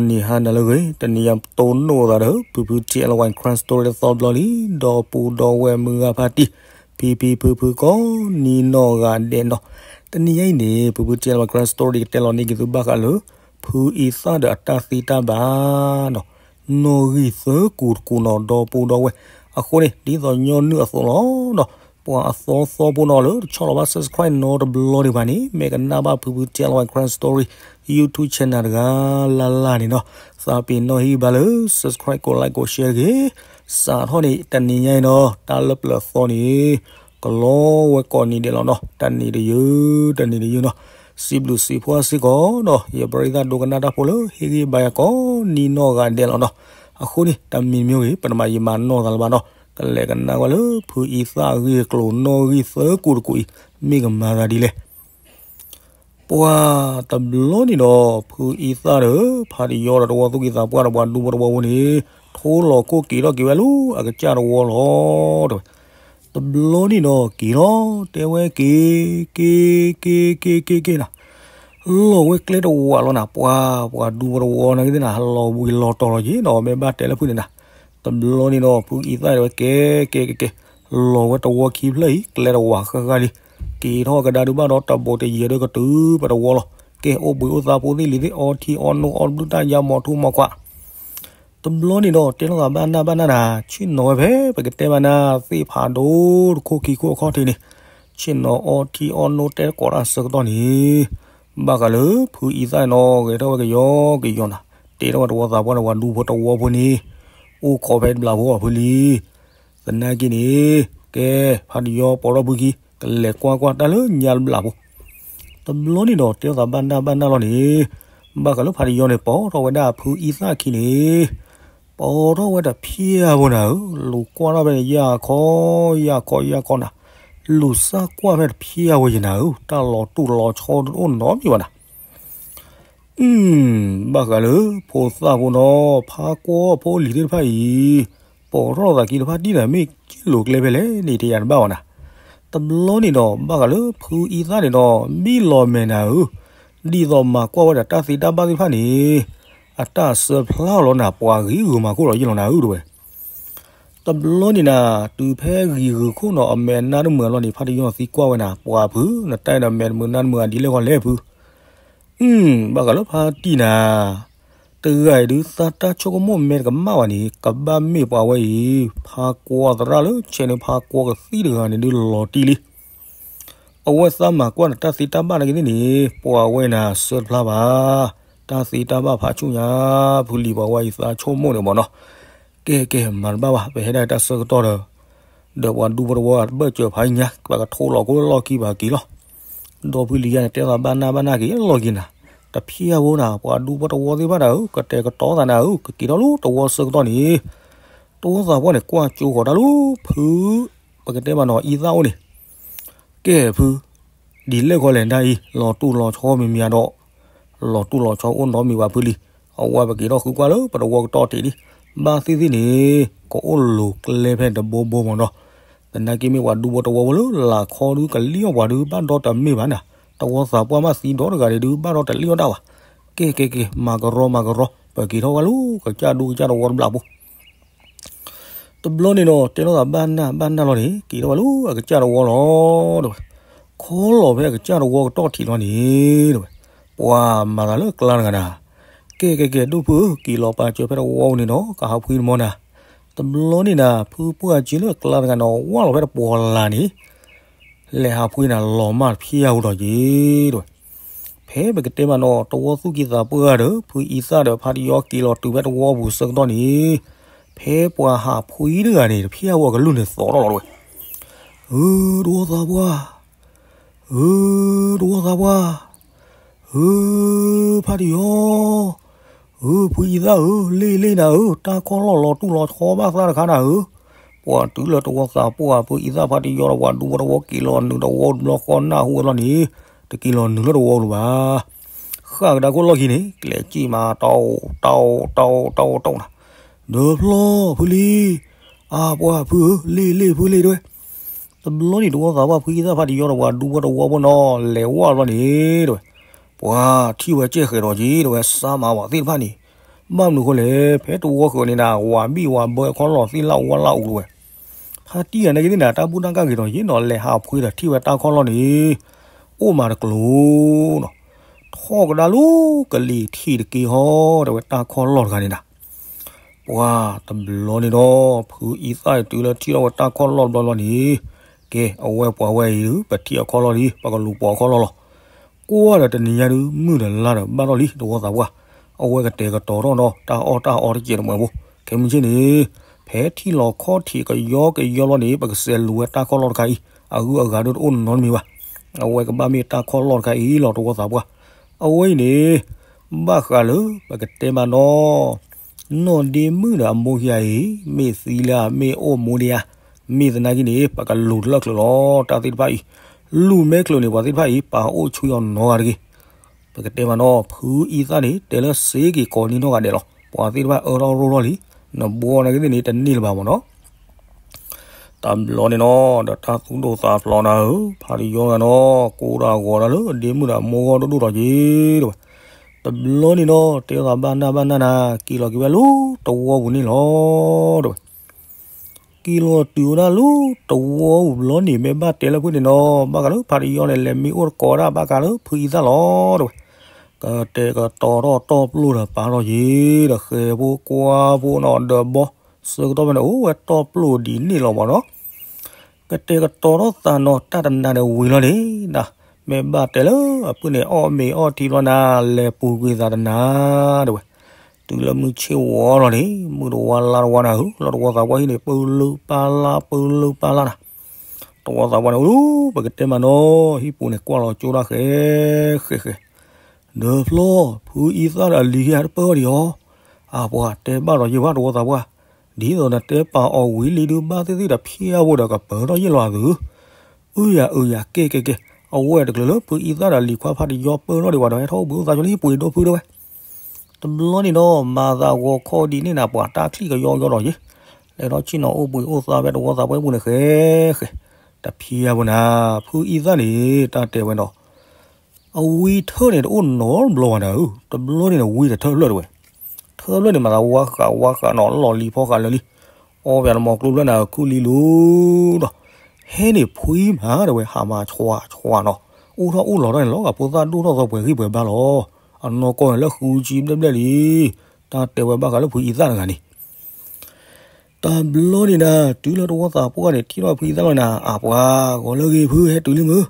နံၤဟါနၤလၢအဂ့ၤ, တနံၤအံၤတိၢ်နီၣ်သးဒီး ဖုဖု T L Y Crime Story တသီတဘျီလံ, ဒီပုၢ်ဒီဝဲၢ်မုၢ်ဂၤဖါတံၢ်, ဖံဖံဖုဖု ကိးနံၤနီၢ်ဂၤဒဲးနီၤ. တနံၤအံၤန့ၣ် ဖုဖု T L Y Crime Story ကတဲလီၤန့ၢ်က့ၤသုဘၣ်ဃးလၢ ဖုအံသၣ်ဒီးအတၢ်သ့တၢ်ဘၣ်နီၤ, နီၣ်ဂံၢ်သၢကူာ်တကူာ်နီၤ ဒီပုၢ်ဒီဝဲၢ်. အဃိန့ၣ် ဒ်သိးညီနုၢ်အသိးလီၤနီၤ, ပှၤအသီသီဖိနီၤလၢတဆီၣ်လီၤဘၣ် subscribe နီတဘျီဒံးဘၣ်န့ၣ် မ့ၢ်ကနၣ်ဘၣ်ဖုဖု T L Y Crime Story YouTube channel တဂၤလၢ်လၢ်န့ၣ်နီၤ, သးပ့ၤနီၣ်ဟံၣ်ဘါလၢ subscribe ကိး like ကိး share တဂ့ၤ. စးထီၣ်န့ၣ် တနံၤညါအံၤနီၤ တၢ်လၢပျၢၤသီန့ၣ် ကလီဝဲကိးနံၤဒဲးလီၤနီၤ, တနံၤတယုၢ် တနံၤတယုၢ်နီၤ. စံးဘျုးစံးဖှိၣ်စ့ၢ်ကီးနီၤ ယပရံသးဒိကနၣ်တၢ်ဖိလၢဟ့ၣ်ဂံၢ်ဘါယၤကိးနံၤနီၢ်ဂၤဒဲးလီၤနီၤ. အဃိန့ၣ် တမံၤမ့ၢ်ဂ့ၤ ပတမၤယံာ်မၤနီၢ်သးလၢၤဘၣ်နီၤ, ကလဲၤကနၣ်ကွၢ်လၢ ဖုအံသၣ်အဂ့ၢ်အကျိၤ နီၣ်ဂံၢ်သၢကူာ်တကူာ်အံၤ မ့ၢ်ကမၤသးဒ်လဲၣ်. ပှၤတဘျီန့ၣ်ဒီး ဖုအံသၣ်ဒီး ဖါတယီဒီးတဝီသူၣ်ကံၢ်သးပှၢ်ဒီးပှၤဒူဖိတဝီဖိန့ၣ် ထိလီၤခိၣ်က့ၤထီၣ်က့ၤဝဲလၢအကစၢ်တဝီလီၤ တဲဝဲ. တဘျီန့ၣ်ဒီးက့ၤလီၤ တဲဝဲက့ၤ က့ၤ က့ၤ က့ၤ က့ၤ က့ၤ က့ၤနီၤ, လီၤဝဲကျဲတဝးလီၤနၤ, ပှၤ ပှၤဒူဖိတဝီနာ်က့သ့ၣ်နၤ လီၤဘှံးလီၤတီၤလီၤက့ၤနီၤ, မ့ၢ်ဘၣ်တဲလၢဖုန့ၣ်နၤ. တဘျီန့ၣ်ဒီး ဖုအံသၣ်တဲဝဲ ကဲ ကဲ ကဲ ကဲ လီၤဝဲတဝီခံဖျၢၣ်အံၤ ကျဲတဝးဃၣ်ဃၣ်လံ, က့ၤထီၣ်ကဒါဒုးဘၣ်ဒီးတဘိးတယဲၢ်ဒီးကတုၤပတဝီလီၤ. ကဲ အိၣ်ဘှံးအိၣ်သါဖိသ့ၣ်လံၤသ့ၣ် အီထံအီနိ အီၣ်ဘျုးတၢ်ယါ မီၤထူမီၤခွး. တဘျီန့ၣ်ဒီး တဲလိာ်သးဘၣ်နၢ်ဘၣ်နၢ်နၤ, ဆ့ၣ်နီၤဝဲဖဲ ပကတဲဘၣ်နၢ်သ့ၣ်ဖးဒိၣ်တခိၣ်ခံခိၣ်အခီၣ်ထံးန့ၣ်, ဆ့ၣ်နီၤအီထံအီနိတဲတကိးတၢ်ဆၢကတီၢ်န့ၣ်, ဘၣ်ဃးလၢဖုအံသၣ်နီၤ ဂဲၤထီၣ်ဝဲကယီကယီနၤ, တဲထီၣ်ဝဲတဝီသးပှၢ်န့ၣ် ပှၤဒူဖိတဝီဖိန့ၣ်, အိၣ်ခိးဖဲတဘျးဖိအီၤဖုလံ. သနာ်က့န့ၣ်, ကဲ, ဖါတယီပိာ်ထီၣ်ဖုခံ, ကလဲၤကွၢ်ကွၢ်တၢ်လၢညါတဘျးဖိ. တဘျီန့ၣ်ဒီး တဲလိာ်သးဘၣ်နၢ်ဘၣ်နၢ်လီၤန့ၣ်, ဘၣ်ဃးလၢဖါတယီန့ၣ် ပိာ်ထီၣ်ဝဲဒၣ်ဖုအံသၣ်ခံန့ၣ်, ပိာ်ထီၣ်ဝဲတဖျၢၣ်ဖိနၤဧၢ, လူၤကွၢ်ထီၣ်ဖဲန့ၣ် ယၢ်ခီ, ယၢ်ခီ, ယၢ်ခီနၤ, လူၤစၢ်ကွၢ်ဖဲတဖျၢၣ်ဖိယနၤဧၢ, တၢ်လီၤတူၢ်လီၤဆီတအိၣ်နီတမံၤဘၣ်နၤ. အု, ဘၣ်ဃးလၢဖိသၣ်ဖိနီၤ, ဖါကွၢ်ဖိလံၤသ့ၣ်တဖၣ်အံၤ, ပိာ်ထီၣ်သးခံတဖၣ်တံၢ်နၤ မ့ၢ်က့ၣ်လိာ်ကျဲဖဲလဲၣ်န့ၣ် တယၤတဘၣ်ဘၣ်နၤ. တဘျီန့ၣ်ဒီး ဘၣ်ဃးလၢဖုအံသၣ်န့ၣ်ဒီး ဘံၣ်လီၤမဲာ်နၤဧၢ, ဒ်သိးမၤကွၢ်ဝဲဒီးတၢ်သ့တၢ်ဘၣ်သ့ၣ်တဖၣ်န့ၣ်, အတၢ်စၢဖျါအီၤလီၤနၤ, ပှၤဂ့ၤဂုာ်မၤခိၣ်လီၤယ့ၢ်လီၤနၤဧၢ တဲဝဲ. တဘျီန့ၣ်နၤ, တုၤဖဲဂံၢ်ဂုာ်ခိၣ်နီၤ အမဲာ်နါတမုာ်လီၤန့ၣ် ဖါတယီသံကွၢ်ဝဲနၤ, ပှၤဖု, နတၢ်အံၤဒီးမဲာ်တမုာ်နါတမုာ် အဒ်လဲၣ်ဂီၤလဲၣ်ဖု. အု, ဘၣ်ဃးလၢဖါတံၢ်နၤ, တဂၤအံၤဒုး သးတၢ်ဆိကမိၣ်မဲာ်တကမၣ်ဘၣ်န့ၣ် ကဘၣ်မ့ၢ်ပှၤဝဲအံၤ, ဖါကွၢ်သရၣ်လၢဆဲးန့ၣ် ဖါကွၢ်ကသံၣ်တဂၤန့ၣ်ဒုးလီၤတံၢ်လံ. အဝဲသးမၤကွၢ်ဒီးတၢ်သ့တၢ်ဘၣ်နာ်က့သ့ၣ်န့ၣ်, ပှၤဝဲနၤစၢတဖျါဘၣ်, တၢ်သ့တၢ်ဘၣ်ဖးဆူၣ်ညါ, ဖုလံၤပှၤဝဲအံၤသးဆိကမိၣ်န့ၣ်မ့ၢ်နီၤ. ကဲကဲ, မၤတဘၣ်ဘၣ်, ပဟဲဒၣ်တၢ်ဆၢကတီၢ်ဒီး, ဒီးပှၤဒူဖိတဝီတဘၢၣ်စၢၤဖးညါ, ပကထိလီၤခိၣ်လၢလီၢ်ခံပှၤက့ၤလီၤ. ဒီဖုလံၤယါန့ၣ် တဲသးဘၣ်နၢ်ဘၣ်နၢ်က့ၤလီၤက့ၤနၤ, တဖျၢၣ်ဖိနၤ, ပှၤဒူဖိတဝီသ့ၣ်တဖၣ်နၤဧၢ, ကတဲာ်ကတီၤသးနၤဧၢ, ကက့ၤထီၣ်လၢတဝီဆၢကတီၢ်န့ၣ်, တဝီသးပှၢ်န့ၣ် ကွၢ်ကၠိဃီၤတၢ်လၢဖု, ပကတဲမ့ၢ်နီၤ အံသၣ်အိၣ်န့ၣ်, ကဲဖု, ဒ်လဲၣ်ဂီၤလဲၣ်ဒ်အံၤ, လီၤတူၢ်လီၤဆီမံၤမံၤဒီး, လီၤတူၢ်လီၤဆီအိၣ်နီတမံၤဘၣ်ဖုလံၤ, အဝဲပက့ၤထီၣ်ဃုကွၢ်လၢပတဝီကတီၢ်တ့ၢ်လံ, ဘၣ်သ့ၣ်သ့ၣ်န့ၣ်, ကအိၣ်လိၤကျဲဖဲတဘိဘိမ့ၢ်နီၤ. သနာ်က့မ့ၢ်ပှၤဒူဖိတဝီဖိလၢလာ်ခီဒုးကလံၣ်အီၣ်ပှၤဒုး ဘၣ်ဒီတမ့ၢ်ဘၣ်နၤ, တဝီသးပှၢ်မးသံဒီတဂၤန့ၣ်ဒုး ဘၣ်ဒီတလံၣ်အီၣ်တၢ်ဘၣ်. ကဲကဲကဲ, မၤကရီမၤကရီ, ပက့ၤထီၣ်ဝဲလၢကစၢ်ဒူကစၢ်တဝီတဘျးဖိ. တဘျီန့ၣ်ဒီး တဲလိာ်သးဘၣ်နၢ်ဘၣ်နၢ်လီၤန့ၣ် က့ၤထီၣ်ဝဲလၢအကစၢ်တဝီလီၤ, တဲဝဲ. ခီလီၤဖဲအကစၢ်တဝီကတီၢ်ထံးလီၤန့ၣ်, တဲဝဲ, ပှၤမၤသးလၢအကျါတဂၤနၤ, ကဲကဲကဲ ဒိၣ်ဖုဧၢ, က့ၤလီၤပာ်စၢၤဖဲတဝီန့ၣ်ဒီး ကဟးဖှံတမီနၤ. တဘျီန့ၣ်နၤ, ဖုပှၢ်က့လၢအကျါတဂၤန့ၣ် ဝၢ်လီၤဖဲတပှီၤလၢ်န့ၣ် လဲၤဟးဖှံနၤ လီၤမၢ်တဖျၢၣ်ဧိၤဒီးက့ၤ, တဲဝဲ. ဖဲပကတဲမ့ၢ်နီၤ တဝီသူၣ်ကံၢ်သးပှၢ်ဒီး ဖုအံသၣ်ဒီးဖါတယီက့ၤလီၤတုၤဖဲတဝီပူၤဆၢကတီၢ်န့ၣ်, ဖဲပှၤဟးဖှံတဂၤန့ၣ် တဖျၢၣ်ဧိၤအကလုၢ်န့ၣ်သီထီၣ်လီၤတဲဝဲ. ဧၢ, တဝီသးပှၢ်, ဧၢ, တဝီသးပှၢ်, ဧၢ, ဖါတယီ, ဧၢ, ဖုအံသၣ်ဧၢ, လ့ၣ်လ့ၣ်နၤဧၢ, တၢ်ခီၣ်လီၢ်လီၤတူၢ်လီၤဆီဘၣ်သးတခါနၤဧၢ. ပှၤတုၤလၢတဝီသးပှၢ် ဖုအံသၣ်ဖါတယီဒီးပှၤဒူဖိတဝီက့ၤလီၤနုာ်တဝီတဘျီဃီ နၢ်ဟူဝဲလီၤန့ၣ်, တက့ၤလီၤနုာ်လၢတဝီပူၤဘၣ်. ဃၣ်ကဒါခိၣ်လီၢ်ခံန့ၣ် ကျဲၤစံၣ်မး တီတီတီတီတီနၤ, ဒီးဖျီဖုလံ, အပှၤဖုဧၢ, လ့ၣ်လ့ၣ်ဖုလ့ၣ်တဲဝဲ. တဘျီန့ၣ် တဝီသးပှၢ်ဖုအံသၣ်ဖါတယီဒီးပှၤဒူဖိတဝီဖိနီၤ လဲၤဝဲလီၤန့ၣ်တဲဝဲ. ပှၤထံၣ်ဝဲကဲဃဲးဒီးက့ၤတဲဝဲ, စါမၤဝဲသ့ၣ်တဖၣ်န့ၣ် ဘၣ်မနုၤအဃိလဲၣ်, ဖဲတဝီဃၢၤန့ၣ်နၤ ဝၤဘံၣ်ဝၤဘၢခီလီၤသံလၢအဝါလၢအူဝဲ, ဖါတံၢ်ယၤနာ်က့သ့ၣ်နၤ တၢ်ဘူၣ်တၢ်ကၢ်ဂ့ၤဒီးယ့ၢ်နီၤ လဲၤဟးဖှ့ဒီးထံၣ်ဝဲတၢ်ခီလီၢ်န့ၣ် အိၣ်မးတကျိၤနီၤ, ထီၣ်ကဒါလၢကလံၤထံးတက့ၢ်ဟီ, တဲဝဲတၢ်ခီလီၢ်တဂၤန့ၣ်နၤ ပှၤတဘျီန့ၣ်ဒီး ဖုအံသၣ်တုၤလၢထံၣ်ထီၣ်ဝဲတၢ်ခီလီၢ်တဘျီလီၤန့ၣ်, ကဲ အဝဲပှၤဝဲအံၤဒုး ပထံၣ်အခီလီၢ်လံ ပကလူၤပိာ်အခီလီၢ်လီၤ. ကွၢ်ဒီးတနံၤညါဒုး မုၢ်ဒီးလါဒီးဘၣ်ထီၣ်လံ တဝီသးပှၢ်, အဝဲကတဲာ်ကတီၤထီၣ်ဒီး တၢ်အီၣ်တၢ်အီတကဲးတမှဲၤဖိ, ခဲမုၢ်ဆ့ၣ်န့ၣ် ဖဲထံၣ်လီၤခီၣ်ထံးကယီကယီလီၤန့ၣ် ပကစဲးလူၤဝဲတၢ်ခီလီၢ်တခါအံၤ အဂုၤအဂၤဒုးတအိၣ်နီတမံၤဘၣ်. အဝဲကဘၣ်မ့ၢ်တၢ်ခီလီၢ်တခါအံၤလီၤ တဝီသးပှၢ်. အဝဲအံၤန့ၣ် ဘၣ်ဃးလၢ ပကတဲမးနီၤ နီၢ်ဒ့မုၣ်ဒီးအမိၢ်ခံဂၤအံၤ မ့ၢ်သံလၢအမ့ၢ်အိၣ်မူဒံးဧါ, မ့ၢ်သနာ်က့န့ၣ် ပကလူၤတလၢချုးလီၤ တၢ်သ့ၣ်တဖၣ်အံၤ, လူၤမ့ၢ်ချုးန့ၣ် ပှၤသ့ၣ်တဖၣ်အံၤ ပာ်အိၣ်ဆူၣ်အီၤနီတဂၤတဂ့ၤ. ပကတဲမးနီၤ ဖုအံသၣ်န့ၣ် တဲလၢစ့က့ၤကိးနံၤနီၢ်ဂၤဒဲးလီၤ. ပှၤသ့ၣ်တဖၣ်အၢထီၣ်ရိၣ်ထီၣ်လံ, နဘှီနာ်က့သ့ၣ်န့ၣ် တန့ၢ်လၢၤဘၣ်မးနီၤ တဘျီန့ၣ်နီၤ ဒီးတၢ်သူၣ်ဒိၣ်သးဖျိးနၤဧၢ, ဖါတယီဂၤနီၤ ကိးတၢ်ဂီၤတၢ်လၢဒ့မုၣ်ဒီးအမိၢ်ဂီၢ်ဒိၣ်ဒိၣ်ထီၣ်က့ၤ တဲဝဲ. တဘျီန့ၣ်နီၤ တဲသးဘၣ်နၢ်ဘၣ်နၢ်နၤ က့ၤလီၤက့ၤဝဲလၢတဝီပူၤန့ၣ်လီၤ တဲဝဲ. က့ၤလီၤတုၤဝဲဒၣ်လၢတဝီပူၤဘျီန့ၣ် မ့ၢ်ဘၣ်တဲလၢဖုန့ၣ်နီၤ ဘၣ်ဃးလၢဖါတယီန့ၣ် လဲၤမံအိၣ်တကိးဒၣ်ဘၣ်ဃးလၢဖုအံသၣ်လီၤ တဲဝဲ. ကတဲာ်ကတီၤထီၣ်တီၢ်ပျိၢ်ဒီးပာ်ထီၣ်က့ၤ ဒီးဃဲၤဖိကွၢ်ဖိနီၤ ဒီးဘီ ဆၢကတီၢ်ဖဲန့ၣ် အိၣ်ဝဲတီၢ်ပျိၢ်ဒ်န့ၣ်လီၤမးနီၤ ကတဲာ်ကတီၤထီၣ်သးနီၤ တၢ်တနၤဒီးဝံၤလီၤန့ၣ် မ့ၢ်ဘၣ်တဲလၢအဖုန့ၣ် အီၣ်မ့ၤအီထံဘျီနၤ လဲၤပူၤကွံာ်သးတနၤ တဲဝဲ. တုၤလၢမုၢ်ဆ့ၣ်ဝီလီၤန့ၣ် မုၢ်တဝါလါတဝါနၤဧၢ လီၤတဝီသးပှၢ်ဟံၣ်န့ၣ် ပၢလုၢ်ပၢ်လါ ပၢလုၢ်ပၢ်လါနၤ တဝီသးပှၢ်န့ၣ် အိၣ် ပကတဲမးနီၤ ဟံၣ်ပူၤန့ၣ် ကွၢ်လီၤကၠိဒၣ်ဃဲဃဲဃဲ ဒီးဖျီ ဖုအံသၣ်ဒီးအလံၤက့ၤတပၢၢ်အီၤဒံးဧါ. အပှၤတဲဘၣ်ဒီးယဘၣ်တဝီသးပှၢ်, ဒ်သိးနတဲပာ်အီၤဝံၤလံဒုး ဘၣ်သ့ၣ်သ့ၣ်ဒီးဖျါဖိဒီးကပၢၤထီၣ်ယ့ၢ်လီၤအသု, အုယၤအုယၤကဲကဲကဲ, အဝဲတကျၢၤလၢဖုအံသၣ်ဒီးလံၤခွါဖါတယီပၢၢ်ထီၣ်ဒံးဘၣ်ဒီး ဟဲထီၣ်အိၣ်ဘှံးအိၣ်သါဆိလၢဟံၣ်ပူၤဒိၣ်ဖုတဲဝဲ. တဘျီန့ၣ်ဒီး မၤသးဂီၤခီဒ်န့ၣ်နၤ ပှၤတၢ်ချံၣ်ကယီကယီဒီးယ့ၢ်, လဲၤထီၣ်ဆ့ၣ်နီၤအိၣ်ဘှံးအိၣ်သါဖဲတဝီသးပှၢ်ဟံၣ်ပူၤန့ၣ်ဃဲဃဲ, တဖျါဖိနၤ, ဖုအံသၣ်န့ၣ် တၢ်တဲဝဲဒီး အဝံထၢၣ်န့ၣ် တအိၣ်နီတဘျီဘၣ်နၤဧၢ, တဘျီန့ၣ်န့ၣ် ဝံတထၢၣ်ဖျၢၣ်တဲဝဲ, ထၢၣ်ဖျၢၣ်န့ၣ် မၤသးဝါဃးဝါဃးနီၤ လီၢ်လံၤဖီဃးလၢာ်လံ, အီၣ်ပှၤတမီၤကျိဖျၢၣ်နၤ ခုၣ်လံလူၤဒီး, ဟဲန့ၣ်ဖှံမးတဲဝဲ ဟးမၤဆှးဆှးနီၤ, အိၣ်ထီၣ်အိၣ်လီၤထီၣ်န့ၣ်လီၤ အဖိသၣ်ဒိၣ်ထီၣ်သီပှဲၤဂံၢ်ပှဲၤဘါလီၤ, အနီၢ်ကီၢ်န့ၣ်လၢဃုဆံဘျဲၣ်ဘျဲၣ်လံ, တၢ်တဲဝဲဘၣ်ဃးလၢဖုအံသၣ်တဂၤန့ၣ် တဘျီန့ၣ်နၤ တုၤလၢတဝီသးပှၢ်န့ၣ် ထံၣ်ထီၣ်ဖုအံသၣ်လီၤနၤ အပှၤ ဂီၤလၢဂ့ၤဖုဟဲတုၤလံမုၢ်,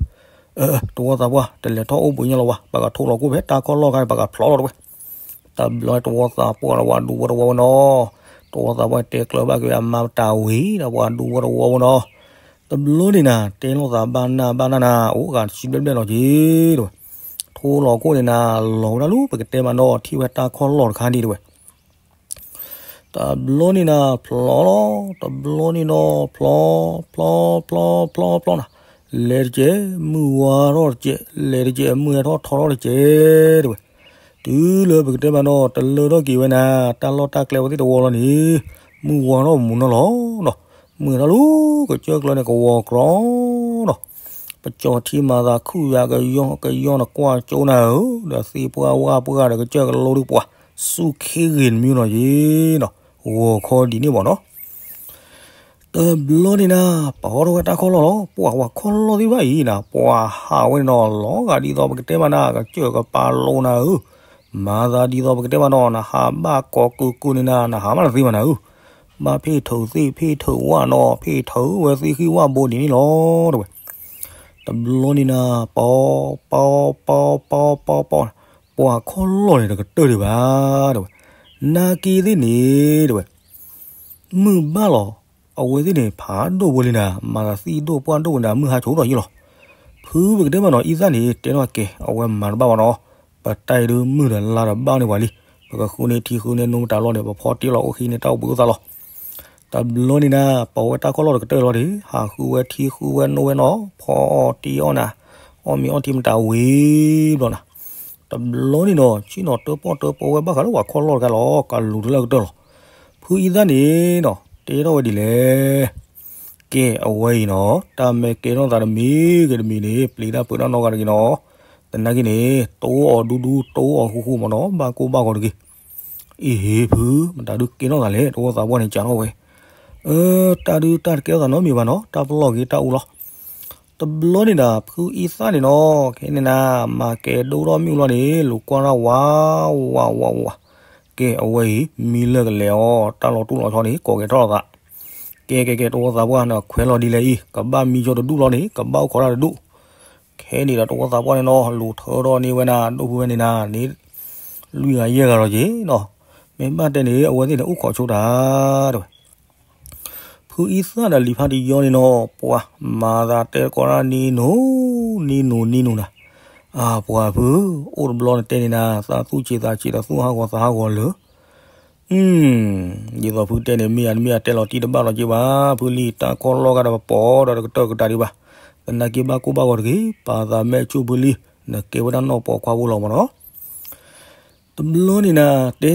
တဝီသးပှၢ် တလဲၤထီၣ်အိၣ်ဘှံးညါလီၤဝဲ ပကထိၣ်လီၤကိၣ်ဖဲတၢ်ခီၣ်လီၢ်ခါန့ၣ် ပကဖျိးလီၤတဲဝဲ, တဘျီတဝီသးပှၢ်ဒီးပှၤဒူဖိတဝီဝဲနီၤ, တဝီသးပှၢ်တဲကျၢၤဘၣ်က့ၤအမါတၢ်ဝံၤဒီးပှၤဒူဖိတဝီဝဲနီၤ, တဘျီန့ၣ်နၤ တဲလိာ်သးဘၣ်နၢ်ဘၣ်နၢ်နၤ အိၣ်ဂၤတဆံဘျဲၣ်ဘျဲၣ်လီၤက့ၤတဲဝဲ, ထိၣ်လီၤကိၣ်န့ၣ်နၤ လီၤဝဲဒၣ်လၢပကတဲမးနီၤ ထံၣ်ဝဲတၢ်ခီၣ်လီၢ်တခါန့ၣ်တဲဝဲ တဘျီန့ၣ်နၤဖျိးလီၤ, တဘျီန့ၣ်ဒီး ဖျိး ဖျိး ဖျိး ဖျိး ဖျိးနၤ, လဲၤတကဲး မုၢ်ဝါထီၣ်တကဲး, လဲၤတကဲး မုၢ်ဟဲထီၣ်ထီထီၣ်တကဲးတဲဝဲ, တုၤလၢပကတဲမးနီၤ တလၢထီၣ်က့ၤဝဲနၤ တၢ်လီၢ်တၢ်ကျဲဝဲသ့ၣ်တဝီလီၤန့ၣ်, မုၢ်ဝါထီၣ်မူနီၤလီၤနီၤ, မုၢ်ဟဲထီၣ်လၢကစၢၢ်ကျၢၤန့ၣ် ကဝီၤကြီနီၤ, ပကၠီၤထံမၤသးခုၣ်ယၤကယီကယီနကွၢ်ကၠိနၤဧၢ, ဒီးသ့ၣ်ပှၢ်ဝၣ်ပှၢ်ဒီးကစၢၢ်ကလိဒုးပှၤ ဆူၣ်ခ့ဂ့ၤတမံၤနီၤယ့ၢ်နီၤ, ဂီၤခီဒ်န့ၣ်ဘၣ်နီၤ တဘျီန့ၣ်နၤ ပအိးထီၣ်ဝဲတၢ်ခီၣ်လီၢ်လီၤ, ပှၤပှၤခီၣ်လီၢ်သ့ၣ်တဖၣ်အံၤနၤ ပှၤဟးဝဲန့ၣ်နီၤ လီၤဂာ်ဒ်သိးပကတဲမးနၤ ကစၢၢ်ကပၤလိၤနၤဧၢ, မၤသးဒ်သိးပကတဲမးနီၤ နဟးဘၣ်ကိးကုာ်ကုာ်န့ၣ်နၤ နဟးမးတသ့ဘၣ်နၤဧၢ, ဘၣ်ဖ့ၣ်ထုးသ့ၣ်ဖ့ၣ်ထုးဝၣ်နီၤ ဖ့ၣ်ထုးဝဲသ့ၣ်ဃံဝၣ်ဘိဒ်န့ၣ်လီၤတဲဝဲ တဘျီန့ၣ်နၤ ပအိး ပအိး ပအိး ပအိး ပအိး ပအိး ပှၤခီၣ်လီၢ်န့ၣ် တကတၢၢ်ဒံးဘၣ်တဲဝဲ, နာ်က့သ့ၣ်န့ၣ်တဲဝဲ မုၢ်ဘၣ်လီၤ, အဝဲသ့ၣ်န့ၣ် ဖးဒိၣ်ဘိလံနၤ မၤသးသံဒိၣ်ပှၢ်ဒိၣ်နၤ မုၢ်ဟါဆိးထီၣ်ယ့ၢ်လီၤ, ဖုပကတဲမးနီၤ အံသၣ်န့ၣ် တဲထီၣ်ကဲ အဝဲမၤတဘၣ်ဘၣ်နီၤ, ပတၢ်အံၤဒုးမုၢ်ဒီးလါဒီးဘၣ်န့ၢ်ပှၤလံ, ပကဃုန့ၢ်ထံဃုန့ၢ်နိမတၤလီၤန့ၣ် ပဖီတ့ၢ်လီၤအိၣ်ဃံန့ၢ်တၢ်အိၣ်ဘှံးအိၣ်သါလီၤ တဘျီန့ၣ်နၤ ပအိးဝဲတၢ်ခီၣ်လီၢ်တကတၢၢ်လီၤန့ၣ် ဟးဃုဝဲထံဃုဝဲနိဝဲနီၤ ဖီအီၣ်တ့ၢ်အီၣ်နၤ အီၣ်မ့ၤအီထံမတၤဝံၤဘျီနၤ, တဘျီန့ၣ်နီၤ ဆ့ၣ်နီၤတၢပီၣ်တၢပီဝဲဘၣ်ဃးလၢပှၤခီၣ်လီၢ်တခါလီၤ ကလူၤတလၢကတၢၢ်လီၤ, ဖုအံသၣ်န့ၣ်နီၤ တဲထီၣ်ဝဲဒ်လဲၣ် ကဲအဝဲအံၤနီၤ တၢ်မ့ၢ်ကဲထီၣ်သးတမံၤဂ့ၤတမံၤန့ၣ် ပျံၤတၢ်ပၢတၢ်နီတဂၤတဂ့ၤနီၤ, သနာ်က့န့ၣ် တိၢ်အီၤဒူဒူ တိၢ်အီၤဃူဃူမးနီၤ ဘၣ်ကိၢ်ဘၣ်ဂီၤတဂ့ၤ, အ့ဟ့ၣ်ဖု, မတၤဒုးကဲထီၣ်သးလဲၣ်, တဝီသးပှၢ်န့ၣ် ကးထီၣ်ဝဲ. အၢ, တၢ်ဒုးတၢ်တကဲထီၣ်သးနီတမံၤဘၣ်နီၤ, တၢ်ပလီၢ်ဂ့ၤတၢ်အူလီၤ. တဘျီန့ၣ်ဒီး ဖုအံသၣ်န့ၣ်နီၤ, ခဲန့ၣ်နၤ, မၤကဲဒိၣ်ထီၣ်မ့ၣ်အူလီၤန့ၣ် လူၤကွၢ်ထီၣ်ဝး, ဝး, ဝး, ဝး. ကဲ, အဝဲအံၤ မံလၢာ်ကလဲာ်အီၤ, တၢ်လီၤတူၢ်လီၤဆီန့ၣ် ကိးကဲထီၣ်လီၤသး. ကဲ, ကဲ, ကဲ, တဝီသးပှၢ်န့ၣ် ခွဲးလီၤဒ်လဲၣ်အံၤ, ကဘၣ်မံကၠီတဒူၣ်လီၤန့ၣ် ကဘၣ်အိၣ်ခိးတၢ်တဒူၣ်. ခဲန့ၣ်ဒီး တဝီသးပှၢ်န့ၣ်နီၤ, လူၤထၢထီၣ်န့ၢ်ဝဲနၤ, ဒိၣ်ဖုဝဲန့ၣ်နၤန့ၣ်, လွံၢ်ဂၤယဲၢ်ဂၤလီၤက့ၤနီၤ. မ့ၢ်ဘၣ်တဲန့ၣ် အဝဲသ့ၣ်န့ၣ် အိၣ်ခိးဆိတၢ် တဲဝဲ. ဖုအံသၣ်ဒီးလံာ်ဖးတယီန့ၣ်နီၤ, ပှၤမၤသးတဲတကိးတၢ်န့ၣ်နီၤ, န့ၣ်နီၤ န့ၣ်နီၤနၤ. အၢ, ပှၤဖု, အိၣ်တဘျီနတဲန့ၣ်နၤ, သးသူၣ်ဆံးသးဆံးဒီးသူၣ်ဟးဂီၤသးဟးဂီၤလၢာ်. ဒ်သိးဖုတဲန့ၣ် မ့ၢ်အမ့ၢ်အတဲလီၤတံၢ်တဘၣ်လီၤက့ၤဘၣ်, ဖုလံ, တၢ်ခီၣ်လီၢ်ဂၤဒီးပပိာ်ဒီးတကတၢၢ်ကတၢၢ်ဒံးဘၣ်. သနာ်က့ဘၣ်ကိၢ်ဘၣ်ဂီၤတဂ့ၤ, ပာ်သးမဲာ်ဆူၣ်ဖုလံ, နကဲဝဲဒၣ်နီၢ်ပိာ်ခွါဖိလီၤမးနီၤ. တဘျီန့ၣ်နၤ, တဲ,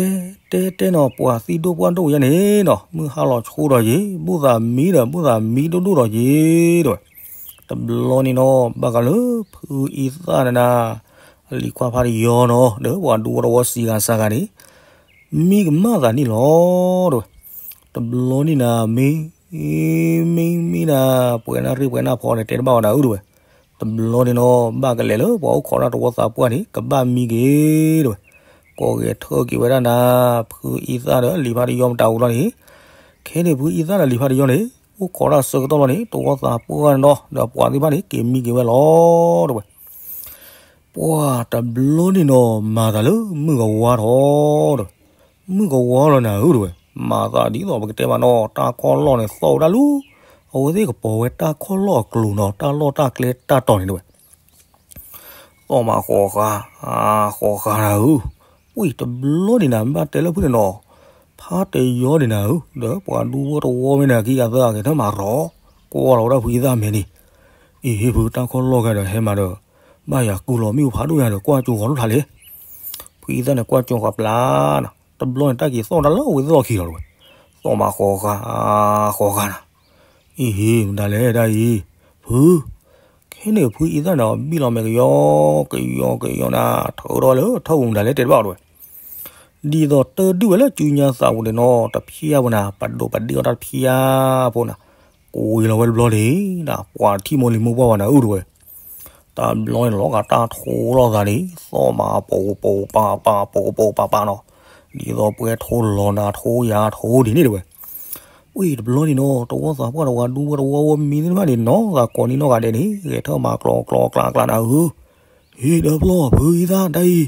တဲတဲနီၤ, ပှၤသံၣ်ဒိၣ်ပှၢ်ဒိၣ်ယဲန့ၣ်နီၤ, မုၢ်ဟါလီၤဆိဒီးယ့ၤ, ဘူၣ်သးမံဒီးဘူၣ်သးမံဒိၣ်ဒိၣ်ဒီးယ့ၤ တဲဝဲ. တဘျီန့ၣ်နီၤ, ဘၣ်ဃးလၢဖုအံသၣ်န့ၣ်နၤ, အလံၤခွါဖးတယီနီၤ, ဒီးပှၤဒူဝီတဝီစံးဂၤစၢ်ဂၤန့ၣ် မံကမၣ်သးန့ၣ်လီၤ တဲဝဲ. တဘျီန့ၣ်နၤ, မံ, မံ, မံနၤ, ပှဲၤနၢ်ရ့ၣ်ပှဲၤနၢ်ဖီန့ၣ် တဲတဘၣ်ဝဲနၤဧၢ တဲဝဲ. တဘျီန့ၣ်နီၤ, ဘၣ်ကလဲၤလၢပှၤအိၣ်ခိးတၢ်တဝီသးပှၢ်န့ၣ် ကဘၣ်မံက့ၤ တဲဝဲ. ကိးဂဲၤထၢၣ်က့ၤဝဲဒၣ်နၤ, ဖုအံသၣ်ဒီးလံၤဖးတယီမတၤအူလီၤန့ၣ်, ခဲန့ၣ်ဖုအံသၣ်ဒီးလံၤဖးတယီန့ၣ် အိၣ်ခိးတၢ်ဆၢကတီၢ်လီၤန့ၣ် တဝီသးပှၢ်န့ၣ်ဒီး ဒီးပှၤသ့ၣ်တဖၣ်န့ၣ် က့ၤမံက့ၤဝဲလီၤ တဲဝဲ. ပှၤတဘျီန့ၣ်နီၤ, မၤသးလၢမုၢ်ကဝါထီၣ် တဲဝဲ. မုၢ်ကဝါလီၤနၤဧၢ တဲဝဲ. မၤသးဒ်သိးပကတဲမးနီၤ, တၢ်ခီၣ်လီၢ်န့ၣ်သီၣ်ဝဲဒၣ်လၢ အဝဲသ့ၣ်ကပိာ်ဝဲတၢ်ခီၣ်လီၢ်အကျိၤနီၤ, တၢ်လီၢ်တၢ်ကျဲတၢ်တီၤန့ၣ် တဲဝဲ. သီၣ်မးဃီၤဃာ်, ဃီၤဃာ်နၤဧၢ. ဝံၤတဘျီန့ၣ်နၤ, ဘၣ်တဲလၢဖုန့ၣ်နီၤ, ဖးတယီန့ၣ်နၤဧၢ, ဒီးပှၤဒူဖိတဝီမ့ၢ်နၤ ခံဂၤသၢဂၤ ကဲထီၣ်မၤရီၤ, ကွၢ်လီၤဝဲဒၣ်ဖုအံသၣ်မဲာ်န့ၣ်, အ့ဟ့ၣ်ဖု, တၢ်ခီၣ်လီၢ်ဂၤဒီးဟဲမးဒီး ဘၣ်ယၤကူၣ်လီၤမ့ၣ်အူဖးဒိၣ်ညါဒီး ကွၢ်ကၠိဃီၤလိာ်ထးလဲၣ်. ဖုအံသၣ်န့ၣ်ကွၢ်ကၠိဃီၤပျၢ်နၤ, တဘျီန့ၣ် တၢ်က့ၤသီၣ်ဝဲဒၣ်လၢအဝဲသ့ၣ်လီၢ်ခံလီၤ တဲဝဲ. သီၣ်မးဃီၤဃာ်, ဃီၤဃာ်နၤ. အ့ဟ့ၣ်, မတၤလဲၣ်ဒ်အံၤ, ဖု. ခဲန့ၣ်ဖုအံသၣ်န့ၣ် ဘံၣ်လီၤမဲာ်ကယီကယီကယီနၤ, ထၢထီၣ်လၢထၢၣ်ပူၤ မတၤလဲၣ် တဲတဘၣ် တဲဝဲ. ဒ်သိးတၢၢ်ဒုၣ်ဝဲလၢစုညါသးပူၤန့ၣ်နီၤ, တဖျၢၣ်ဖိနၤ, ပဒိးပဒ့ၣ်အီၣ်တၢ်တဖျၢၣ်ဖိနၤ, ကွံာ်လီၤဝဲတဘျီန့ၣ်နၤ, ပှၤထံၣ်မိၢ်လံၤမိၢ်ပှၢ်ဘၣ်နၤဧၢ တဲဝဲ. တဘျီန့ၣ်လီၤဂာ်တၢ်ထိလိာ်သးန့ၣ်, သီၣ်မးပိာ်ပိာ်ပၤပၤ ပိာ်ပိာ်ပၤပၤနီၤ, ဒ်သိးပှဲၤထိလီၤနၤ ထိယၤထိဒ်န့ၣ် တဲဝဲ. ဝံၤတဘျီန့ၣ်နီၤ, တဝီသးပှၢ်ဒီးပှၤဒူဖိတဝီဖိမံသ့ၣ်တဖၣ်န့ၣ် နီၢ်သးကိးနံၤနီၢ်ဂၤဒဲးန့ၣ် ဂဲၤထၢၣ်မၤကျီကျီကျါကျါနၤဧၢ. ဟ့ၣ်ဒီးဖျီၣ်ဖုအံသၣ်ဒ်အံၤ,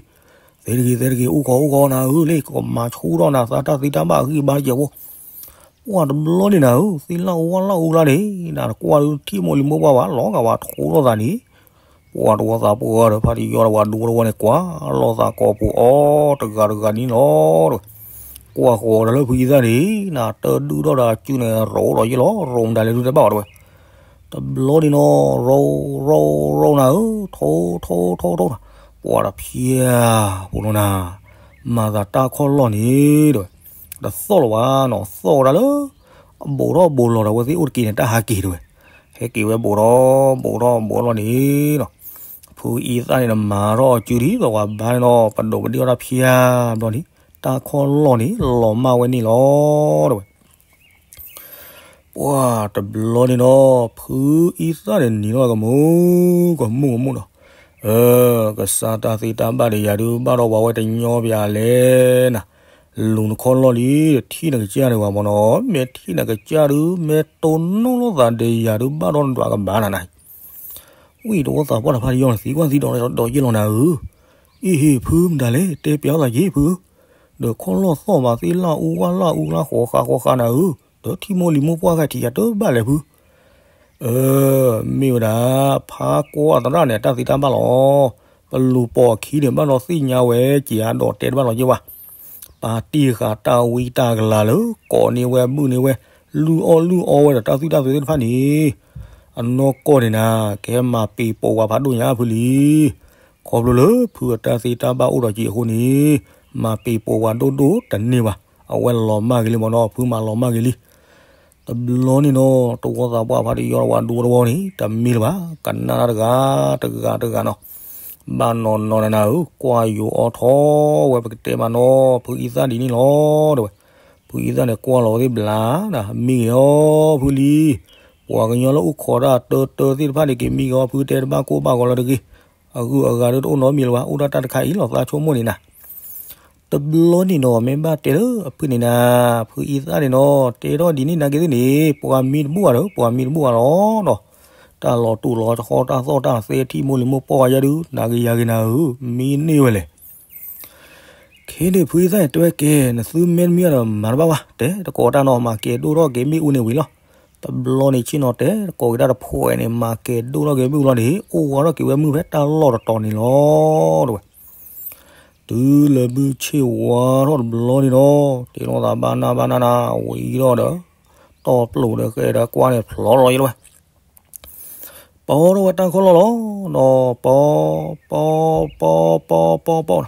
သဲတဂ့ၤ သဲတဂ့ၤ အိၣ်ခိးအိၣ်ခိးနၤဧၢ, လၢကမၤဆူၣ်ထီၣ်နၤ သးတၢ်သ့တၢ်ဘၣ်အဂံၢ်အဘါကဲးဖိ ပှၤတဘျီန့ၣ်နၤဧၢ, သ့ၣ်လၣ်အူဝၣ်လၣ်အူကျါန့ၣ် နကွၢ်ဒုးထံၣ်မိၢ်လံၤမိၢ်ပှၢ်ဘၣ် လီၤဂာ်ဝဲထိလိာ်သးန့ၣ်, ပှၤတဝီသးပှၢ်ဒီးဖးတယီဒီးပှၤဒူဖိတဝီန့ၣ် ကွၢ်လိာ်သးကိးပူၤအီၤတဂၤတဂၤန့ၣ်လီၤ. ကွၢ်ဃီၤဒီးလၢဖုအံသၣ်န့ၣ် နတၢၢ်ဒုၣ်ထီၣ်ဒီးအစုန့ၣ် ရိးဒီးယ့ၢ်လီၤ, ရိးမတၤလဲၣ်ဒုးတဲဘၣ်အီၤ တဲဝဲ. တဘျီန့ၣ်နီၤ, ရိးရိးရိးနၤဧၢ, ထိထိထိထိနၤ, ပှၤတဖျၢၣ်ဖိလီၤနၤ, မၤသးတၢ်ခီၣ်လီၢ်န့ၣ် တဲဝဲ, တသီၣ်လၢၤဘၣ်နီၤ, သီၣ်ဝဲဒၣ်လၢ အဘူးထီၣ်ဘူးလီၤဒီး အဝဲသ့ၣ်အိၣ်တက့ၢ်န့ၣ် တၢ်ဟးက့ၤ တဲဝဲ. ဟဲက့ၤဝဲဘူးထီၣ်ဘူးထီၣ်ဘူးထီၣ်လီၤန့ၣ်နီၤ, ဖုအံသၣ်န့ၣ် နမၤထီၣ်အစုဒ်သိးပှၤဘါန့ၣ်နီၤ, ပဒိးပဒ့ၣ်အီၣ်တၢ်ဖျၢၣ်ဘျီန့ၣ် တၢ်ခီၣ်လီၢ်န့ၣ် လီၤမၢ်ဝဲန့ၣ်လီၤ တဲဝဲ. ပှၤတဘျီန့ၣ်နီၤ, ဖုအံသၣ်န့ၣ်နံၤထီၣ်ကမူၣ်ကမူၣ်ကမူၣ်နီၤ, အၢ, ကစၢ်တၢ်သ့တၢ်ဘၣ်ဒီးယၤဒုး ဘၣ်ဒီးပှၤဝဲတညီဘၣ်လဲၣ်နၤ, လူၤနခီၣ်လီၢ်လံ, ထံၣ်နကစၢ်ဒံးဘၣ်မ့ၢ်နီၤ, မ့ၢ်ထံၣ်နကစၢ်ဒုး မ့ၢ်တိၢ်နီၣ်လိာ်သးဒီးယၤဒုး ဘၣ်ဒီးနဒွးကဘၣ်နၤနၤ. ဝံၤတဝီသးပှၢ်တဖၣ်တယီန့ၣ် သံကွၢ်သံဒိးဒီးယ့ၢ်လီၤနၤဧၢ, အ့ဟ့ၣ်ဖုမတၤလဲၣ် တဲပျးအီၣ်သးက့ၤဖုဧၢ, ဒီးခီၣ်လီၢ်သီၣ်မးသ့ၣ်လၣ်အူဝၣ်လၣ်အူလၢဃီၤဃာ်ဃီၤဃာ်နၤဧၢ, ဒီးထံၣ်မိၢ်လံၤမိၢ်ပှၢ်ဂၤထံးယၤတဘၣ်လဲၣ်ဖု အၢ, မ့ၢ်ဝဲဒၣ် ဖးကွၢ်သရၣ်န့ၣ် အတၢ်သ့တၢ်ဘၣ်လီၤ. ပလူၤပိာ်အခံန့ၣ် ဘၣ်ဒီးသ့ၣ်ညါဝဲက့ၤအါဒီးတဲတဘၣ်လီၤက့ၤဝဲ, ပာ်တ့ၢ်ဃာ်တၢ်ဝံတၢ်ကလၤလၢ ကိးန့ၢ်ဝဲဘုၣ်န့ၢ်ဝဲ လုၢ်အီၣ်လုၢ်အီဝဲဒီးတၢ်သွံၣ်တၢ်သွဲသ့ၣ်တဖၣ်န့ၣ်, အနီၢ်ကီၢ်န့ၣ်နၤ ကဟဲမၤပ့ၤပိာ်ဝဲဖးဒိၣ်ညါဖုလံ. ခီဖျိလၢဖုအတၢ်သ့တၢ်ဘၣ်အိၣ်ဒီးက့ၤအဃိန့ၣ်, မၤပ့ၤပိာ်ဝဲဒိၣ်ဒိၣ်တန့ၢ်ဘၣ်. အဝဲလီၤမၢ်ဂ့ၤလံမ့ၢ်နီၤ, ဖုမၤလီၤမၢ်ဂ့ၤလံ. တဘျီန့ၣ်နီၤ, တဝီသးပှၢ်ဖးတယီဒီးပှၤဒူဖိတဝီန့ၣ် တမ့ၢ်လၢၤဘၣ်, ကနၣ်တၢ်တဂၤတဂၤတဂၤနီၤ. ဘၣ်နီၢ်နီၢ်နၤဧၢ, ကွၢ်ယိၤအီထီၣ်ဝဲ ပကတဲမးနီၤ ဖုအံသၣ်ဒ်န့ၣ်လီၤ တဲဝဲ. ဖုအံသၣ်န့ၣ်ကွၢ်လီၤဝဲသ့ၣ်ဘျါ, မံဂ့ၤအီၤဖုလံ, ပှၤကညီလၢအိၣ်ခိးတၢ်တၢတၢသ့ၣ်တဖၣ်န့ၣ် က့ၤမံဂ့ၤအီၤဖု တဲတဘၣ်ကိၢ်ဘၣ်ဂီၤလၢၤတဂ့ၤ, အဂုၤအဂၤဒ်တအိၣ်နီတမံၤလၢၤဘၣ်, အိၣ်ဒၣ်တၢ်တခါအံၤလီၤ သးဆိကမိၣ်န့ၣ်နၤ. တဘျီန့ၣ်နီၤ မ့ၢ်ဘၣ်တဲလၢအဖုန့ၣ်နၤ, ဖုအံသၣ်န့ၣ်နီၤ တဲထီၣ်ဒ်န့ၣ်နာ်က့သ့ၣ်န့ၣ် ပှၤမံတဘူၣ်ဘၣ်ဒီး ပှၤမံတဘူၣ်ဘၣ်လီၤဒီး, တၢ်လီၤတူာ်လီၤတဃီ တၢ်သီၣ်တၢ်သဲ ထံၣ်မိၢ်လံၤမိၢ်ပှၢ်ဝဲယါဒုး နၤဂ့ၤယၤဂ့ၤနၤဧၢ, မံန့ၢ်ဝဲလဲၣ်. ခဲန့ၣ်ဖုအံသၣ်န့ၣ်တဲဝဲကဲ, နသုမ့ၢ်တမံဘၣ်ဒီးမၤတဘၣ်ဘၣ်, တဲတကိးတၢ်နီၤ မၤကဲၤဒိၣ်ထီၣ်က့ၤမ့ၣ်အူန့ၣ်ဝံၤလီၤ. တဘျီန့ၣ်ဆ့ၣ်နီၤတဲတကိးက့ၤတၢ်တဖှဲးန့ၣ် မၤကဲၤဒိၣ်ထီၣ်က့ၤမ့ၣ်အူလီၤန့ၣ် အိၣ်ဝါထီၣ်က့ၤဝဲမုၢ်ဖဲတၢ်လီၢ်တတီၤန့ၣ်လီၤ တဲဝဲ. တုၤလၢမုၢ်ဆ့ၣ်ဝါထီၣ်တဘျီန့ၣ်ဒီး တ့ထီၣ်သးဘၣ်နၢ်ဘၣ်နၢ်နၤ ဝံၤဒီးဒီး တီၢ်ပျိာ်ဒီးဃဲဒီးကွၢ်န့ၣ်ဖျိးလီၤယဲလီၤဝဲ. ပီထီၣ်ဝဲတၢ်ခီၣ်လီၢ်လီၤ, ဒီးပီ, ပီ, ပီ, ပီ, ပီ, ပီ,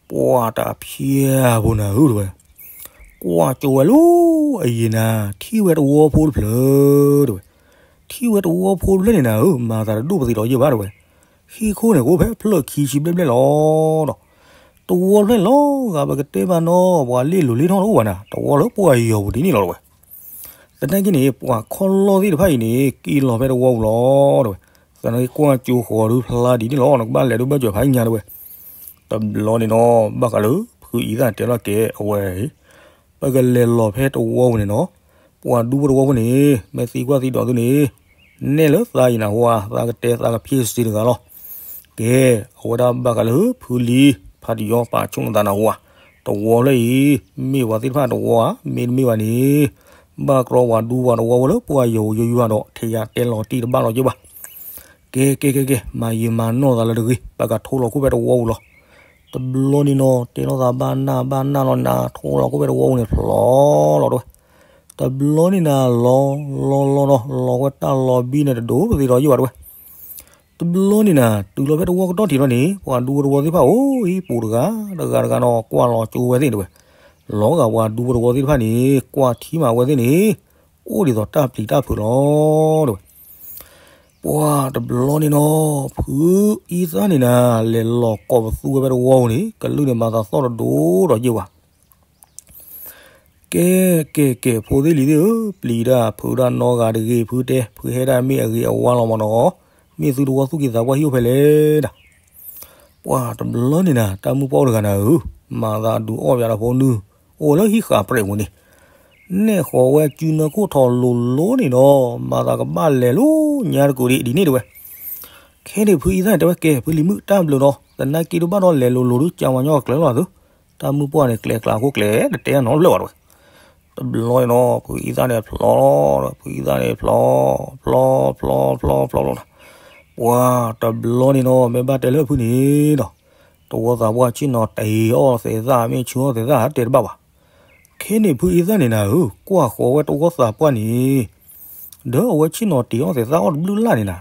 ပှၢ်တၢ်ဖျါဖိနၤဧၢ တဲဝဲ, ကွၢ်ကၠိဝဲလၢအယံၤနၤ ထံၣ်ဝဲတဝီဖိတဖျၢၣ် တဲဝဲ. ထံၣ်ဝဲတဝီဖိတဖျၢၣ်န့ၣ်နၤဧၢ, မၤသးတဒိၣ်ပသံးဒီးယဲၢ်ဘၣ် တဲဝဲ. ဟံၣ်ခိၣ်န့ၣ်ကအိၣ်ဖဲဖျၢၣ်ခံဆံဘျဲၣ်ဘျဲၣ်လီၤဒီး တဝီဖျၢၣ်န့ၣ်လီၤဂာ် ပကတဲမးနီၤ ပှၤလ့ၣ်လိၤလ့ၣ်ထီၣ်တအိၣ်ဘၣ်နၤ, တဝီလၢပှၢ်ယီၤပူၤဒ်န့ၣ်လီၤ တဲဝဲ. သနာ်က့န့ၣ် ပှၤခီၣ်လီၢ်သ့ၣ်တဖၣ်အံၤန့ၣ် က့ၤလီၤဖဲတဝီပူၤလီၤ တဲဝဲ. သနာ်က့ကွၢ်ကၠိဃီၤဒုးဖျါဒ်န့ၣ်လီၤ, နကဘၣ်လဲၤဒုးဘၢၣ်စၢၤဖးညါ တဲဝဲ. တဘျီန့ၣ်နီၤ ဘၣ်ဃးလၢဖုအံသၣ်တဲလီၤကဲအဝဲ ပကလဲၤလီၤဖဲတဝီပူၤန့ၣ်နီၤ, ပှၤဒူဖိတဝီဖိန့ၣ် မ့ၢ်သံကွၢ်သံဒိးသုန့ၣ် နဲၣ်လၢသးအံၤနၢ်ဟူဧါ, သးကတဲသးကဖျ့စ့တဂၤလီၤ. ကဲ, အဝဲဒၣ်ဘၣ်ဃးလၢဖုလံၤ ဖးတယီၤပာ်ဆူၣ်နသးနၢ်ဟူဧါ, တဝီဖျၢၣ်အံၤ မ့ၢ်ပှၤသ့ၣ်တဖၣ်တဝီဧါ, မ့တမ့ၢ်ဘၣ်န့ၣ် ဘၣ်ကြီပှၤဒူပှၤတဝီဖိလၢပှၢ်ယီၤယိယိဒီး ထဲယၤတဲလီၤတံၢ်တဘၣ်လီၤက့ဘၣ်. ကဲကဲကဲကဲ, မၤယံာ်မၤနီၢ်သးလၢတဂ့ၤ, ပကထိလီၤခိၣ်ဖဲတဝီပူၤလီၤ. တဘျီန့ၣ်နီၤ တဲလီၤသးဘၣ်နၢ်ဘၣ်နၢ်လီၤနၤ, ထိလီၤခိၣ်ဖဲတဝီပူၤန့ၣ်ဖျိးလီၤ တဲဝဲ. တဘျီန့ၣ်နၤ လီၤလီၤလီၤလီၤ လီၤဝဲတၢ်လီၤဘံၣ်န့ၣ်တဒိၣ်ပသံးဒီးယဲၢ်ဘၣ် တဲဝဲ. တဘျီန့ၣ်နၤ တုၤလီၤဖဲတဝီကတီၢ်ထံးလီၤန့ၣ် ပှၤဒူဖိတဝီသ့ၣ်တဖၣ်အိၣ်ဟံၣ်ပူၤတဂၤတဂၤတဂၤနီၤ ကွၢ်လီၤကၠိဝဲသ့ၣ် တဲဝဲ. လီၤဂာ်ပှၤဒူဖိတဝီသ့ၣ်တဖၣ်န့ၣ် ကွၢ်ထံမးဝဲသ့ၣ်န့ၣ် အိၣ်ဒ်သိးတၢ်ပျံၤတၢ်ဖုးလီၤ တဲဝဲ. ပှၤတဘျီန့ၣ်နီၤ ဖုအံသၣ်န့ၣ်နၤ လဲၤလီၤကိးပသူဝဲဖဲတဝီပူၤန့ၣ် ကလုၢ်န့ၣ်မၤသးသီၣ်တဒိၣ်ဒီးယဲၢ်ဘၣ် ကဲကဲကဲ ဖိသ့ၣ်လံၤသ့ၣ်ဧၢ, ပျံၤတၢ်ဖုးတၢ်နီတဂၤတဂ့ၤ ဖုတဲ, ဖုဟဲဒၣ်မ့ၢ်အဂ့ၤအဝါလီၤမးနီၤ, မ့ၢ်သုတဝီသူၣ်ကံၢ်သးပှၢ်ဟံၣ်အိၣ်ဖဲလဲၣ်ဒၣ်. ပှၤတဘျီန့ၣ်နၤ တၢ်မုၣ်ပှၢ်အိၣ်တဂၤနၤဧၢ, မၤသးဒုးအီၣ်ပယါဒီးဖိနုၢ်, အိၣ်ဝဲလၢဟံၣ်ဃာ်ပြဲးပူၤန့ၣ်, နဲၣ်ဃီၤဝဲစုနၢခိၣ်ထီၣ်လိၤလိၤန့ၣ်ဒီး မၤသးကဘၣ်လဲၤလၢညါတကိးဒ်အံၤဒ်န့ၣ်တဲဝဲ. ခဲန့ၣ်ဖုအံသၣ်န့ၣ်တဲဝဲကဲ ဖုလံၤမုၣ်တၢ်ဘျုးနီၤ, သနာ်က့ဒုးဘၣ်ဒီးလဲၤလိၤလိၤဒုး ကၢ်ဝါညီကျဲလီၤသု, တၢ်မုၣ်ပှၢ်န့ၣ် ကျဲကျါခိၣ်ကျဲ တတဲနီတဘျီဘၣ်တဲဝဲ. တဘျီန့ၣ်နီၤ ဖုအံသၣ်န့ၣ်ဖျိးလီၤ, ဖုအံသၣ်န့ၣ်ဖျိး, ဖျိးဖျိးဖျိးဖျိးလီၤ. ပှၤတဘျီန့ၣ်နီၤ မ့ၢ်ဘၣ်တဲလၢဖုန့ၣ်ဒီး တဝီသးပှၢ်ဆ့ၣ်နီၤတ့ၤအီၣ်သဲးသၣ် မ့ၢ်ဆူအီၣ်သဲးသၣ်တဲတဘၣ်ဘၣ်. ခဲန့ၣ်ဖုအံသၣ်န့ၣ်နၤဧၢ, ကွၢ်ဃီၤဝဲတဝီသးပှၢ်န့ၣ် ဒီးအဝဲဆ့ၣ်နီၤတ့ၤအီၣ်သဲးသၣ်အီၣ်တဘျုးလၢ်န့ၣ်နၤ,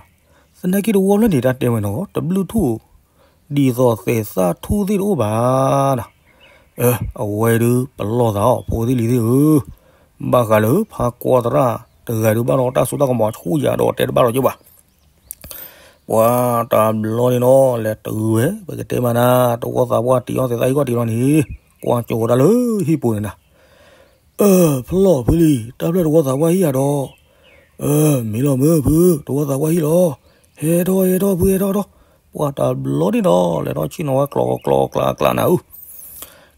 သနာ်က့တဝီဖျၢၣ်န့ၣ် တၢ်တဲဝဲနီၤ တဘျုးထူၣ် ဒ်သိးသဲးသၣ်ထူၣ်သ့ၣ်တအိၣ်ဘၣ်နၤ. အဝဲဒုးပလီၢ်သးအီၤ ဖိသ့ၣ်လံၤသ့ၣ်ဧၢ, ဘၣ်ဃးလၢဖးကွၢ်သရၣ်တဂၤဒုးဘၣ်ဒီးတၢ်စိတၢ်ကမီၤဆူၣ်ယၤဒီးတဲတဘၣ်လီၤက့ဘၣ်. ပှၤတဘျီန့ၣ်နီၤ လဲၤတုၤဝဲ ပကတဲမးနၤ တဝီသးပှၢ်တ့ၤအီၣ်သဲးသၣ်ဟံၣ်ကီၢ်ထံးလီၤန့ၣ် ကွၢ်ကၠိၤဝဲဒၣ်လၢဟံၣ်ပူၤန့ၣ်နၤ. အၢ ဖျီၣ်ဖုလံၤ တၢ်ဖျၢၣ်တဝီသးပှၢ်ဟံၣ်ယၤဒီး, အၢ မ့ၢ်လီၤမ့ၢ်ဖု တဝီသးပှၢ်ဟံၣ်လီၤ, ဟဲထီၣ်ဟဲထီၣ်ဖုဟဲထီၣ်ထီၣ်. ပှၤတဘျီန့ၣ်နီၤ လဲၤထီၣ်ဆ့ၣ်နီၤဝဲကျီကျီကျါကျါနၤဧၢ.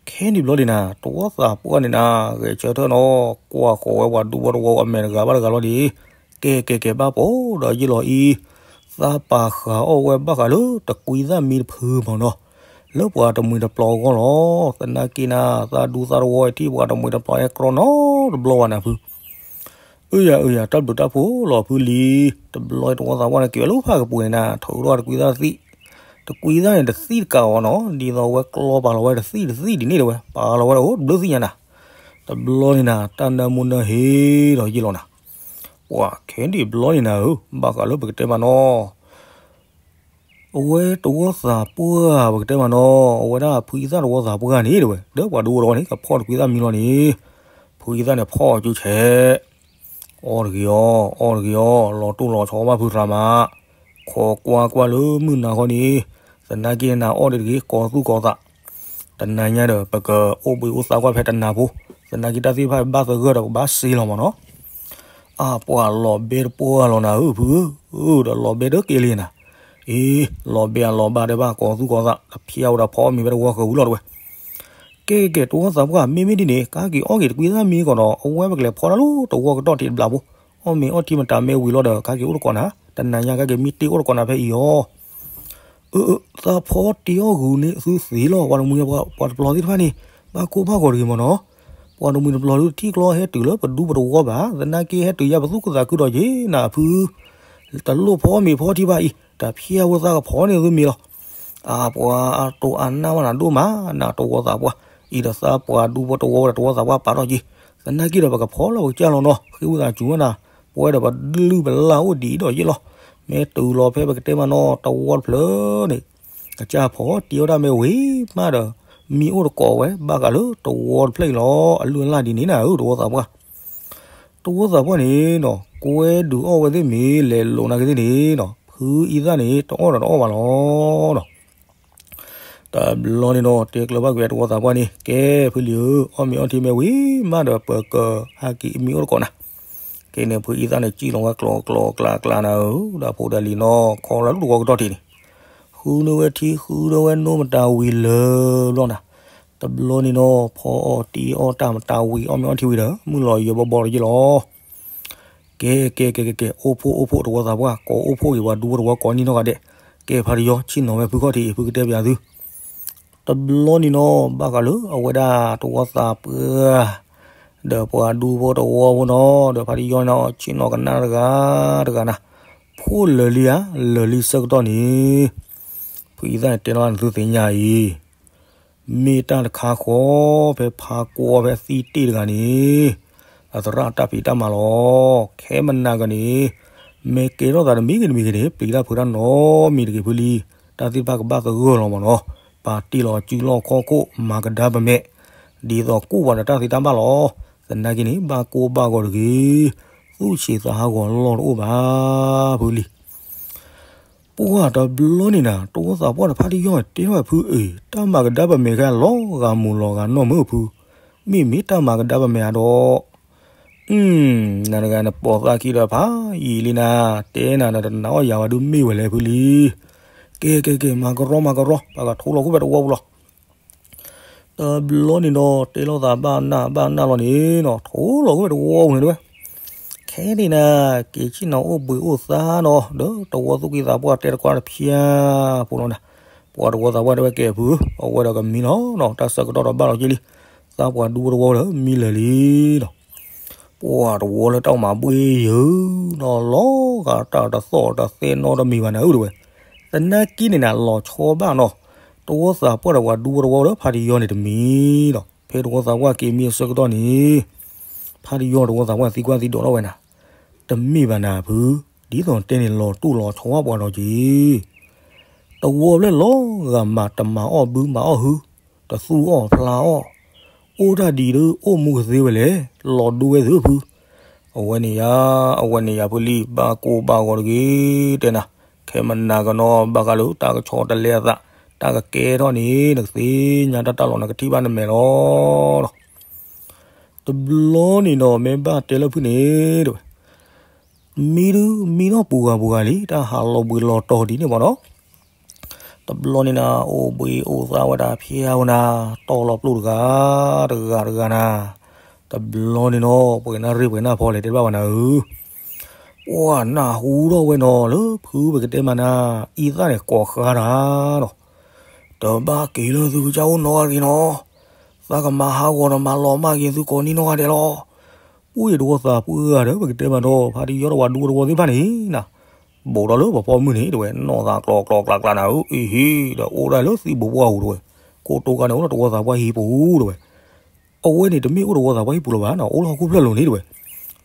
ခဲန့ၣ်ဘျီန့ၣ်နၤ တဝီသးပှၢ်န့ၣ်နၤ ဂဲၤဆၢထၢၣ်နီၤ ကွၢ်ဃီၤဝဲပှၤဒူဖိတဝီအမဲာ်တဂၤဘၣ်တဂၤလီၤန့ၣ်, ကဲကဲကဲ ဘၣ်ပိာ်ဒီးယ့ၢ်လီၤအံၤ, သးပာ်ဃာ်အီၣ်ဝဲဘၣ်ဃးလၢတကွံသၣ်မံတဖုမးနီၤ, လၢပှၤတမှံၤတပျီၤအဂီၢ်လီၤ. သနာ်က့နၤ သးဒူသးတဝီအံၤထံၣ်ပှၤတမှံၤတပျီၤအဲၣ်ကြီနီတဘျီဘၣ်နၤဖု အၢယၤအၢယၤ တၢ်ဘျုးတၢ်ဖှိၣ်လီၤဖုလံၤ. တဘျီတဝီသးပှၢ်န့ၣ်က့ၤဝဲလၢဖၣ်ကပူၤန့ၣ်နၤ ထုးထီၣ်တကွံသၣ်သံၣ်, တကွံသၣ်န့ၣ်တသံၣ်တကးအီၤနီၤ ဒ်သိးဝဲကျီပာ်လီၤဝဲတသံၣ်တသံၣ်ဒ်န့ၣ်တဲဝဲ ပာ်လီၤဝဲဒၣ်အိၣ်တဘျုးသ့ၣ်ညါနၤ. တဘျီန့ၣ်နၤ တၢ်နၢမူနၢဟ့ဒီးယ့ၢ်လီၤနၤ. ပှၤခဲန့ၣ်ဘျီန့ၣ်နၤဧၢ ဘၣ်ဃးလၢပကတဲမးနီၤ အဝဲတဝီသးပှၢ် ပကတဲမးနီၤ အဝဲဒၣ်ဖုအံသၣ်တဝီသးပှၢ်န့ၣ်တဲဝဲ ဒီးပှၤဒူဖိတဝီန့ၣ် ကဖီၣ်တကွံသၣ်မံလီၤန့ၣ်, ဖုအံသၣ်န့ၣ်ဖီၣ်ကၠိဆဲး, အီၣ်တဂ့ၤအီၤ အီၣ်တဂ့ၤအီၤ လီၤတိၢ်လီၤဆီဘၣ်ဖုသရၣ်မး, ခိးကွၢ်ကွၢ်လၢမုၢ်နၤခီန့ၣ်, သနာ်က့နၤအီၣ်ဒံးတဂ့ၤ ကိးသူၣ်ကိးသး, တနၤညါဒီး ပကအိၣ်ဘှံးအိၣ်သါကွၢ်ဖဲတနၤဖိ, သနာ်က့တၢ်သ့ၣ်တဖၣ်ဘၣ်သဂၢၢ်ဒီးပဘၣ်စ့လီၤမၢ်နီၤ. အါ ပှၤလီၤဘဲတပှၢ်လီၤနၤဧၢဖုဧၢ, ဒီးလီၤဘဲတက့လံနၤ, အ့ လီၤဘဲအလီၤဘၣ်ဒဲးဘၣ် ကိးသူၣ်ကိးသး တဖျါဝဲဒီးဖီအီၣ်မ့ၤဖဲတဝီဃၢၤဝံၤလီၤတဝဲ. ကဲကဲကဲ တဝီသးပှၢ် မ့မ့ၢ်ဒ်န့ၣ် ကဟဲက့ၤအီၣ်က့ၤတကွံသၣ်မံကီးဒီး အဝဲပကလဲၤဖီတၢ်လၢတဝီကတီၢ်ထံးတဘျီဖိ, အီၣ်မ့ၤအီၣ်ထံမတၤမ့ၢ်ဝံၤလီၤဒီး ကဟဲက့ၤအိၣ်တကိးနၤ, တနၤညါကဟဲက့ၤမံတ့ၢ်အိၣ်တကိးနၤဖဲအံၤအီၤ. အၢ အၢ သးဖီတ့အီၣ်ဂုာ်န့ၢ်သုသ့လီၤ, ပှၤတမှံၤပှၤတပျီၤသ့ၣ်တဖၣ်န့ၣ် ဘၣ်ကိၢ်ဘၣ်ဂီၤတဂ့ၤမၢ်နီၤ. ပှၤတမှံၤတပျီၤဒုးထံၣ်ကျီဟဲတုၤလၢပဒူပတဝီဘၣ်, သနာ်က့ဟဲတုၤယၤပသူၣ်ကသးခုဒီးက့ၤနၤဖု, တလိၣ်ဖီမ့ၤဖီထံဘၣ်အံၤ တဖျါဝဲသးကဖီန့ၢ်သုမ့ၤလီၤ. အါ ပှၤအတိၢ်အနၢ်မးနၤဒိၣ်မး နတဝီသးပှၢ်, အံၤဒီးသးပှၢ်ဒူဖိတဝီဒီးတဝီသးပှၢ်ပာ်ထီၣ်က့ၤ, သနာ်က့ဒီးပကဖီလီၤပကစၢ်လီၤနီၤ, ဃ့ဝံသးစူၤဝဲနၤ, ပဝဲဒီးပလုၢ်ပလၢ်အိၣ်ဒံးဒီးယ့ၣ်လီၤ, မ့ၢ်တုၤလီၤဖဲပကတဲမးနီၤ တဝီတဖျၢၣ်န့ၣ် ကစၢ်ဖီတ့အီၣ်တၢ်မ့ၢ်ဝံၤမးဒီး မံအိၣ်တကိးဝဲ ဘၣ်ဃးလၢတဝီတဖျၢၣ်အံၤလီၤ, အလုၢ်အလၢ်ဒ်န့ၣ်နၤဧၢ တဝီသးပှၢ်. တဝီသးပှၢ်န့ၣ်နီၤ ကွဲဒုးအီၣ်ဝဲသ့ၣ်မ့ၢ်လဲၤလိာ်နာ်က့သ့ၣ်န့ၣ်နီၤ ဖုအံသၣ်န့ၣ် တအီၣ်ဒီးတအီၣ်ဘၣ်လီၤနီၤ. တဘျီန့ၣ်နီၤ တဲကျၢၤဘၣ်က့ၤတဝီသးပှၢ်န့ၣ် ကဲဖုလံၤဧၢ, အီၣ်မ့ၤအီထံမ့ၢ်ဝံၤမးဒီး ပကဟဲက့ၤမံအိၣ်တကိးနၤ. ကဲန့ၣ် ဖုအံသၣ်န့ၣ် စံၣ်လီၤဝဲကျီကျီကျါကျါနၤဧၢ, ဒီးဖိဒီးလံၤနီၤ ခီလၢတဝီကတီၢ်ထံးန့ၣ် ဃုန့ၢ်ဝဲထံ ဃုဒီးဝဲနိၢ်မတၤဝံၤလၢာ်ဘျီနၤ. တဘျီန့ၣ်နီၤ ဖီအီၣ်တ့အီၣ်တၢ်မတၤဝံၤ အီၣ်မ့ၤအီထံဝံၤဒီး မုၢ်လီၤယၢၤဘီဘီလီၤယ့ၣ်လီၤ. ကဲ ကဲ ကဲ ကဲ ကဲ အိၣ်ဖှိၣ် အိၣ်ဖှိၣ် တဝီသးပှၢ် ကိးအိၣ်ဖှိၣ်က့ၤပှၤဒူဖိတဝီကိးနံၤနီၢ်ဂၤဒဲး, ကဲ ဖါတယီ ဆ့ၣ်နီၤဝဲဖုခီၣ်ထံးအံၤ ဖုကတဲပၠးသု. တဘျီန့ၣ်နီၤ ဘၣ်ဃးလၢအဝဲဒၣ်တဝီသးပှၢ် ဒီးပှၤဒူဖိတဝီဖိနီၤ ဒီးဖါတယီန့ၣ် ဆ့ၣ်နီၤကနၣ်တဂၤတဂၤနၤ, ဖှိၣ်လၢာ်လံဧါ, လၢာ်လံဆၢကတီၢ်န့ၣ် ဖုအံသၣ်န့ၣ်တဲနီၣ်နသုသ့ၣ်ညါအံၤ မ့ၢ်တၢ်တခါဃီ ဖဲဖါကွီၢ်ဖဲသံတ့ၢ်တဂၤန့ၣ် အသရၣ်တၢ်ဖံးတၢ်မၤလီၤ. ခဲမနၤကန့ၣ် မ့ၢ်ကဲထီၣ်သးတမံၤဂ့ၤတမံၤဂ့ၤန့ၣ် ပျံၤတၢ်ဖုးတၢ်နီတမံၤတဂ့ၤဖုလံ, တၢ်သ့ၣ်တဖၣ်ကဘၣ်သဂၢၢ်လီၤမၢ်နီၤ. ပာ်တ့ၢ်လီၤစုလီၢ်ခီၣ်ခိၣ် မၤကဒါပမဲာ် ဒ်သိးကူၣ်ပှၤဒီးတၢ်သ့တၢ်ဘၣ်လီၤ. သနာ်က့န့ၣ် ဘၣ်ကိၢ်ဘၣ်ဂီၤတဂ့ၤ, သူၣ်ဆံးသးဟးဂီၤလီၢ်တအိၣ်ဘၣ်ဖုလံ. ပှၢ်တဘျီန့ၣ်နၤ တဝီသးပှၢ်ဒီးဖါတယီၢ်တဲထီၣ်ဖုအံၤ တၢ်မၤကဒါပမဲာ်ခဲလီၤဂာ်မုၢ်လီၤဂာ်နီၢ်မုၢ်ဖု, မ့မ့ၢ်တၢ်မၤကဒါပမဲာ်အါဒီး နတဂၤနပိာ်သးခံဒီးဖးယံာ်လံနၤ, တဲနၤဒီးတနာ်အီၣ်ယၤဝဲဒုးမ့ၢ်ဝဲလဲၣ်ဖုလံ. ကဲ ကဲ ကဲ မၤကရီ မၤကရီ ပကထိလီၤခိၣ်ဖဲတဝီပူၤလီၤ. တဘျီန့ၣ်ဒီး တဲလိာ်သးဘၣ်နၢ်ဘၣ်နၢ်လီၤန့ၣ်နီၤ ထိလီၤခိၣ်ဖဲတဝီပူၤန့ၣ်တဝဲ ခဲန့ၣ်နၤ က့ၤဆ့ၣ်နီၤအိၣ်ဘှံးအိၣ်သါနီၤ ဒီးတဝီသူၣ်ကံၢ်သးပှၢ်တဲတကွၢ်တဖျၢၣ်ဖိလီၤနၤ. ပှၤတဝီသးပှၢ်တဲဝဲကဲဖု, အဝဲဒီးကမံလီၤနီၤ, တၢ်ဆၢကတီၢ်ဒီးဘၣ်လီၤက့ၤလံ, သးပှၢ်ဒူဖိတဝီဒီးမံလၢာ်လံနီၤ. ပှၤတဝီလၢတၢ်မၤဘှ့ၣ်ယၢၤနီၤ လီၤဂာ်တၢ်တသီၣ်တသဲနီတမံၤဘၣ်နၤဧၢတဝဲ. သနာ်က့န့ၣ်နၤ လီၤဆီဘၣ်နီၤ, တဝီသးပှၢ်ဒီးပှၤဒူဖိတဝီဒီးဖါတယီန့ၣ်တမံၤနီၤ. ဖဲတဝီသးပှၢ်က့ၤမံအဆၢကတီၢ်န့ၣ် ဖါတယီတဝီသးပှၢ်သံကွၢ်သံဒိးထီၣ်ဝဲနၤ, တမ့ၢ်ဘၣ်နၤဖု, ဒ်သိးတဲန့ၣ်လီၤတူၢ်လီၤဆီပှၤဒီးက့ၤ တဝီဖျၢၣ်လီၤဂာ်မး တမၤအီၣ်ဘုမၤအီၣ်ဟု, တသူၣ်အီၣ်ဖျါအီၣ်, အိၣ်တၢ်ဒ်အံၤဒီး အိၣ်မူကသ့ဝဲလဲၣ်, လီၤဒိဝဲသုဖု. အဝဲန့ၣ်ယၤ, အဝဲန့ၣ်ယၤဖုလံ, ဘၣ်ကိၢ်ဘၣ်ဂီၤတဂ့ၤ, တဲနၤ, ခဲမနၤကနီၤ ဘၣ်ဃးလၢတၢ်ကဆီတလဲအသး, တၢ်ကကဲထီၣ်န့ၣ် နကသ့ၣ်ညါတၢ်တၢ်လီၤ နကထံၣ်ဘၣ်နမဲာ်လီၤ. တဘျီန့ၣ်နီၤ မ့ၢ်ဘၣ်တဲလၢဖုန့ၣ် တဝဲ မံဒုး မံထီၣ်ပူၤဂၤပူၤဂၤလံ, တၢ်ဟးလီၤဘှံးလီၤတီၤဒ်န့ၣ်မ့ၢ်နီၤ. တဘျီန့ၣ်နၤ အိၣ်ဘှံးအိၣ်သါဝဲဒၣ်ဖျါဝဲနၤ, တီၢ်လီၤပျိၢ်တဂၤ, တဂၤတဂၤနၤ. တဘျီန့ၣ်နီၤ ပှဲၤနၢ်ရ့ၣ်ပှဲၤနၢ်ဖီလဲၣ် တဲတဘၣ်ဝဲနၤဧၢ. ပှၤနၢ်ဟူထီၣ်ဝဲနီၤ လၢဖုပကတဲမးနၤ အံသၣ်န့ၣ်ကိးဃါတၢ်နီၤ. တဘၣ်က့ၤလၢသုကစၢ်အိၣ်နီတဂၤနီၤ. သးကမၤဟးဂီၤဒီးမၤလီၤမၢ်က့ၤသုကိးနံၤနီတဂၤဒဲးလီၤ. ပှ့ၤတဝီသးပှၢ်ဒီး ပကတဲမးနီၤ ဖါတယီတဝီဒူတဝီသ့ၣ်တဖၣ်န့ၣ်နၤ, ဘူးဒီးလၢပဖီမုၢ်န့ၣ် တဝဲနီၢ်သးကျီကျီကျါကျါနၤဧၢ, အံၤဟ့ၣ် ဒီးအိၣ်ဒၣ်လၢသံၣ်ဘိပှၢ်ပူၤတဝဲ, ခိၣ်တိကါန့ၣ် အိၣ်လၢတဝီသးပှၢ်ဟံၣ်ပူၤတဝဲ. အဝဲန့ၣ်တမ့ၢ်အိၣ်တဝီသးပှၢ်ဟံၣ်ပူၤလၢၤဘၣ်နီၤ, အိၣ်လၢဟီၣ်ခိၣ်ဖျၢၣ်လိၤန့ၣ်တဝဲ.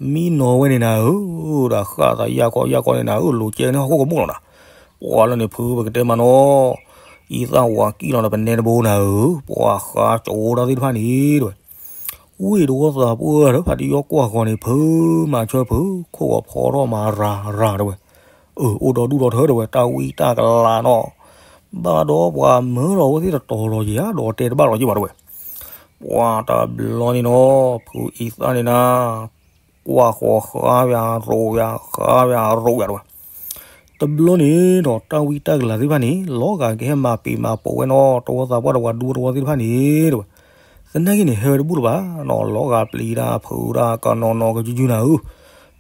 မံနီၤဝဲန့ၣ်နၤဧၢ, ဒီးဃၣ်သးယၢ်ကီယၢ်ကီန့ၣ်နၤဧၢ, လိၤကဲန့ၢ်ဟီၣ်ခိၣ်ကမူၣ်လီၤနၤ. ပှၤလၢန့ၣ်ဖုပကတဲမးနီၤ, အံသၣ်ဝၤကံၣ်လီၤဒီးပနဲတဘိနၤဧၢ, ပှၤဃါကၠိတၢ်သ့ၣ်တဖၣ်န့ၣ်တဝဲ. ဝ့ၢ်တဝီသးပှၢ်ဒီး ဖါတယီကွၢ်ဃီၤန့ၣ် ဖုမၤဆၢဖု ခိၣ်ဂီၤဖီထီၣ်မၤရၤရၤတဝဲ. အၢ အိၣ်ဒီဒူၣ်ဒီထၢတဝဲ တၢ်ဝံတၢ်ကလၤနီၤ. ဘၣ်ဒီးပှၤမၢလီၤဝဲသ့ၣ်တတီၤလီၤယံၤဧါ, ဒီးတဲတဘၣ်လီၤယံၤဘၣ်တဝဲ. ပှၤတဘျီန့ၣ်နီၤ ဖုအံသၣ်န့ၣ်နၤ ကွၢ်ဃီၤဃါယၤ ရိးယၤ ဃါယၤ ရိးယၤတဝဲ. တဘျီန့ၣ်ဒီး တၢ်ဝံတၢ်ကလၤသ့ၣ်တဖၣ်န့ၣ် လီၤဂာ်ကဟဲမၤပံာ်မၤပိာ်ဝဲနီၤ တဝီသးပှၢ်တဝၤဒူတဝီသ့ၣ်တဖၣ်န့ၣ်တဝဲ. သနာ်က့န့ၣ် ဟဲဝဲတဘူၣ်လၢၤဘၣ်နီၤ လီၤဂာ်ပျံၤတၢ်ဖုးတၢ်ကနီၤနီၤကယူယူနၤဧၢ.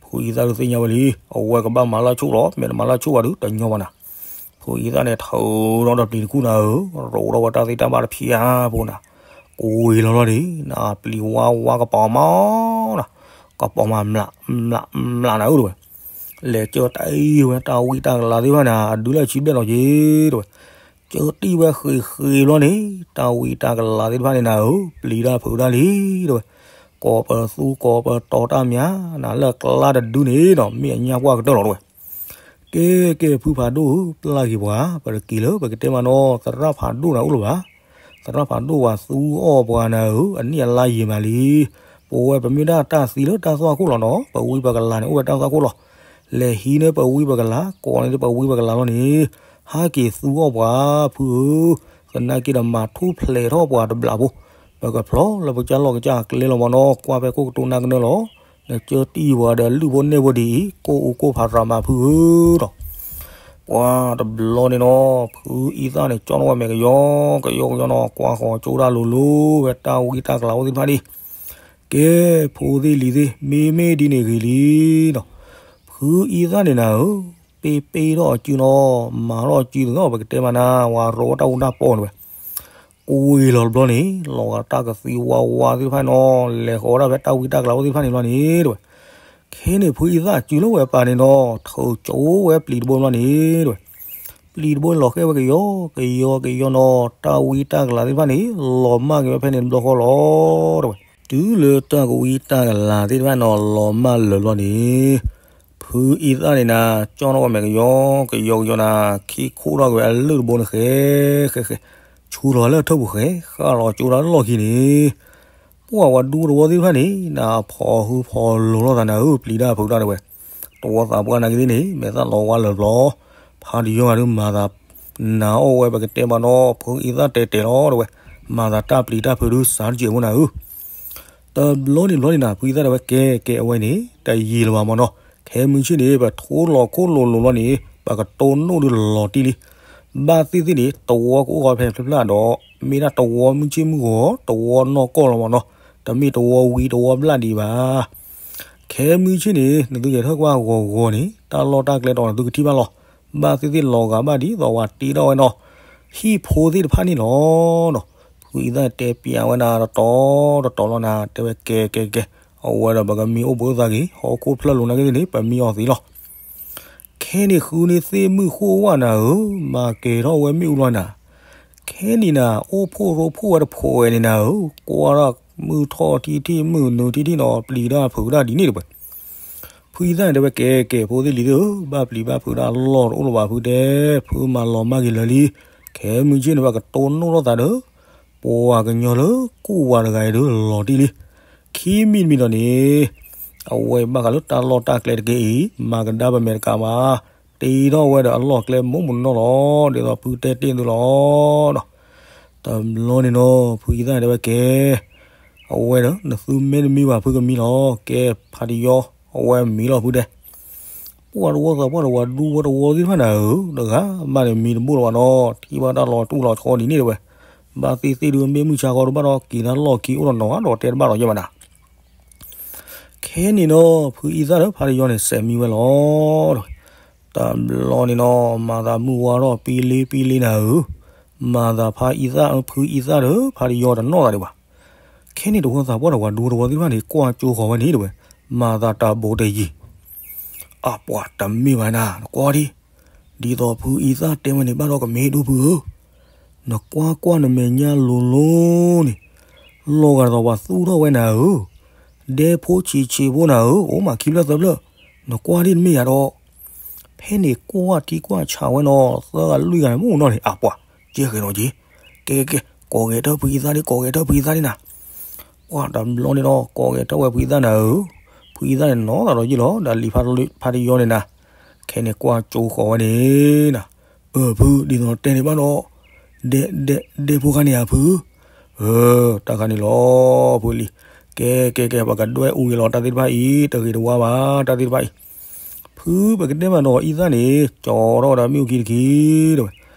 ဖုအံသၣ်ဒုးသ့ၣ်ညါဝဲလံ အဝဲကဘၣ်မၤလၢ်ဆိၣ်လီၤ မ့ၢ်တမၤလၢ်ဆိၣ်ဘၣ်ဒုး တညီဘၣ်နၤ. ဖုအံသၣ်န့ၣ်ထုးထီၣ်ဒီးပျံၤတခူၣ်နၤဧၢ, ရိးထီၣ်ဝဲတၢ်သ့ၣ်တၢ်ဘၣ်တဖၠါဖိနၤ, ကွံာ်လီၤလီၤန့ၣ် နပျံၤဝါဝါကပီၤမးနၤ, ကပီၤမး မျးမျးနၤဧၢတဝဲ. လဲၤကၢတံၢ်ဝဲတၢ်ဝံတၢ်ကလၤသ့ၣ်တဖၣ်န့ၣ် အဒုးလၢအဆံဘျဲၣ်လီၤက့ၤတဝဲ. ကၢတံၢ်ဝဲဃ့းဃ့းဘျီန့ၣ် တၢ်ဝံတၢ်ကလၤသ့ၣ်တဖၣ်န့ၣ်နၤဧၢ, ပျံၤတၢ်ဖုးတၢ်လံတဝဲ. ကိးပသူကိးပတီၤတၢ်မျးနၤ လၢကျါတဒုန့ၣ်ဒီး မ့ၢ်အညၣ်ပှၢ်ကတၢၢ်လီၤတဝဲ. ကဲ ကဲ ဖုဖးဒိၣ်ဧၢ, ပျၢ်က့ၤပှၤ ပတက့ၤလၢပကတဲမးနီၤ သရၣ်ဖးဒိၣ်နၤအိၣ်လၢၤဘၣ်. သရၣ်ဖးဒိၣ်ပှၤသူအီၣ်ပှၤနၤဧၢ, အနံၣ်အလါယံာ်မးလံ. ပဝဲပမ့ၢ်ဒၣ်တၢ်သံလၢတၢ်သွၣ်ခိၣ်လီၤနီၤ, ပဝံပကလၤန့ၣ် အိၣ်ဝဲတၢ်သွၣ်ခိၣ်လီၤ. လဲၤဟံးန့ၢ်ပဝံပကလၤ, ကိးန့ၢ်ပဝံပကလၤလီၤန့ၣ်, ဟးက့ၤသူအီၣ်ပှၤဖုဧၢ, သနာ်က့ဒီးမၤထူၣ်ဖျဲးထီၣ်ပှၤတဘျီဖိ, ပကဖျီလၢပကစၢ်လီၢ်ကစၢ်အကျဲလီၤမးနီၤ, ကွၢ်ဖဲခိၣ်ကတိၤနၢ်ကနၢလီၤ. နကၢတံၢ်ပှၤဒီးလုၢ်ဖိနဲၣ်ဖိဒ်အံၤ, ကိၣ်အူကိၣ်ဖးရၤမးဖုဧၢဒီး ပှၤတဘျီန့ၣ်နီၤ, ဖုအံသၣ်န့ၣ် ကၠီထီၣ်ဝဲမဲာ်ကယီကယီကယီနီၤ, ကွၢ်ဃီၤကၠိတၢ်လိၤလိၤဝဲတၢ်ဝံတၢ်ကလၤအိၣ်သ့ၣ်တဖၣ်န့ၣ်, ကဲ ဖိသ့ၣ်လံၤသ့ၣ်, မ့မ့ၢ်ဒ်န့ၣ်ဂ့ၤလံနီၤ, ဖုအံသၣ်န့ၣ်နၤဧၢ, ပ့ပ့ထီၣ်အစုနီၤ, မၤထီၣ်အစုသ့ၣ်နီၤ, ပကတဲမးနၤ, ဝၤရိးဝဲတၢ်အူတၢ်ပီၢ်န့ၣ်ဝဲ ကွံာ်လီၤတဘျီန့ၣ်, လီၤဂာ်တၢ်ကသံဝါဝါသ့ၣ်တဖၣ်န့ၣ်နီၤ, လဲၤဃီၤဝဲဒၣ်ဖဲတၢ်ဝံတၢ်ကလၤအိၣ်သ့ၣ်တဖၣ်န့ၣ်ဘျီန့ၣ်တဝဲ. ခဲန့ၣ် ဖုအံသၣ်စုလၢဝဲပာ်န့ၣ်နီၤ, ထုးကၠိဝဲပျံၤတဘိဘျီန့ၣ်တဝဲ. ပျံၤတဘိန့ၣ်လီၤဃဲၢ်ဝဲကယီကယီကယီနီၤ, တၢ်ဝံတၢ်ကလၤသ့ၣ်တဖၣ်န့ၣ် လီၤမၢ်က့ၤဝဲဖဲန့ၣ်တဘျီဃီလီၤတဝဲ. တုၤလၢတၢ်ကဝံတၢ်ကလၤသ့ၣ်တဖၣ်နီၤ လီၤမၢ်လၢာ်ဘျီန့ၣ်, ဖုအံသၣ်န့ၣ်နၤ, ကၠီထီၣ်ဝဲမဲာ်ကယီကယီကယီနၤ, ခံခိၣ်ထီၣ်က့ၤဝဲအလုၢ်တဘိန့ၣ်ဃဲဃဲဃဲ, ဆူလီၤဝဲလၢထၢၣ်ပူၤဃဲ, ဃၣ်လီၤကၠိတၢ်လီၢ်ခံန့ၣ်, ပှၤဝၤဒူတဝီသ့ၣ်တဖၣ်န့ၣ် နဖီၣ်ဟုဖီၣ်လိၤလိာ်သးနၤဧၢ, ပျံၤတၢ်ဖုးတၢ်တဝဲ. တဝီသးပှၢ်နာ်က့သ့ၣ်န့ၣ် မဲာ်သၣ်လီၤဝါလၢာ်ဘျီ, ဖးတယီဂၤဒုးမၤသး နၤအီၣ်ဝဲ ပကတဲမးနီၤ, ဖုအံသၣ်တဲာ်တဲာ်လီၤတဝဲ, မၤသးတၢ်ပျံၤတၢ်ဖုးဒုး စးတစဲးဖိနၤဧၢ. တဘျီန့ၣ်ဘျီန့ၣ်နၤ, ဖုအံသၣ်တဲဝဲ ကဲကဲအဝဲန့ၣ် တယံာ်လၢၤဘၣ်မးနီၤ, ခဲမုၢ်ဆ့ၣ်န့ၣ် ပထိလီၤခိၣ်လိၤလိၤလီၤန့ၣ် ပကတိၢ်နီၣ်ဒုးလီၤတံၢ်လံ. ဘၣ်သ့ၣ်သ့ၣ်န့ၣ် တဝီကအိၣ်ဃီဖဲဖျၢၣ်ဖျၢၣ်ဒီး မ့ၢ်ဒၣ်တဝီမုၢ်ဆ့ၣ်မုၢ်ဂီၤ တဝီနီၢ်ကီၢ်လီၤမးနီၤ, တမ့ၢ်တဝီဝံတဝီဘျၣ်ဒံးဘၣ်. ခဲမုၢ်ဆ့ၣ်န့ၣ် နသုကဲထီၣ်ကွၢ်ဂီၤဂီၤန့ၣ် တၢ်လီၢ်တၢ်ကျဲတီၤနသုကထံၣ်ဘၣ်လီၤ. ဘၣ်သ့ၣ်သ့ၣ်လီၤဂာ်ဘၣ်ဒ်သိးပှၤတ့ထီၣ်ဝဲနီၤ, ဟံၣ်ဖိသ့ၣ်တဖၣ်န့ၣ်လီၤ. ဖုအံသၣ်တဲပျးဝဲနၤတတီၤတတီၤလီၤနၤ, တဲဝဲကဲကဲကဲ, အဝဲဒီးပကမံအိၣ်ဘှံးအိၣ်သါက့ၤ, ဟီၣ်ခိၣ်ဖျၢၣ်လိၤနာ်က့သ့ၣ်န့ၣ် ပမံအီၤသ့လီၤ. ခဲန့ၣ်ဃုန့ၢ်သ့ၣ်မုၢ်ဃိၣ်ဝၣ်နၤဧၢ, မၤကဲၤထီၣ်ဝဲမ့ၣ်အူလီၤနၤ. ခဲန့ၣ်နၤ အိၣ်ဖှိၣ်ရိဖှိၣ်ဝဲတဖိးဝဲန့ၣ်နၤဧၢ, ကွၢ်ဒၣ်မုၢ်ထီၣ်ထံထံၣ် မုၢ်နုာ်ထံထံၣ်နီၤ, ပျံၤတၢ်ဖုးတၢ်ဒ်န့ၣ်တဝဲ. ဖုအံသၣ်န့ၣ်တဲဝဲ ကဲကဲ ဖိသ့ၣ်လံၤသ့ၣ်ဧၢ, ဘၣ်ပျံၤဘၣ်ဖုးတၢ်လီၢ်တအိၣ်လၢၤဘၣ်ဖုတဲ, ဖုမၤလီၤမၢ်က့ၤလၢာ်လံ. ခဲမုၢ်ဆ့ၣ်န့ၣ် ပကတိၢ်နီၣ်ထီၣ်သးဒီး ပှၤကညီလၢကူၣ်ဝါတဂၤအံၤဒီးလီၤတံၢ်လံ. ခံမံၤတမံၤဒီးန့ၣ် အဝဲဘၣ်ဃးလၢတၢ်လီၢ်တၢ်ကျဲတက့ၢ်အံၤ မၤကဒါပမဲာ်တကးဘၣ်, တ့ထီၣ်ဝဲဒီးအလီၢ်ကျဲမိၢ်မုၢ်နီၢ်လီၤ, ဒ်သိးဖုတဲတ့ၢ်သုလီၤ. တဘျီန့ၣ်နီၤ ဖုအံသၣ်တဲဝဲကဲ, အဝဲဒီး နသုမ့ၢ်တမံဘၣ်ဖုကမံလီၤ, ကဲဖးတယီ အဝဲမံလီၤဖုတဲ. ပှၤတဝီသးပှၢ်တဝၤဒူဝဲတဝီသ့ၣ်တဖၣ်န့ၣ်ဧၢ, တဂၤမးန့ၣ်မံတဘိၣ်လၢၤဘၣ်နီၤ, ထံၣ်ဘၣ်တၢ်လီၤတူၢ်လီၤဆီဒ်န့ၣ်တဝဲ. ဘၣ်သ့ၣ်သ့ၣ်ဒုးမ့ၢ်မုၢ်ဆါဃီဒုးဘၣ်ဒီး က့ၤတၢ်လီၢ်ခံအိၣ်ဒီးနီၤဒီးတဲတဘၣ်လီၤယဲၢ်ဘၣ်နၤ. ခဲန့ၣ်နီၤ ဖုအံသၣ်ဒီးဖးတယီန့ၣ် စဲးမံဝဲလီၤ. တဘျီန့ၣ်နီၤ မၤသးမုၢ်ဝါထီၣ်ပံလ့ပံလ့နၤဧၢ, မၤသးဖးအံသၣ် ဖုအံသၣ်ဒီးဖးတယီတနီၣ်သးဒံးဘၣ်. ခဲန့ၣ်တဝီသးပှၢ်တဝၤဒူတဝီသ့ၣ်တဖၣ်န့ၣ် ကွၢ်ကၠိဃီၤဝဲန့ၣ်တဝဲ, မၤသးတၢ်ဘိးတယံၤ. အပှၤတမ့ၢ်ဘၣ်နၤ နကွၢ်ဒံး, ဒ်သိးဖုအံသၣ်တဲဝဲန့ၣ် ဘၣ်ဒီးကမ့ၢ်ဒိၣ်ဖုဧၢ. နကွၢ်ကွၢ်နမဲာ်ညါလိၤလိၤန့ၣ်, လီၤဂာ်ဒ်သိးပှၤသူၣ်ထီၣ်ဝဲနၤဧၢ, ဒဲဖိဆံးဆံးဖိနၤဧၢ, အိၣ်မးခံဖျၢၣ်သၢဖျၢၣ်, နကွၢ်ဒံးတမ့ၢ်ယၤဒီး. ဖဲန့ၣ်ကွၢ်ထံကွၢ်ဆးဝဲနီၤ သၢဂၤလွံၢ်ဂၤန့ၣ် မ့ၢ်အိၣ်နီၤန့ၣ် အပှၤ ကဲဃဲၤနီၤက့ၤ, ကဲကဲကဲ ကိးဂဲၤထၢၣ်ဖုအံသၣ်ဒံး ကိးဂဲၤထၢၣ်ဖုအံသၣ်ဒံးနၤ. ပှၤတဘျီန့ၣ်ဒီး ကိးဂဲၤထၢၣ်ဝဲဖုအံသၣ်နၤဧၢ, ဖုအံသၣ်န့ၣ်နီၤသးဒီးယံာ်လီၤ ဒီးလံာ်ဖးတယီန့ၣ်နၤ. ခဲန့ၣ်ကွၢ်ကၠိဃီၤဝဲန့ၣ်နၤ ဖု ဒ်သိးတဲန့ၣ်ဘၣ်ဒီး, ဒဲဒဲဒဲဖိခါန့ၣ်ဧါဖု, တၢ်ခါန့ၣ်လီၤ ဖုလံၤ, ကဲကဲကဲ ပကဒွဲၣ်အူဂ့ၤလီၤ တၢ်သ့ၣ်တဖၣ်အံၤ တဂ့ၤတဝါဘၣ် တၢ်သ့ၣ်တဖၣ်အံၤ, ဖု ပကတဲမးနီၤ အံသၣ်န့ၣ် ကၠီထီၣ်ဝဲဒီးမ့ၣ်အူခံတခံ တဲဝဲ,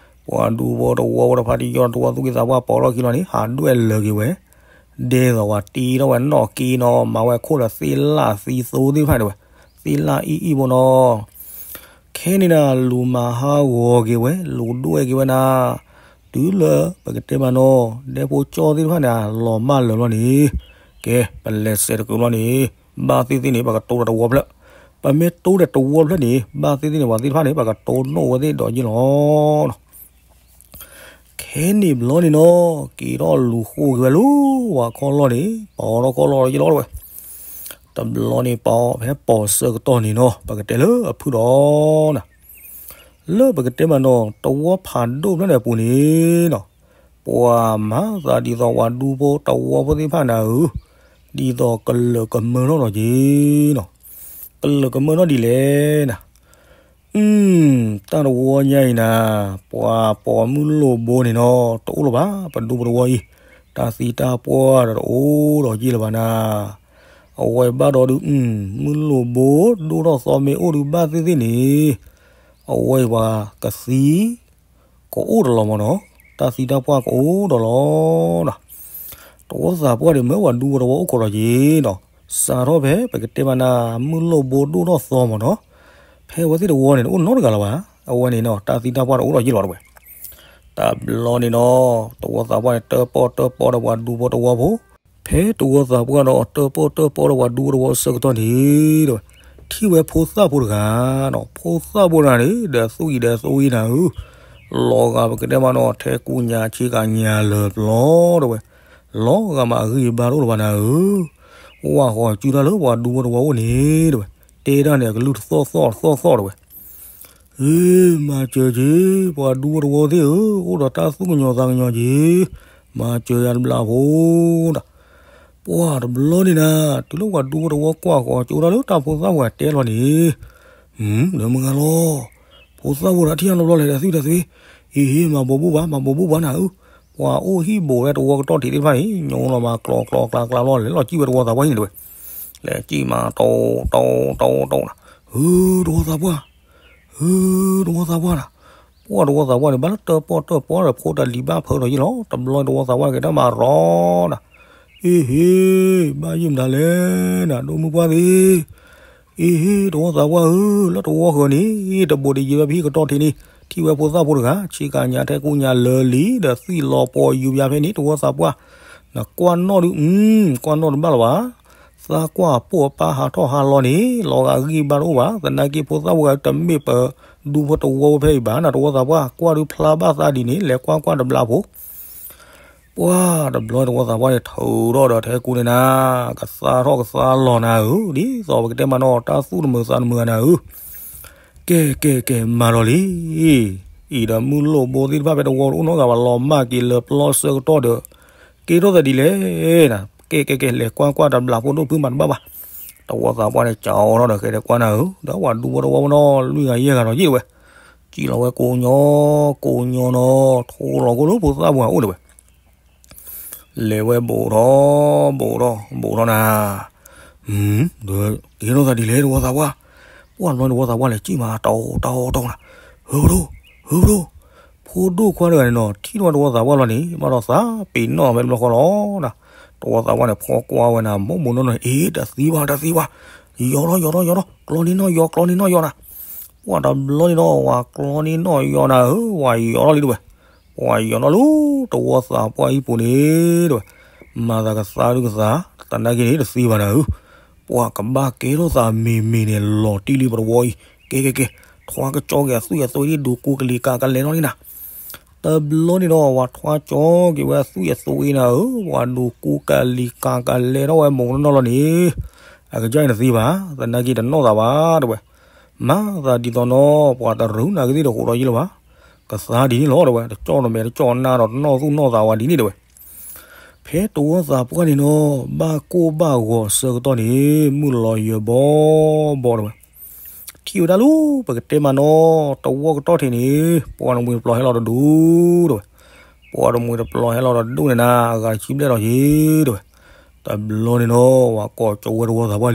ပှၤဒူဖိတဝီဖိတဖၣ်တယီၢ်တဝီသူၣ်က့သးပှၢ်ပိာ်ထီၣ်ခံလီၤန့ၣ် ဟးဒွဲၣ်လၢာ်က့ၤဝဲ ဒ်သိးပှၤတံထီၣ်ဝဲနီၣ်က့နီၤ မၤဝဲခိၣ်ဒီးသ့ၣ်လၣ်သံသိသ့ၣ်တဖၣ်တဲဝဲ, သ့ၣ်လၣ်အံၣ်အံၣ်ဖိနီၤ, ခဲန့ၣ်နၤ လူၤမၤဟးဂီၤက့ၤဝဲ လူၤဒွဲၣ်က့ၤဝဲနၤ, တုၤလၢပကတဲမးနီၤ ဒဲဖိကၠီသ့ၣ်တဖၣ်န့ၣ် လီၤမၢ်လၢာ်လီၤန့ၣ်, ကဲ ပလဲၤစဲးတကုၤလီၤန့ၣ်, ဘၣ်သ့ၣ်သ့ၣ်န့ၣ် ပကတိၤဒီးတဝီဖျၢၣ်, ပမ့ၢ်တိၤဒီးတဝီဖျၢၣ်န့ၣ် ဘၣ်သ့ၣ်သ့ၣ်န့ၣ် ပှၤသ့ၣ်တဖၣ်န့ၣ် ပကတိၤနိၣ်ဝဲသ့ၣ်ဒီးယ့ၢ်လီၤ ခဲန့ၣ်ဘျီန့ၣ်နီၤ က့ၤထီၣ်လူၤဃိက့ၤဝဲလၢ ပှၤခီၣ်လီၢ်န့ၣ် ပိာ်ထီၣ်ခီၣ်လီၢ်ဒီးယ့ၢ်လီၤတဲဝဲ, တဘျီန့ၣ်ပိာ်ဖဲပိာ်ဆၢကတီၢ်န့ၣ်နီၤ ပကတဲလၢအဖုၣ်ဒီးနၤ, လၢပကတဲမးနီၤ တဝီဖးဒိၣ်ဖျၢၣ်န့ၣ်အပူၤန့ၣ်နီၤ, ပှၤမၤသးဒ်သိးပှၤဒူဖိတဝီဖိသ့ၣ်တဖၣ်နၤဧၢ, ဒ်သိးကလၢာ်ကမၢထီၣ်လီၤက့ၤနီၤ, ကလၢာ်ကမၢထီၣ်ဒ်လဲၣ်နၤ အု တၢ်တဝီညါအံၤနၤ, ပှၤပိာ်မုၣ်လိၣ်ဘိန့ၣ်နီၤ တအိၣ်လၢၤဘၣ် ပဒူဖိတဝီအံၤ, တၢ်သံတၢ်ပှၢ်ဒီးတအိၣ်ဒီးယ့ၢ်လၢၤဘၣ်နၤ, အဝဲဘၣ်ဒီးဒုး အု မုၣ်လိၣ်ဘိဒိၣ်ထီၣ်သီမ့ၢ်အိၣ်ဒုးဘၣ်သ့ၣ်သ့ၣ်န့ၣ်, အဝဲအံၤပှၤကသံ ကအိၣ်ဒီးလီၤမးနီၤ, တၢ်သံတၢ်ပှၢ်ကအိၣ်ဒီးလီၤနၤ တဝီသးပှၢ်န့ၣ် မ့ၢ်ပှၤဒူဖိတဝီအိၣ်ခိးဒီးက့ၤနီၤ, စးထီၣ်ဖဲပကတဲမးနၤ မုၣ်လိၣ်ဘိဒိၣ်ထီၣ်သီမးနီၤ, ဖဲအဝဲသ့ၣ်တဝီန့ၣ် တအိၣ်နီတဂၤလၢၤဘၣ်, အဝဲန့ၣ်နီၤ တၢ်သံတၢ်ပှၢ်တအိၣ်ဒီးယ့ၢ်လီၤတဲဝဲ, တဘျီန့ၣ်နီၤ တဝီသးပှၢ်န့ၣ် တၢၣ်ပီၣ်တၢၣ်ပီဒီးပှၤဒူဖိတဝီဖိ, ဖဲတဝီသးပှၢ်ဒီးတၢၣ်ပီၣ်တၢၣ်ပီဒီးပှၤဒူဖိတဝီအဆၢကတီၢ်န့ၣ်တဲဝဲ, ထံၣ်ဝဲဖိသၣ်ဖိတဂၤနီၤ, ဖိသၣ်ဖိတဂၤန့ၣ် ဒီးသူၣ်အံၤဒီးသူၣ်အံၤနၤဧၢ, လီၤဂာ်ပကတဲမးနီၤ ထဲကူညါဆ့ကၤညါလၢာ်ပျီတဲဝဲ, လီၤဂာ်မးအဂံၢ်အဘါတအိၣ်လၢၤဘၣ်နၤဧၢ, ဝၢ်ဃီၤစုတၢ်လၢပှၤဒူဖိတဝီအိၣ်န့ၣ်တဲဝဲ, တဲတၢ်န့ၣ် အကလုၢ်တသီၣ်သီၣ်တသီၣ်သီၣ်တဲဝဲ ဧ့ မၤစၢၤက့ၤ ပှၤဒူဖိတဝီသ့ၣ်ဧၢ, အိၣ်ဒီးတၢ်သူၣ်ကညီၤသးကညီၤက့ၤ, မၤစၢၤယၤတဘျီဖိဒီး, ပှၤတဘျီန့ၣ်နၤ, တုၤလၢပှၤဒူဖိတဝီကွၢ်ဃီၤကၠိတၢ်လၢတၢ်ဖိသၣ်ဖိတဲလီၤန့ၣ်, ဒီးမုၢ်ဂၤလီၤ, ဖိသၣ်ဖိဒီးထံၣ်အလီၤဘျီလဲၤဒီးသွံၣ်ဒီးသွံၣ်, အ့ဟ့ မၤဘိးဘိၣ်ဘၣ် မၤဘိးဘိၣ်ဘၣ်နၤဧၢ, ပှၤအိၣ်ဟံၣ်ဘိးဝဲတဝီကတီၢ်ထံးသ့ၣ်တဖၣ်န့ၣ် ညိလီၤမးကျီကျီကျါကျါလီၤ လဲၤလီၤစံၣ်ဝဲတဝီသးပှၢ်ဟံၣ်န့ၣ်တဲဝဲ, လဲၤစံၣ်မး တီတီတီတီနၤ, ဧၢ တဝီသးပှၢ် ဧၢ တဝီသးပှၢ်နၤ, ပှၢ်တဝီသးပှၢ်န့ၣ် ဘၣ်လၢတၢၣ်ပီၣ်တၢၣ်ပီဒီးဖိတၢ်လံၤဘၣ်ဖၢဒီးယ့ၢ်လီၤ, တဘျီတဝီသးပှၢ်က့ၤတၢ်မၤရီနၤ, အ့ဟ့ ဘၣ်ယိၣ်မတၤလဲၣ်နၤ ဒိၣ်မုၢ်ပှၢ်သ့ၣ်, အ့ဟ့ တဝီသးပှၢ်ဧၢ, လၢတဝီဃၢၤန့ၣ် တဘိးဒံးယံၤဝဲပဟံၣ်ကတီၢ်ထံးန့ၣ် ထံၣ်ဝဲဖိသၣ်ဖိတဂၤ ဆ့ကၤညါထဲကူညါလၢာ်လံ ဒီးသွံၣ်လီၤပှီၤယူၤပၠါဖဲန့ၣ် တဝီသးပှၢ်, နကွၢ်နီၣ်ဒုး ကွၢ်နီၣ်တဘၣ်လၢၤဘၣ် သးကွၢ်ပိာ်ပၢ်ဟးထီၣ်ဟးလီၤန့ၣ် လီၤဂာ်ဂံၢ်ဘါတအိၣ်ဘၣ်, သနာ်က့ဖိသၣ်ဖိဂၤတမ့ၢ်ပဒူဖိတဝီဖိဖဲအံၤဘၣ်နၤ, တဝီသးပှၢ်ကွၢ်ဒုးဖျါဘၣ်သးဒ်န့ၣ် လဲၤကွၢ်ကွၢ်တဘျီဖိ, ပှၢ်တဘျီတဝီသးပှၢ်န့ၣ် ထုးထီၣ်ဒီးထဲကူန့ၣ်နၤ, ကသါထီၣ်ကသါလီၤနၤဧၢ, ဒ်သိးပကတဲမးနီၤ တၢ်သူၣ်တမုာ်သးတမုာ်နၤဧၢ, ကဲကဲကဲ မၤလီၤလံ အံၤဒီးမုၢ်လိၣ်ဘိသ့ၣ်တဖၣ်ဖဲတဝီတအိၣ်နီတဂၤဘၣ် လီၤမၢ်က့ၤလၢပျီဆၢကတီၢ်ဒီး ကဲထီၣ်သးဒ်လဲၣ်နၤ, ကဲကဲကဲ လဲၤကွၢ်ကွၢ်တဘျီဖိဒိၣ်ဖုမၤတဘၣ်ဘၣ်, တဝီသးပှၢ်န့ၣ် ကၠီထီၣ်ဒီးဃဲၤဒီးကွၢ်နၤဧၢ, ဒီးပှၤဒူဖိတဝီဖိနီၤ လွံၢ်ဂၤယဲၢ်ဂၤဒီးယ့ၢ်တဲဝဲ, စံၣ်လီၤဝဲကိးညီ ကိးညီနီၤ ထိလီၤကိၣ်လၢဖိသၣ်ပှၢ်အိၣ်တဲဝဲ လဲၤဝဲဘူးထီၣ် ဘူးထီၣ် ဘူးထီၣ်နၤ, ဒီးကဲထီၣ်သးဒ်လဲၣ်တဝီသးပှၢ်, ပှၢ်တဘျီတဝီသးပှၢ်လဲၤစံၣ်မး တီတီတီနၤ, ဟၢဖးဒိၣ် ဟၢဖးဒိၣ်, ဖိဒိၣ်ခွါတဂၤန့ၣ်နီၤ ထံၣ်ထီၣ်ဝဲတဝီသးပှၢ်လီၤန့ၣ် ဘၣ်ဒီးသးပ့ၤနီၣ်ဖဲတဘျီဃီလီၤနၤ, တဝီသးပှၢ်န့ၣ် ဖီကွၢ်ဝဲနၤ မိၢ်မိၢ်နီၢ်နီၢ် အ့ တသံဘၣ်တသံဘၣ်, ယီၤထီၣ်ယီၤထီၣ်ယီၤထီၣ် ကျီန့ၢ်နီၣ်ယီၤ ကျီန့ၢ်နီၣ်ယီၤနၤ, ပှၢ်တဘျီန့ၣ်နီၤ ဝၤကျီန့ၢ်နီၣ်ယီၤနၤဧၢ, ဝၤယီၤထီၣ်လံတဲဝဲ ပှၤယီၤထီၣ်လၢတဝီသးပှၢ်အံၤပူၤန့ၣ်တဲဝဲ, မၤသးကသါဒုကသါ, သနာ်က့န့ၣ်တသံဘၣ်နၤဧၢ, ပှၤကဘၣ်ကဲထီၣ်သးမံၤမံၤန့ၣ် လီၤတံၢ်လံပတဝီအံၤ, ကဲကဲကဲ, ထွါကကၠီက့ၤအသွံၣ်အသွဲဒ်ဒူးကူကလံၤ ကၤကလဲၤထီၣ်လံနၤ, တဘျီန့ၣ်ဒီး ပှၤထွါကၠီက့ၤဝဲအသွံၣ်အသွဲနၤဧၢ, ပှၤဒူးကူကလံၤ ကၤကလဲၤထီၣ်ဝဲမိၢ်နီၢ်နီၢ်လီၤန့ၣ်, အကစၢ်အံၤတသံဘၣ်, သနာ်က့တနီၣ်သးဘၣ်တဲဝဲ, မၤသးဒ်သိးနီၤ ပှၤတရူးနၤကသ့ၣ်တဃိးဒီးယ့ၢ်လၢၤဘၣ်, ကသါဒ်န့ၣ်လီၤတဲဝဲ, တကၠီၣ်တမဲာ်တကၠီၣ်နါဒီးတနီၣ်သူၣ်နီၣ်သးဝဲဒ်န့ၣ်တဲဝဲ, ဖဲတဝီသးပှၢ်န့ၣ်နီၤ ဘၣ်ကိၢ်ဘၣ်ဂီၤဆၢကတီၢ်န့ၣ် မုၢ်လီၤယၢၤဘီဘီတဲဝဲ, ထံၣ် ထံၣ်ဝဲဒၣ်လၢ ပကတဲမးနီၤ တဝီကတီၢ်ထံးန့ၣ် ပှၤတမှံၤတပျီၤဟဲလီၤတဒူၣ်တဲဝဲ. ပှၤတမှံၤတပျီၤဟဲလီၤတဒူၣ်န့ၣ်နၤ အဂၤတဆံဘျဲၣ်လီၤက့ၤတဲဝဲ. တဘျီန့ၣ်နီၤ ပှၤကိးကၠိဝဲတဝီသးပှၢ်လံ. ဟ့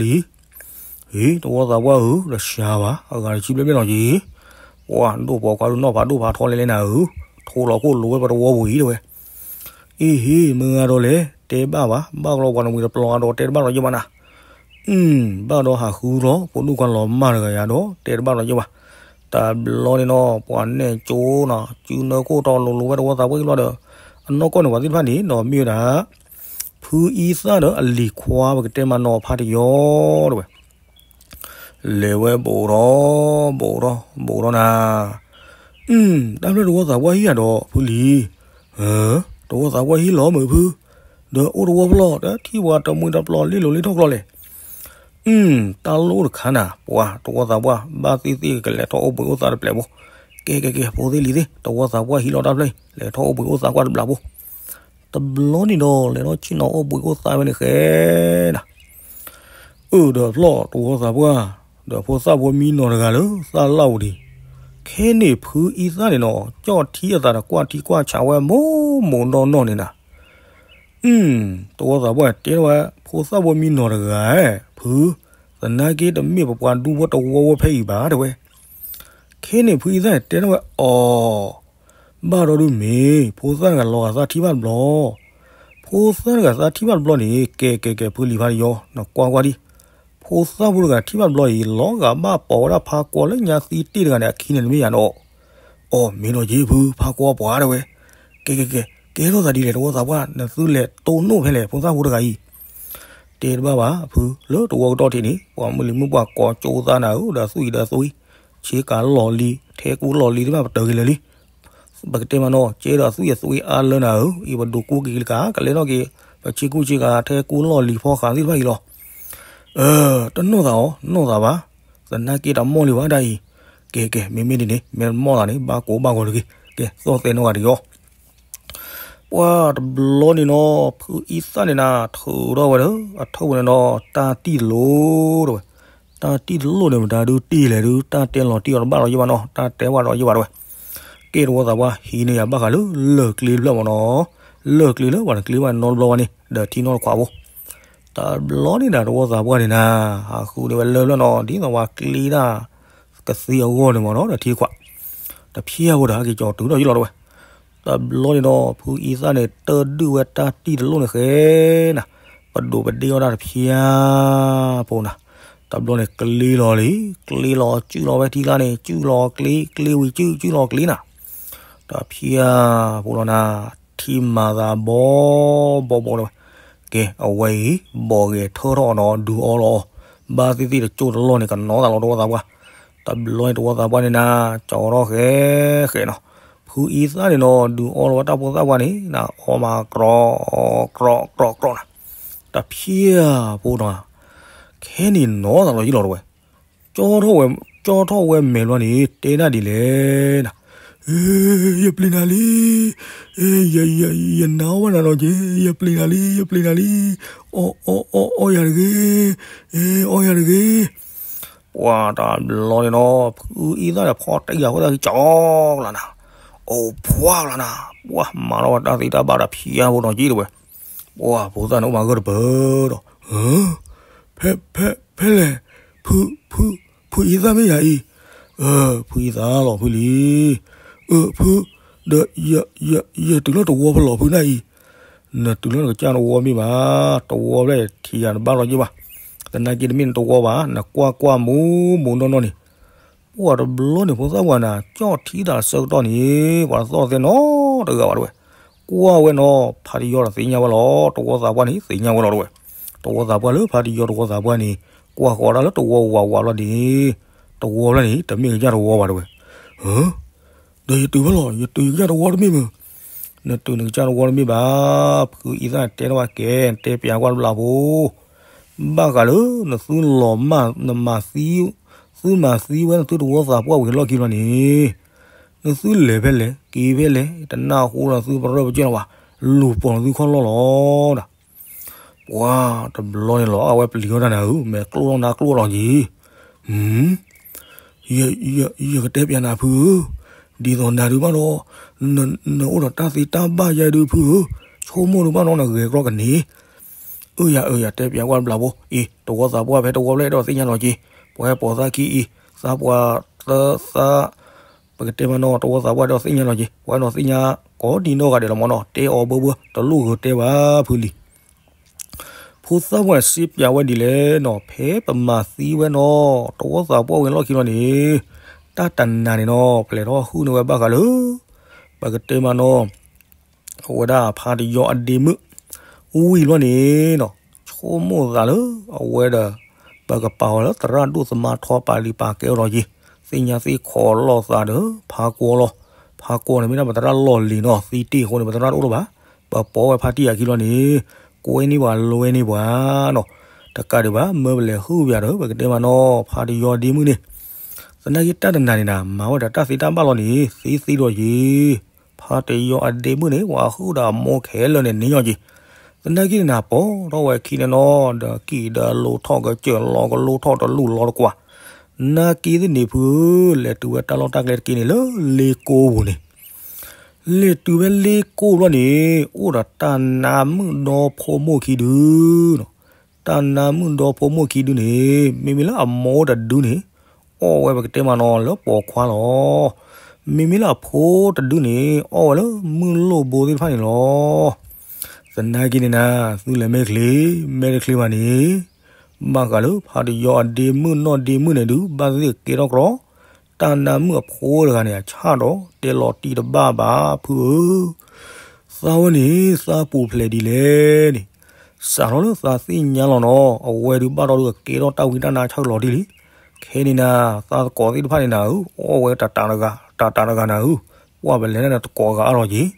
တဝီသးပှၢ်ဧၢ, တစှၤဘၣ်, အဂၤတဆံဘျဲၣ်ဘျဲၣ်လီၤက့ၤ. ပှၤဒိၣ်ပိာ်ခွါဒုးနီၢ်ဖးဒိၣ်ဖးထီလဲၣ်လဲၣ်နၤဧၢ, ထိးလီၤခိၣ်လိၤဝဲပတဝီပူၤအံၤတဲဝဲ. အ့ဟ့ မ့ၢ်ဂ့ၤဒီးလဲၣ်, တဲဘၣ်ဘၣ်, ဘၣ်ကလီပှၤတမှံၤတပျီၤဒီးတဲတဘၣ်လီၤယဲၢ်ဘၣ်နၤ. အုမ်, ဘၣ်ဒီးဟးဃုလီၤ ဖိဒိၣ်ခွါလီၤမၢ်တဂၤယၤဒီး တဲတဘၣ်လီၤယဲၢ်ဘၣ်. တဘျီန့ၣ်နီၤ ပှၤနဲၣ်ကၠိနီၤ စုနၢခိၣ်တီလိၤလိၤဝဲတဝီသးပှၢ်အံၤလီၤဒီး အနီၢ်ကီၢ်န့ၣ် ပှၤသ့ၣ်တဖၣ်န့ၣ်နီၤ မ့ၢ်ဝဲဒၣ် ဖုအံသၣ်ဒီးအလံၤခွါ ပကတဲမးနီၤ ဖါတယီတဲဝဲ. လဲၤဝဲဘူးထီၣ် ဘူးထီၣ် ဘူးထီၣ်နၤ. အုမ်, တၢ်ဖျၢၣ်တဝီသးပှၢ်ဟံၣ်ယၤဒီးဖုလံၤ, တဝီသးပှၢ်ဟံၣ်လီၤမုာ်ဖု, ဒီးအိၣ်တဝီဖျီၣ် ဒီးထံၣ်ပှၤတမှံၤတပျီၤလ့လိၤလ့ထီၣ်ကျီလဲၣ်. အုမ်, တၢ်လိၣ်တခါနၤ ပှၤတဝီသးပှၢ် ဘၣ်သ့ၣ်သ့ၣ်ကလဲၤထီၣ်အိၣ်ဘှံးအိၣ်သါတပျဲၢ်ဖိ. ကဲကဲကဲ ဖိသ့ၣ်လံၤသ့ၣ် တဝီသးပှၢ်ဟံၣ်လီၤတၢ်ဖျၢၣ်အံၤ လဲၤထီၣ်အိၣ်ဘှံးအိၣ်သါကွၢ်တဘျီဖိ. တဘျီန့ၣ်ဒီး လဲၤထီၣ်ဆ့ၣ်နီၤအိၣ်ဘှံးအိၣ်သါဝဲန့ၣ်ဃဲနၤ. အၢၣ်ဒီးဖျီၣ်တဝီသးပှၢ်, ဒီးဖိသၣ်ဖိမံနီၤတဂၤလၢသၣ်လၣ်ဝူၤဒံး, ခဲန့ၣ်ဖုအံသၣ်န့ၣ်နီၤ ကၠီၣ်ထံအသးဒီးကွၢ်ထံကွၢ်ဆးဝဲမိၢ်မိၢ်နီၢ်နီၢ်န့ၣ်နၤ. အုမ်, တဝီသးပှၢ်တဲထီၣ်ဝဲ ဖိသၣ်ဖိမံနီၤတဂၤ, ဖု, သနာ်က့တမ့ၢ်ပပှၤဒူဖိတဝီဖိဖဲအံၤဘၣ်တဲဝဲ. ခဲန့ၣ်ဖုအံသၣ်န့ၣ်တဲထီၣ်ဝဲအီၤ ဘၣ်ဒီးဒုးမ့ၢ် ဖိသၣ်တဂၤလီၤဂာ်သးထံၣ်ဘၣ်တဘျီ, ဖိသၣ်တဂၤသးထံၣ်ဘၣ်တဘျီန့ၣ် ကဲကဲကဲ ဖုလံၤဖါတယီ နကွၢ်ကွၢ်ဒံး, ဖိသၣ်ဖိတဂၤထံၣ်ဘၣ်တဘျီအံၤ လီၤဂာ်ဘၣ်ပိာ်ဝဲဒၣ်ဖါကွီလၢညါသံတ့ၢ်တဂၤန့ၣ် အခံန့ၣ်တမ့ၢ်ယၤနီၤ. အီၤ မ့ၢ်နီၤက့ ဖု ဖါကွီပှၤတဲဝဲ. ကဲကဲကဲ ကဲထီၣ်သးဒ်လဲၣ် တဝီသးပှၢ် နသုလဲၤတိၢ်နီၣ်ဖဲလဲၣ် ဖိသၣ်ဖိတဂၤအံၤ. တဲတဘၣ်ဘၣ်ဖု လၢတဝီကတီၢ်ထံးန့ၣ် ပှၤမုၢ်လံၤမုၢ်ပှၢ်ကိးကၠိသးနၤဧၢ ဒီးသွံၣ်ဒီးသွံၣ်, ဆ့ကၤလီၢ်လံၤ ထဲကူလီၢ်လံၤသ့ၣ်တဖၣ်ပတၢၢ်က့ၤလၢာ်လံ. ပကတဲမးနီၤ ကဲဒီးသွံၣ်အသွံၣ်အါလၢနၤဧၢ, အံၤပဒိးကူက့ၤက့ၤလၢကၤ ကလဲၤထီၣ်က့ၤ ပဆ့ကူဆ့ကၤ ထဲကူလီၢ်လံၤဖီဃးသ့ၣ်တဖၣ်အံၤလီၤ. အၢ တနီၣ်သးအီၤ နီၣ်သးဘၣ်, သနာ်က့တမီၢ်လံဘၣ်ဒ်အံၤ. ကဲကဲ မ့မ့ၢ်ဒ်န့ၣ် မ့ၢ်တမီၢ်သးန့ၣ် ဘၣ်ကိးဘၣ်ဂီၤတဂ့ၤ. ကဲ သီၣ်သဲနီၢ်ဂၤတဂ့ၤအီၤ. ပှၤတဘျီန့ၣ်နီၤ ဖုအံသၣ်န့ၣ်နၤ ထုးထီၣ်ဝဲဒီး အထုးဝဲန့ၣ်နီၤ တၢ်တံၢ်တလိၣ်တဲဝဲ. တၢ်တံၢ်တလိၣ်န့ၣ် မတၤဒုးတ့ၢ်လဲၣ်ဒုး တၢ်တဲလီၤတံၢ်အီၤတဘၣ်လီၤယဲၢ်ဘၣ်နီၤ တၢ်တဲဝဲဒီးယဲၢ်ဘၣ်တဲဝဲ. ကဲတဝီသးပှၢ် ဟံးန့ၢ်ယၤဘၣ်ဃးလၢ လၢၢ်ကျ့တဖျၢၣ်မးနီၤ, လၢၢ်ကျ့လၢပှၤတကျ့ဘၣ်နီတဘျီဘၣ်န့ၣ် ဒီးထံနီတခွးဖိ. တဘျီန့ၣ်ဒီးတဝီသးပှၢ်န့ၣ်နၤ ဟးဃုန့ၢ်ဝဲလၢၢ်ဖျၢၣ်နီၤ ဒ်သိးပှၤကျ့ဒၣ် ကသ့အဂီၢ်န့ၣ်မးနီၤ ဒီးထံတခွး. တဖျၢၣ်ဖိဒီးဟဲက့ၤကၠီၤတုၤထီၣ်ယလီၤတဲဝဲ. တဘျီန့ၣ်ဒီး ဖုအံသၣ်န့ၣ် တၢ်ဒုးဝဲတၢ်တံၢ်တလိၣ်န့ၣ်ဃဲနၤ, ပဒိးပဒ့အီၣ်တၢ်တဖျၢၣ်ဖိနၤ. တဘျီန့ၣ် ကျ့လီၤလံ, ကျ့လီၤ စုၣ်လီၤဝဲထံကျါန့ၣ် စုၣ်လီၤကျ့, ကျ့ဝံၤစုၣ်, စုၣ်လီၤကျ့နၤ. တဖျၢၣ်ဖိလီၤနၤ, ထံမၤသးဘီဘီဘီတဲဝဲ. ကဲ အဝဲအံၤ ဘီၣ်ဂဲၤထၢထီၣ်အီၤနီၤ ဒုးအီလီၤအီၤ, ဘၣ်သ့ၣ်သ့ၣ်တကၠိတလီၢ်န့ၣ် ကနီၤသးလီၤတဝီသးပှၢ်. တဘျီန့ၣ်တဝီသးပှၢ်န့ၣ်နၤ ကၠီထီၣ်ဃဲဃဲနီၤ. ဖုအံသၣ်န့ၣ်နီၤ ဒုးအီလီၤဝဲတၢ်ဖိသၣ်ပှၢ်န့ၣ်နၤ အီမးကြီ ကြီကြီနၤ. တဖျၢၣ်ဖိနီၤ, ခဲန့ၣ်နီၤသးလီၤယလီၤတဲဝဲ. ကၠီထီၣ်ဝဲမဲာ်ဘျီန့ၣ် တဲဒၣ်ဒ်လဲၣ်နၤ, ယပျံၤနၤလံ, ယနၤအီၣ်ဘၣ်နၤလီၤက့ၤ, ယပျံၤနၤလံ, ယပျံၤနၤလံ, အီၣ်အီၣ်အီၣ်အီၣ်ယၤတဂ့ၤ, အီၣ်ယၤတဂ့ၤ. ပှၤတဘျီန့ၣ်နီၤ ဖုအံသၣ်ဒီးဖီတံၢ်ယၤဃိသတးကၠီကလးနၤ, အိၣ်ပှၢ်ကလးနၤ, ပှၤမၤလီၤဝဲတၢ်သ့တၢ်ဘၣ်ဒီးဖျၢၣ်ဖိနီၤက့ၤတဲဝဲ. ပှၤဖိသၣ်န့ၣ်အိၣ်မးဂၢၢ်တပၢၢ်ဒီး, ဖဲ ဖဲ ဖဲလဲၣ်, ဖု ဖု ဖုအံသၣ်မ့ၢ်ယၤအံၤ, ဖုအံသၣ်လီၤဖုလံ, အၢ ဖု, ဒီး ယ ယ ယတုၤလီၤတဝီဖဲလဲၣ်ဖုနၤအံၤ, နတုၤလီၤနကစၢ်တဝီမ့ၢ်ဘၣ်, တဝီဖဲလဲၣ်ထံၣ်ယၤတဘၣ်လီၤယဲၢ်ဘၣ်, သနာ်က့တမ့ၢ်နတဝီဘၣ်, နကွၢ်ကွၢ်မိၢ်မိၢ်နီၢ်နီၢ်န့ၣ် ပှၤတဘျီန့ၣ် ဖိသၣ်ပှၢ်နၤ ကၠီၣ်ထံသးဆၢကတီၢ်န့ၣ် ပှၤတသီၣ်သဲနီတဂၤဘၣ်တဲဝဲ. ကွၢ်ဝဲနီၤ ဖါတယီဒီးသ့ၣ်ညါဝဲလီၤ, တဝီသးပှၢ်န့ၣ် သ့ၣ်ညါဝဲလီၤတဲဝဲ. တဝီသးပှၢ်လၢဖါတယီတဝီသးပှၢ်န့ၣ် ကွၢ်ဃီၤဒၣ်လၢတဝီဝးဝးဘျီန့ၣ် တဝီဘျီန့ၣ် တမ့ၢ်ကစၢ်တဝီဘၣ်တဲဝဲ. ဒီးယတုၤဖဲလဲၣ် ယတုၤယကစၢ်တဝီတမ့ၢ်မုၢ်, နတုၤနကစၢ်တဝီတမ့ၢ်ဘၣ်, ဖုအံသၣ်တဲထီၣ်ဝဲကဲ နတဲပျးကွၢ်တဘျီဖိ ဘၣ်ဃးလၢ နသုလီၤမၢ် နမၤသံ သုမၤသံဝဲနသုတဝီသးပှၢ်ဝံၤလီၢ်ခံဘျီန့ၣ်, နသုလဲၤဖဲလဲၣ် က့ၤဖဲလဲၣ် တနၢ်ဟူလၢနသုပရၢပကဲလီၤဘၣ်, လူၤပိာ်နသုခီၣ်လီၢ်လီၤဒီး ပှၤတဘျီန့ၣ်လီၤ အဝဲပျံၤထီၣ်တၢ်နၤဧၢ, မဲာ်ကျိၣ်ထီၣ်နါကျိၣ်ထီၣ်လီၤက့ၤ, ဟ ယ, ယ, ယကတဲပျးနၤဖုဧၢ, ဒ်သိးနၤဒုးဘၣ်ဒီး, န, နအိၣ်ဒီးတၢ်သ့တၢ်ဘၣ်ယဲဒုးဖုဧၢ, ဆိကမိၣ်ဒုးဘၣ်ဒီးနဂဲၤကြီကန့ၣ်, အၢယၤအၢယၤတဲပျးကွၢ်တဘျီဖိအံၤ, တဝီသးပှၢ်ဖဲတဝီဖျၢၣ်အဲၣ်ဒိးသ့ၣ်ညါလီၤက့ၤ, ပှၤဟဲပိာ်သးခံအံၤ, သးပှၢ်သၢသး, ပကတဲမးနီၤ တဝီသးပှၢ်အဲၣ်ဒိးသ့ၣ်ညါလီၤက့ၤ, ပှၤအဲၣ်ဒိးသ့ၣ်ညါကိးဒံနီၢ်ဂၤဒဲးလီၤမးနီၤ, တဲအီၤဘၢဘၢ တလိၣ်ဂဲၤတဲဘၣ်ဖုလံ. ဖိသၣ်ပှၢ်စံးပျးဝဲဒ်လဲၣ်နီၤ, ဖဲပမၤသံဝဲနီၤ, တဝီသးပှၢ်ဝဲလီၢ်ခံလီၤန့ၣ်, တၢ်တနၤန့ၣ်နီၤ ပလဲၤထီၣ်ဟုၣ်န့ၢ်ဝဲဘၣ်ဃးလၢ ပကတဲမးနီၤ အဝဲဒၣ်ဖါတယီအဒ့မုၣ်, ဝံၤလီၤန့ၣ်နီၤ, ဆိကမိၣ်သးလၢ အဝဲဒီး ပကပာ်အီၤလၢသရၣ်ဒိၣ်သမါထီပာ်လံာ်ပာ်ကဲအီၤလီၤက့ၤ, သ့ၣ်ညါသ့ၣ်ခိးလိာ်သးဒီး ဖါကွီလီၤ, ဖါကွီန့ၣ် မ့ၢ်ဒၣ်ပသရၣ်လီၢ်လံၤနီၤ, သံတ့ၢ်အဃိန့ၣ် ပသရၣ်တအိၣ်လၢၤဘၣ်, ပပိာ်ဝဲဖါတံၢ်အခံလီၤန့ၣ်, ကွဲန့ၢ်ပှၤလွဲန့ၢ်ပှၤနီၤ, တကးဒံးဘၣ် မၢပလဲၤဟုၣ်ပၠးဒီး ပကတဲမးနီၤ ဖါတယီဒ့မုၣ်န့ၣ်, သနာ်က့တၢ်တနၤန့ၣ်နၤ မၤဝဲဒီးတၢ်သ့တၢ်ဘၣ်လီၤန့ၣ် သ့သ့ဒီးယံၤ ဖါတယီအဒ့မုၣ်န့ၣ် ပှၤဟုၣ်ဒီးအမိၢ်ခဲလၢာ်န့ၣ်န့ၢ်ညီက့ၤ, သနာ်က့န့ၣ်နၤ ပိာ်ထီၣ်ဝဲခံန့ၣ်နီၤ ဒီးကံၣ်ဒီးလိၤထီၣ်ကစၢၢ်လီၤကလိထီၣ်တလူၢ်လီၤတကွၢ်, နာ်က့သ့ၣ်န့ၣ်ဖုဧၢ, လဲၤတုၤဝဲတၢ်လီၢ်တၢ်ကျဲတက့ၢ်န့ၣ်လၢလ့ကိပူၤန့ၣ်, လဲၤတုၤဝဲလ့ကိပူၤန့ၣ် အိၣ်ဒီးတၢ်နါမုၣ်ဒီဖိမိၢ်ခံဒုနီၤ, တၢ်နါမုၣ်ဒီဖိမိၢ်ခံဒုန့ၣ် မ့မ့ၢ်လၢအမိၢ်တဒုန့ၣ် အီၣ်ဝဲပကတဲမးနီၤလၢပိာ်ခွါလီၤ. မ့မ့ၢ်လၢအဖိတဒုန့ၣ် အီၣ်ဝဲလၢမုၢ်လိၣ်ဘိသ့ၣ်တဖၣ်န့ၣ်လီၤ. သနာ်က့န့ၣ်နၤ သုလဲၤမဲာ်ချ့ မဲာ်တချ့ဘၣ်န့ၣ်, ဘၣ်ဃးလၢဖါတယီအဒ့မုၣ်နီၢ်ဒ့မုၣ်န့ၣ်ဒုး ဘၣ်သ့ၣ်သ့ၣ်ကဲထီၣ်ကြီ, တၢ်နါမုၣ်အဖိတဂၤန့ၣ် အဆၣ်ဒီးတဲလီၤတံၢ်တဘၣ်ဘၣ်ဖုဧၢ. သးဝဲန့ၣ် သးပူၤဖျဲးဒ်လဲၣ်န့ၣ်, စးထီၣ်လၢသးသ့ၣ်ညါလီၤနီၤ အဝဲဒုးဘၣ်ဒီးဒုးကကဲထီၣ်တၢ်ဝံတၢ်နါဆၢကလီၤတံၢ်လံ. ခဲန့ၣ်နၤ သးသကိးသ့ၣ်တဖၣ်န့ၣ်နၤဧၢ, အီၣ်ဝဲတတးတဂၤ တတးတဂၤနၤဧၢ, ပှၢ်ပလဲၤန့ၣ်တကိးဂၤအါလီၤက့ၤ.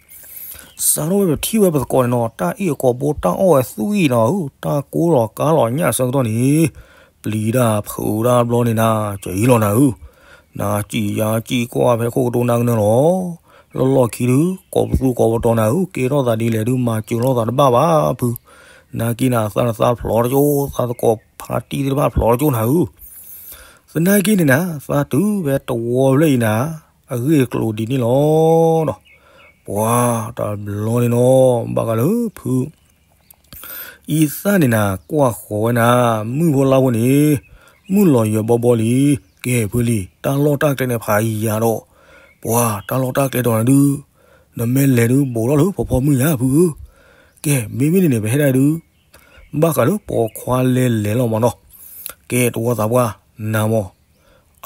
စးထီၣ်ဝဲပထံၣ်ဝဲပသကိးန့ၣ်နီၤ တၢ်အ့ၣ်အကိာ်ဘိတၢ်အီၣ်ဝဲသွံၣ်နၤဧၢ, တၢ်ကိလီၤကါလီၤညၣ်ဆၢကတီၢ်န့ၣ်, ပျံၤတၢ်ဖုးတၢ်ဘျီန့ၣ်နၤ ကၠံလီၤနၤဧၢ. နၤစံၣ်ယၤစံၣ်ကွၢ်ဖဲခိၣ်ကတိၤနၤကနၢလီၤ. လၢလီၢ်ခံဒုး ကိးပသူကိးပတီၤနၤဧၢ, ကဲထီၣ်သးဒ်လဲၣ်ဒုး မၤစၢၤလိာ်သးတဘၣ်ဘၣ်ဖု. နာ်က့နၤ သးနသးဖျိတကၠိ, သးသကိးဖါတံၢ်သ့ၣ်တဖၣ်ဖျိတကၠိနၤဧၢ. သနာ်က့န့ၣ်နၤ သးတုၤဖဲတဝီဖျၢၣ်အံၤနၤ, အဂ့ၢ်အကျိၤဒ်န့ၣ်လီၤ. ပှၤတဘျီန့ၣ်နီၤ ဘၣ်ဃးလၢဖု အံသၣ်န့ၣ်နၤ ကွၢ်ဃီၤဝဲနၤ, မုၢ်ဖိလါဖိန့ၣ် မုၢ်လီၤယၢၤဘီဘီလံ. ကဲဖုလံ, တၢ်လီၢ်တၢ်ကျဲန့ၣ်ဖးယံၤယၤဒီး, ပှၤတၢ်လီၢ်တၢ်ကျဲဒီးနၤဒုး, နမ့ၢ်လဲၤဒုး ဘူးထီၣ်လၢဖီဖီမုၢ်ယၤဖုဧၢ. ကဲ မ့မ့ၢ်န့ၣ်န့ၣ် ပဟဲဒၣ်ဒုး ဘၣ်ဃးလၢပိာ်ခွါလဲၤလဲၤလီၤမးနီၤ. ကဲ တဝီသးပှၢ် နၤမး,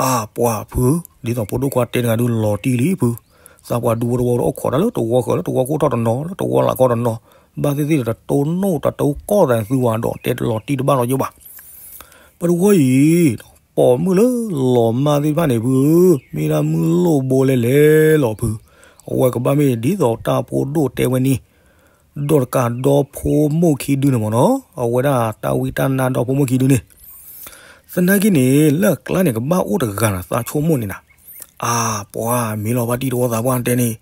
အါပှၤဖုဧၢ, ဒ်သိးဖိဒိၣ်ခွါတဲတဂၤဒုး လီၤတံၢ်လံဖု, သးပှၢ်ဒူဖိတဝီဒီးအိၣ်ခိးတၢ်လၢတဝီဃၢၤလၢတဝီခိၣ်ထီၣ်တနီၤ လၢတဝီလးကီၢ်တနီၤ, ဘၣ်သ့ၣ်သ့ၣ်ဒီးတတိၢ်နီၣ်တတိၢ်ကီၢ်သးန့ၣ် သုဝဲဒီးတဲလီၤတံၢ်တဘၣ်လီၤယိဘၣ်. ပတဝီအံၤ ပိာ်မုၣ်လၢလီၤမၢ်သ့ၣ်တဖၣ်န့ၣ်ဖုဧၢ, မ့ၢ်ဒၣ်မုၢ်လိၣ်ဘိလဲၤလဲၤလီၤဖု, အဝဲကဘၣ်မ့ၢ်ဒ်သိးတၢ်ဖိဒိၣ်တဲဝဲန့ၣ် ဒီးတကးဒီဖိမိၢ်ခံဒုန့ၣ်မးနီၤ, အဝဲဒၣ်တၢ်ဝံတၢ်နါဒီဖိမိၢ်ခံဒုန့ၣ်, သနာ်က့န့ၣ် လၢအကျါန့ၣ်ကဘၣ်အိၣ်တဂၤနၤ သးဆိကမိၣ်န့ၣ်နၤ, အါပှၤမ့ၢ်လီၤဖါတံၢ်တဝီသးပှၢ်တဲန့ၣ်,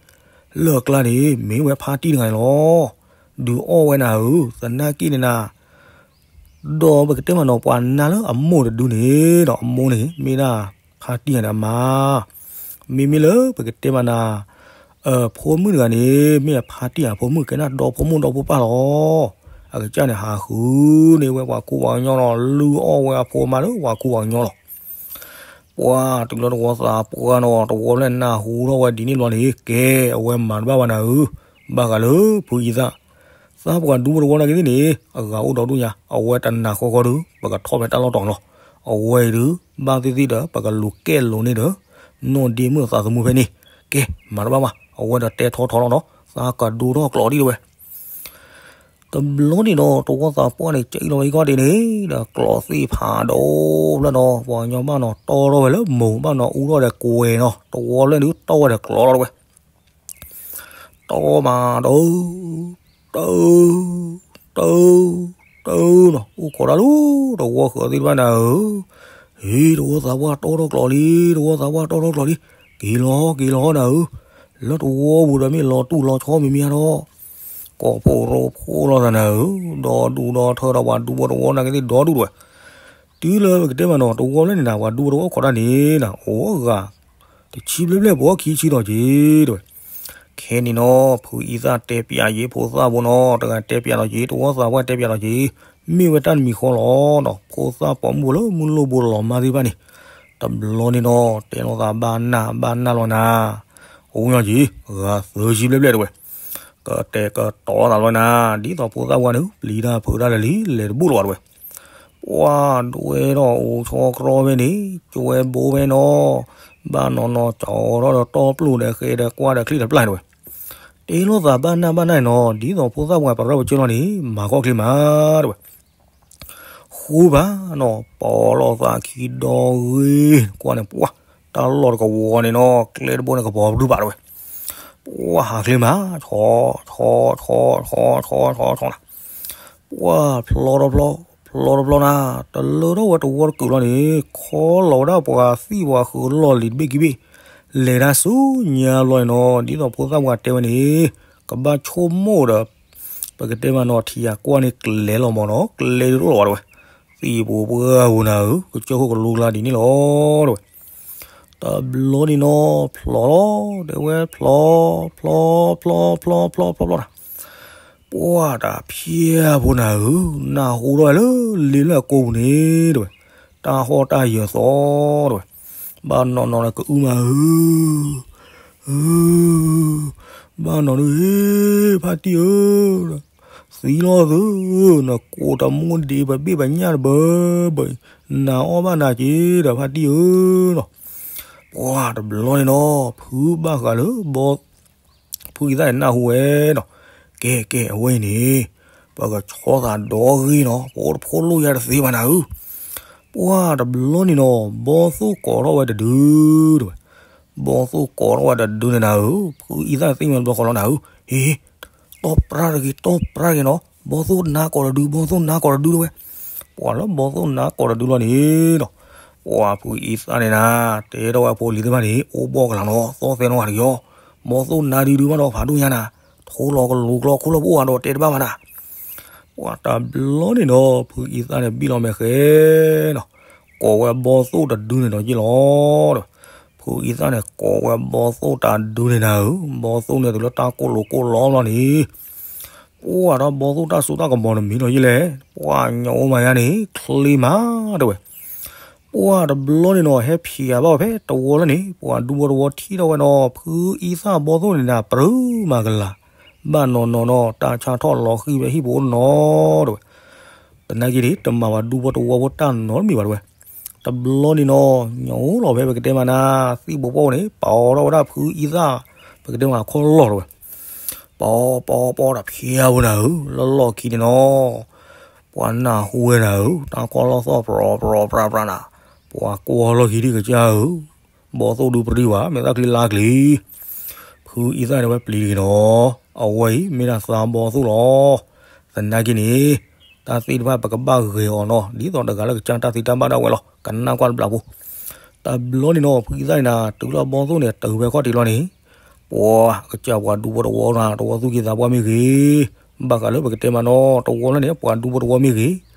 လၢအကျါန့ၣ် မ့ၢ်ဝဲဖါတံၢ်တဂၤန့ၣ်လီၤ, ဒုးအီၣ်ဝဲနၤဧၢ, သနာ်က့န့ၣ်နၤ ဒီးပကတဲမးနီၤ ပှၤနါလၢအမိၢ်တဒုန့ၣ်ဒီး အမိၢ်န့ၣ် မ့ၢ်ဒၣ်ဖါတံၢ်ဂၤန့ၣ်အမါ, မ့မ့ၢ်လၢပကတဲမးနၤ ဖိမုၣ်တဂၤန့ၣ် မ့ၢ်အဖါတံၢ်အဖိမုၣ်ကဲဒၣ်ဒီဖိမိၢ်ဒီဖိပၢ်လီၤ. အကစၢ်န့ၣ် ဟးဃုန့ၢ်ဝဲပှၤကူပှၤကညီလီၤ, လုၢ်အီၣ်ဝဲအဖိအမါလၢပှၤကူပှၤကညီလီၤ. ပှၤတုၤလၢတဝီသးပှၢ်နီၤ တဝီဖျၢၣ်နၢ်ဟူထီၣ်ဝဲဒ်န့ၣ်ဘျီန့ၣ် ကဲ အဝဲမၤတဘၣ်ဘၣ်နၤဧၢ, ဘၣ်ဃးလၢဖုအံသၣ် သးပှၢ်ဒူဖိတဝီနာ်က့သ့ၣ်န့ၣ် အဂၤအိၣ်ဒီးဒူၣ်ညါ အဝဲတနၤဃီဃီဒီး ပကထီၣ်ဖဲတၢ်လီၢ်တီၤလီၤ. အဝဲအံၤဒီး ဘၣ်သ့ၣ်သ့ၣ်ဒီး ပကလူၤကဲလိာ်န့ၢ်ဒီး နီၢ်ဒ့မုၣ်အသးသမူဖဲန့ၣ်, ကဲ မၤတဘၣ်ဘၣ်, အဝဲဒီးတဲထီထီလီၤနီၤ, သးကဒိထီၣ်ကျိးဒံးတဝဲ တဘျီန့ၣ်ဒီး တဝီသးပှၢ်န့ၣ် ကၠံလီၤဝဲကီၢ်ဒ့န့ၣ် ဒီးကျိးသ့ၣ်ဖးဒိၣ်ဖျၢၣ်နီၤ, ပှၤကညီဘၣ်နီၤတီထီၣ်ဝဲလၢမိၢ်ဘၣ်နီၤအူထီၣ်ဒီးကွဲၤနီၤ, တဝီဖျၢၣ်န့ၣ် တီဝဲဒီးကျိးလီၤတဝဲ တီမးဒီး တၢ တၢ တၢနီၤ, အိၣ်ခိးတၢ်လၢတဝီဃၢၤသ့ၣ်တဖၣ်နၤဧၢ, ဟ့ တဝီသးပှၢ်တီထီၣ်ကျိးလံ, တဝီသးပှၢ်တီထီၣ်ကျိးလံ, က့ၤလီၤ က့ၤလီၤနၤဧၢ, လၢတဝီပူၤဒီးမ့ၢ်လီၤတူၢ်လီၤဆီမံၤမံၤဒီး ကိးဖှိၣ်ရိဖှိၣ်လိာ်သးနၤဧၢ, ဒီဒူၣ်ဒီထၢဒီးပှၤဒူဖိတဝီနာ်က့သ့ၣ်ဒီဒူၣ်တဝဲ တုၤလၢပကတဲမးနီၤ တဝီဖျၢၣ်န့ၣ်နၤ ပှၤဒူဖိတဝီအိၣ်ခိးတၢ်န့ၣ်နၤ အိၣ်ဂၤ တဆံဘျဲၣ်ဘျဲၣ် ပှၤအိၣ်ခံဆံဒီးက့ၤ တဲဝဲ. ခဲန့ၣ်နီၤ ဖုအံသၣ်တဲပၠးယ့ၤ ဖိသၣ်ဖိနီၤ တဂၤတဲပၠးဒီးက့ၤ တဝီသးပှၢ်တဲပၠးဒီးက့ၤ မ့ၢ်ဝဲတၢ်တမံၤဃီလီၤနီၤ ဖိသၣ်ပိာ်မုၣ်ဖိလၢမုၢ်လိၣ်ဘိလီၤမၢ်သ့ၣ်တဖၣ်န့ၣ် တဘျီန့ၣ်နီၤ တဲလိာ်သးဘၣ်နၢ်ဘၣ်နၢ်လီၤနၤ အိၣ်ညီက့ၤ ဂၤသၢဆံဘျဲၣ်ဘျဲၣ်တဲဝဲ. ကတဲာ်ကတီၤသးလီၤနၤ ဒ်သိးဖိသၣ်ပှၢ်န့ၣ် ပျံၤတၢ်ဖုးတၢ်လၢာ်လံ လဲၤတဘူၣ်လၢၤဘၣ်တဲဝဲ. ပှၢ်ဒွဲထီၣ်အိၣ်ဆီတြီဖဲန့ၣ် ကၠွဲဘိဖဲနီၤ ဘၣ်နီၤနီၤ ကၠီထီၣ်ဒီးတီပျိၢ်ဒီးဃဲဒီးကွၢ်ဒီးချံတပျၢ်တဲဝဲ. တဲလိာ်သးဘၣ်နၢ်ဘၣ်နၢ်နီၤ ဒ်သိးဖိသၣ်ပှၢ်ပရၢပကၢလီၤန့ၣ် မၤခီၣ်ချ့မးတဲဝဲ. ဃုဘၣ်နီၤ ပိာ်လိာ်သးခံဒီဂ့ၤ ကွၢ်န့ၣ် ပှၢ် တၢ်လီၢ်တကဝီၤန့ၣ်နီၤ ကျဲတဘိန့ၣ် ကပီၤပတုာ်ဘၣ်တဲဝဲ. ပှၢ်ဟးချ့မး ဆီ ဆီ ဆီ ဆီ ဆီ ဆီ ဆီ နၤ ပှၢ်ဖျီထီၣ်ဖျီ ဖျီထီၣ်ဖျီနၤ တလၢထီၣ်ဝဲတဝီတကုာ်လီၤန့ၣ် ခီလီၤဝဲဒၣ်ပှၤသံၣ်ပှၤဃုာ်လီၢ်လံၤတဘ့ၣ်ခံဘ့ၣ် လဲၤတၢ်ဆူညါဘျီန့ၣ်နီၤ ဒ်သိးဖိသၣ်ပှၢ်တဲဝဲန့ၣ် ကဘၣ်ဆိကမိၣ်ဒီး ပကတဲမးနီၤ ထံၣ်ယၤကွၢ်န့ၣ်ကျဲလီၤမးနီၤ ကျဲဒုးတအိၣ်လၢၤဘၣ်တဲဝဲ. သံၣ်ပူၤပှၢ်ပူၤနၤဧၢ ကစၢၢ်ခိၣ်ကလူကလါဒ်န့ၣ်လီၤတဲဝဲ. တဘျီန့ၣ်နီၤ ဖျီလီၤ တဲဝဲ ဖျီ ဖျီ ဖျီ ဖျီ ဖျီ ဖျီ ဖျီနၤ ပှၢ်တၢ်ဖၠၣ်ဖိနၤဧၢ နၢ်ဟူထီၣ်ဝဲလၢလ့လၢအကိာ်ပူၤန့ၣ်တဲဝဲ. တၢ်ဟီၣ်တၢ်ယၢၤသီတဲဝဲ. ဘၣ်နီၢ်နီၢ်နကအုမးဧၢ ဧၢ ဘၣ်နီၢ်ဒုဧ့ ဖါတံၢ်ဧၢ သံလီၤသု နကိးတမူဒံးပဘ့ၣ်ပညၣ်တဘၢဘၢ နၤအီၣ်ဘၣ်နၤက့ၤဒီးဖါတံၢ်ဧၢနီၤ. ပှၢ်တဘျီန့ၣ်နီၤ ဖုဘၣ်ဃးလၢဘီ ဖုအံသၣ်န့ၣ်နၢ်ဟူဝဲနီၤ. ကဲကဲ အဝဲအံၤန့ၣ် ပကဆီသးဒီဂ့ၢ်နီၤ ပအိၣ်တဖိလိၣ်ယၤတသ့ဘၣ်နၤဧၢ. ပှၢ်တဘျီန့ၣ်နီၤ ဘီသိၣ်ကိးထီၣ်ဝဲတဒုတဲဝဲ. ဘီသိၣ်ကိးထီၣ်ဝဲတဒုန့ၣ်နၤဧၢ ဖုအံသၣ်သ့ၣ်ညါတဘျီဃီလီၤနၤဧၢ. ဟ့ တီၢ်ပြၢတဂ့ၤ တီၢ်ပြၢတဂ့ၤနီၤ ဘီသိၣ်နါကိးတဒု ဘီသိၣ်နါကိးတဒုတဲဝဲ. ပှၢ်လၢဘီသိၣ်နါကိးတဒုလီၤန့ၣ်နီၤ ပှၢ်ဖုအံသၣ်န့ၣ်နၤ တဲထီၣ်ဝဲအဖိအလံၤသ့ၣ်တဖၣ်န့ၣ် အိၣ်ဘီကလာ်နီၤ သီၣ်သဲနီၣ်ဂၤတက့ၢ်. ဘီသိၣ်နါဒုဒုမးဒီးဖးဒိၣ်ညါနၤ ထိလီၤကလူၤကျီခိၣ်လၢပအိၣ်ဂၤဒီးတဲတဘၣ်ဘၣ်နၤ. ပှၢ်တဘျီန့ၣ်နီၤ ဖုအံသၣ်န့ၣ်ဘံၣ်လီၤမဲာ်ဃဲနီၤ ကိးဝဲဘီသိၣ်တဒုန့ၣ်ဒီးယ့ၢ်လီၤဒီး ဖုအံသၣ်န့ၣ်ကိးဝဲဘီသိၣ်တဒုန့ၣ်နၤဧၢ ဘီသိၣ်န့ၣ်တုၤလၢတၢ်ကိၢ်လိာ်ကိၢ်လီလီၤန့ၣ် ပှၢ်ဒီးဘီသိၣ်တၢ်စိတၢ်ကမီၤတမံၤဒီးယ့ၢ်လဲၣ် ပှၢ်ညၣ်အိၣ်မၤယါန့ၣ် ချ့မးတဲဝဲ. ပှၢ်တဘျီန့ၣ်နီၤ ဟဲဖံးယၤဘၣ်ဝဲဖဲတဝီလၢန့ၣ် ပှၢ်ဒူဖိတဝီထံၣ်ထီၣ်ဝဲနီၤ ဖုအံသၣ်ဘီသိၣ်န့ၣ်နၤ ပြၢမၤကလၤ ဘၣ်နီၢ်နီၢ်နီၤ တၢ်ဆါထီၣ်လီၤဃံၤဝဲဟံၣ်ပူၤနီၤတဲဝဲ. သနာ်က့န့ၣ် တမၤပှၤဒူဖိတဝီဖိတၢ်နီတမံၤဘၣ်တဲဝဲ. တဘျီန့ၣ်နီၤ ညၣ်အိၣ်လီၤဖဲပကတဲမးနၤ သံၣ်ဘိပှၢ်န့ၣ် ပာ်အီၤထီၣ်ဝဲဒၣ်ဖုအံသၣ် ပကတဲမးခီလီၢ်တဲဝဲ. ပာ်အီၤပာ်အီၤပာ်အီၤတၢ်ဖၠါဖိနၤဧၢ လၢလီၢ်ခံန့ၣ်နီၤ ပှၤနၢ်ဟူဝဲနၤဧၢ တၢ်ခီလီၢ်သီၣ်ပြီပြီပြီပြီနၤ ပှၤကွၢ်လီၢ်ခံဒံးကစၢ်ဧၢ ဘီသိၣ်ဒုးပြံဝဲ မဲာ်သၣ်ချံလါကျံၤ ဖုအံသၣ်န့ၣ်ဝဲပျံၤတဂ့ၤနီၤ အဝဲအံၤမ့ၢ်ဒၣ်သးဘီသိၣ်လီၤ. သနာ်က့န့ၣ် တၢ်သ့ၣ်တဖၣ်ပကဘၣ်ဂဲၤအီၤနီၤ ဒ်သိးတဂၤလၢကစၢ်တၢ်သ့တၢ်ဘၣ်ဒၣ်ဝဲလီၤ ကနၣ်ကွၢ်တဘျီဖိ. တဘျီန့ၣ်နီၤ ဖုအံသၣ်န့ၣ်နၤ တုၤလၢဘီသိၣ်န့ၣ် တုၤဖဲခီၣ်ထံးလီၤန့ၣ် ပှၤကစၢ်ပှၤဒူဖိတဝီနၤ တဝီသူၣ်က့သးပှၢ်မ့ၢ်ဂ့ၤ ဘၣ်ဃးလၢပကတဲမးနီၤ တဝီလၢန့ၣ် ပှၤဒူဖိတဝီမ့ၢ်ဂ့ၤ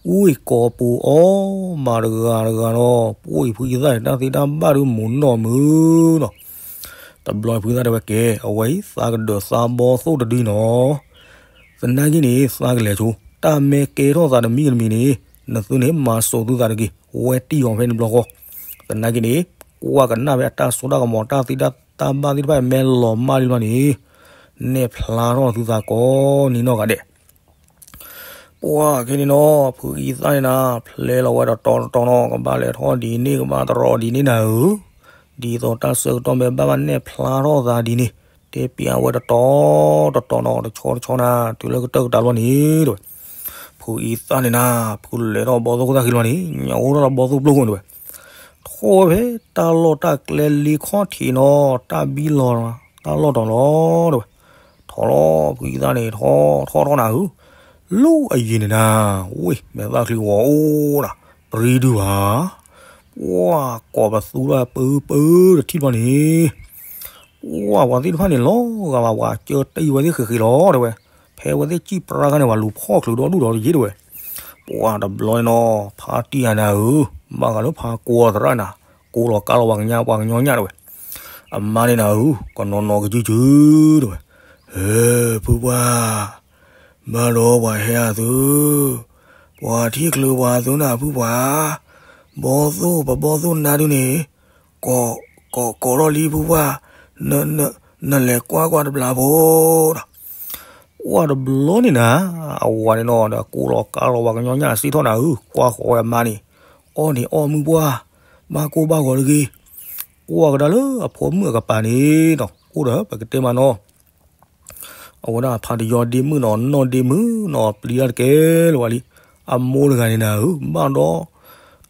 အူအံၤကိးပူၤအီၤမးတဂၤတဂၤနီၤ ပှၤအံၤဖုအံသၣ်န့ၣ် တၢ်သ့တၢ်ဘၣ်ဒုးမုာ်နီၢ်မုာ်နီၤ. တဘျီဖုအံသၣ်တဲဝဲကဲ အဝဲအံၤသးကဒၢးသးဘီသိၣ်တဒုနီၤ သနာ်က့န့ၣ် သးကလဲၤဆိ တၢ်မ့ၢ်ကဲထီၣ်သးတမံၤတမံၤန့ၣ် နသုန့ၣ် မၤစိာ်သုသးတက့ၢ် ဝဲတံၢ်အီၤဖဲန့ၣ်ဘျီဃီ. သနာ်က့န့ၣ် ကွၢ်ကနၣ်ဖဲအတၢ်စိတၢ်ကမီၤ တၢ်သ့တၢ်ဘၣ်သ့ၣ်တဖၣ်မ့ၢ်လီၤမၢ်လံဘျီန့ၣ် နဲၣ်ဖျါထီၣ်သုသးကိးနံၤနီၢ်ဂၤဒဲး ပှၢ်ခဲန့ၣ်နီၤ ဖုအံသၣ်န့ၣ်နၤ ဖျဲလီၤဝဲတတီၤတတီၤနီၤ ကဘၣ်လဲၤထီၣ်ဒ်န့ၣ် ကဘၣ်တရီဒ်န့ၣ်နၤဧၢ, ဒ်သိးတၢ်ဆၢကတီၢ်မ့ၢ်ဘၣ်ဘၣ်နဲၣ်ဖျါထီၣ်သးဒ်န့ၣ် တဲပျးဝဲတတီၤတတီၤနီၤ တဆီတဆီနၤ တုၤလၢကတၢၢ်ကတၢၢ်လီၤန့ၣ် တဲဝဲ ဖုအံသၣ်န့ၣ်နၤ ဖုလဲၤထီၣ်ဘီသိၣ်ခိၣ်သၣ်ခံလီၤန့ၣ် ညၣ်အိၣ်ထီၣ်လၢဘီသိၣ်ပျိၢ်ခိၣ်န့ၣ်တဲဝဲ ထီၣ်ဝဲဖဲတၢ်လီၢ်တၢ်ကျဲလ့ခီၣ်ထံးနီၤ တၢ်ဘံလီၤ တၢ်လီၢ်တီၤလီၤတဲဝဲ ထီၣ်လီၤ ဖုအံသၣ်န့ၣ် ထီၣ်ထီၣ်ထီၣ်နၤဧၢ, လီၤအယံၤန့ၣ်နၤ ဝ့ၢ် မဲာ်သၣ်ချံဂီၤအိၣ်နၤ ပြံဒုဘၣ်, ပှၢ်ကိးပသူထီၣ်ပၢပၢတထံၣ်ဘၣ်န့ၣ် ပှၢ်ပှၤသ့ၣ်တဖၣ်န့ၣ်လီၤဂာ်ဘၣ် ပှၤကၢတံၢ်ဝဲသ့ၣ်ဃံးဃံးလီၤတဲဝဲ, ဖဲဝဲသ့ၣ်စံၣ်ပြါခါန့ၣ် ပှၤလူၤဖီၣ်ချုးဒီဒူၣ်ဒီးတယ့ၢ်တဲဝဲ, ပှၢ်တဘျီန့ၣ်နီၤ ဖါတံၢ်ဧါနၤဧၢ, ဘၣ်ဃးလၢဖါကိးသရၣ်နၤ, ကိးလီၤကါလီၤပှၤကညီ ပှၤကညီညၣ်တဲဝဲ, အမါန့ၣ်နၤဧၢ, ကနီၤနီၤကစုကစုတဲဝဲ, ဟဲ ဖုပှၢ်, ဘၣ်ဒီးပှၤဟဲအသု, ပှၤထံၣ်ချုးပှၤသုနၤဖုပှၢ်, ဘီသိၣ် ပဘီသိၣ်နါဒုန့ၣ်, ကိး ကိး ကိးထီၣ်လံဖုပှၢ်, န န နလဲၤကွၢ်ကွၢ်တဘျီဖိဒီး ပှၢ်တဘျီန့ၣ်နၤ, အဝၤန့ၣ်နီၤ ဒီးကိးလီၤကါလီၤပှၤကညီညၣ်စ့ထီၣ်နၤဧၢ, ကွၢ်ဃီၤဝဲအမါန့ၣ်, အီၣ်န့ၣ်အီၣ်မုၢ်ပှၢ်, ဘၣ်ကိၢ်ဘၣ်ဂီၤတဂ့ၤ, ကွၢ်ကဒါလၢအဖိမုၣ်အကပၤန့ၣ်နီၤ အိၣ်ဒီးပကတဲမးနီၤ အဝဲဒၣ်ဖါတယီဒ့မုၣ်နီၤ နီၢ်ဒ့မုၣ်နီၤ ပျံၤတၢ်တကဲလၢၤဝဲလံ, အမိၢ်တဂၤန့ၣ်နၤဧၢ, ဘၣ်ဒီး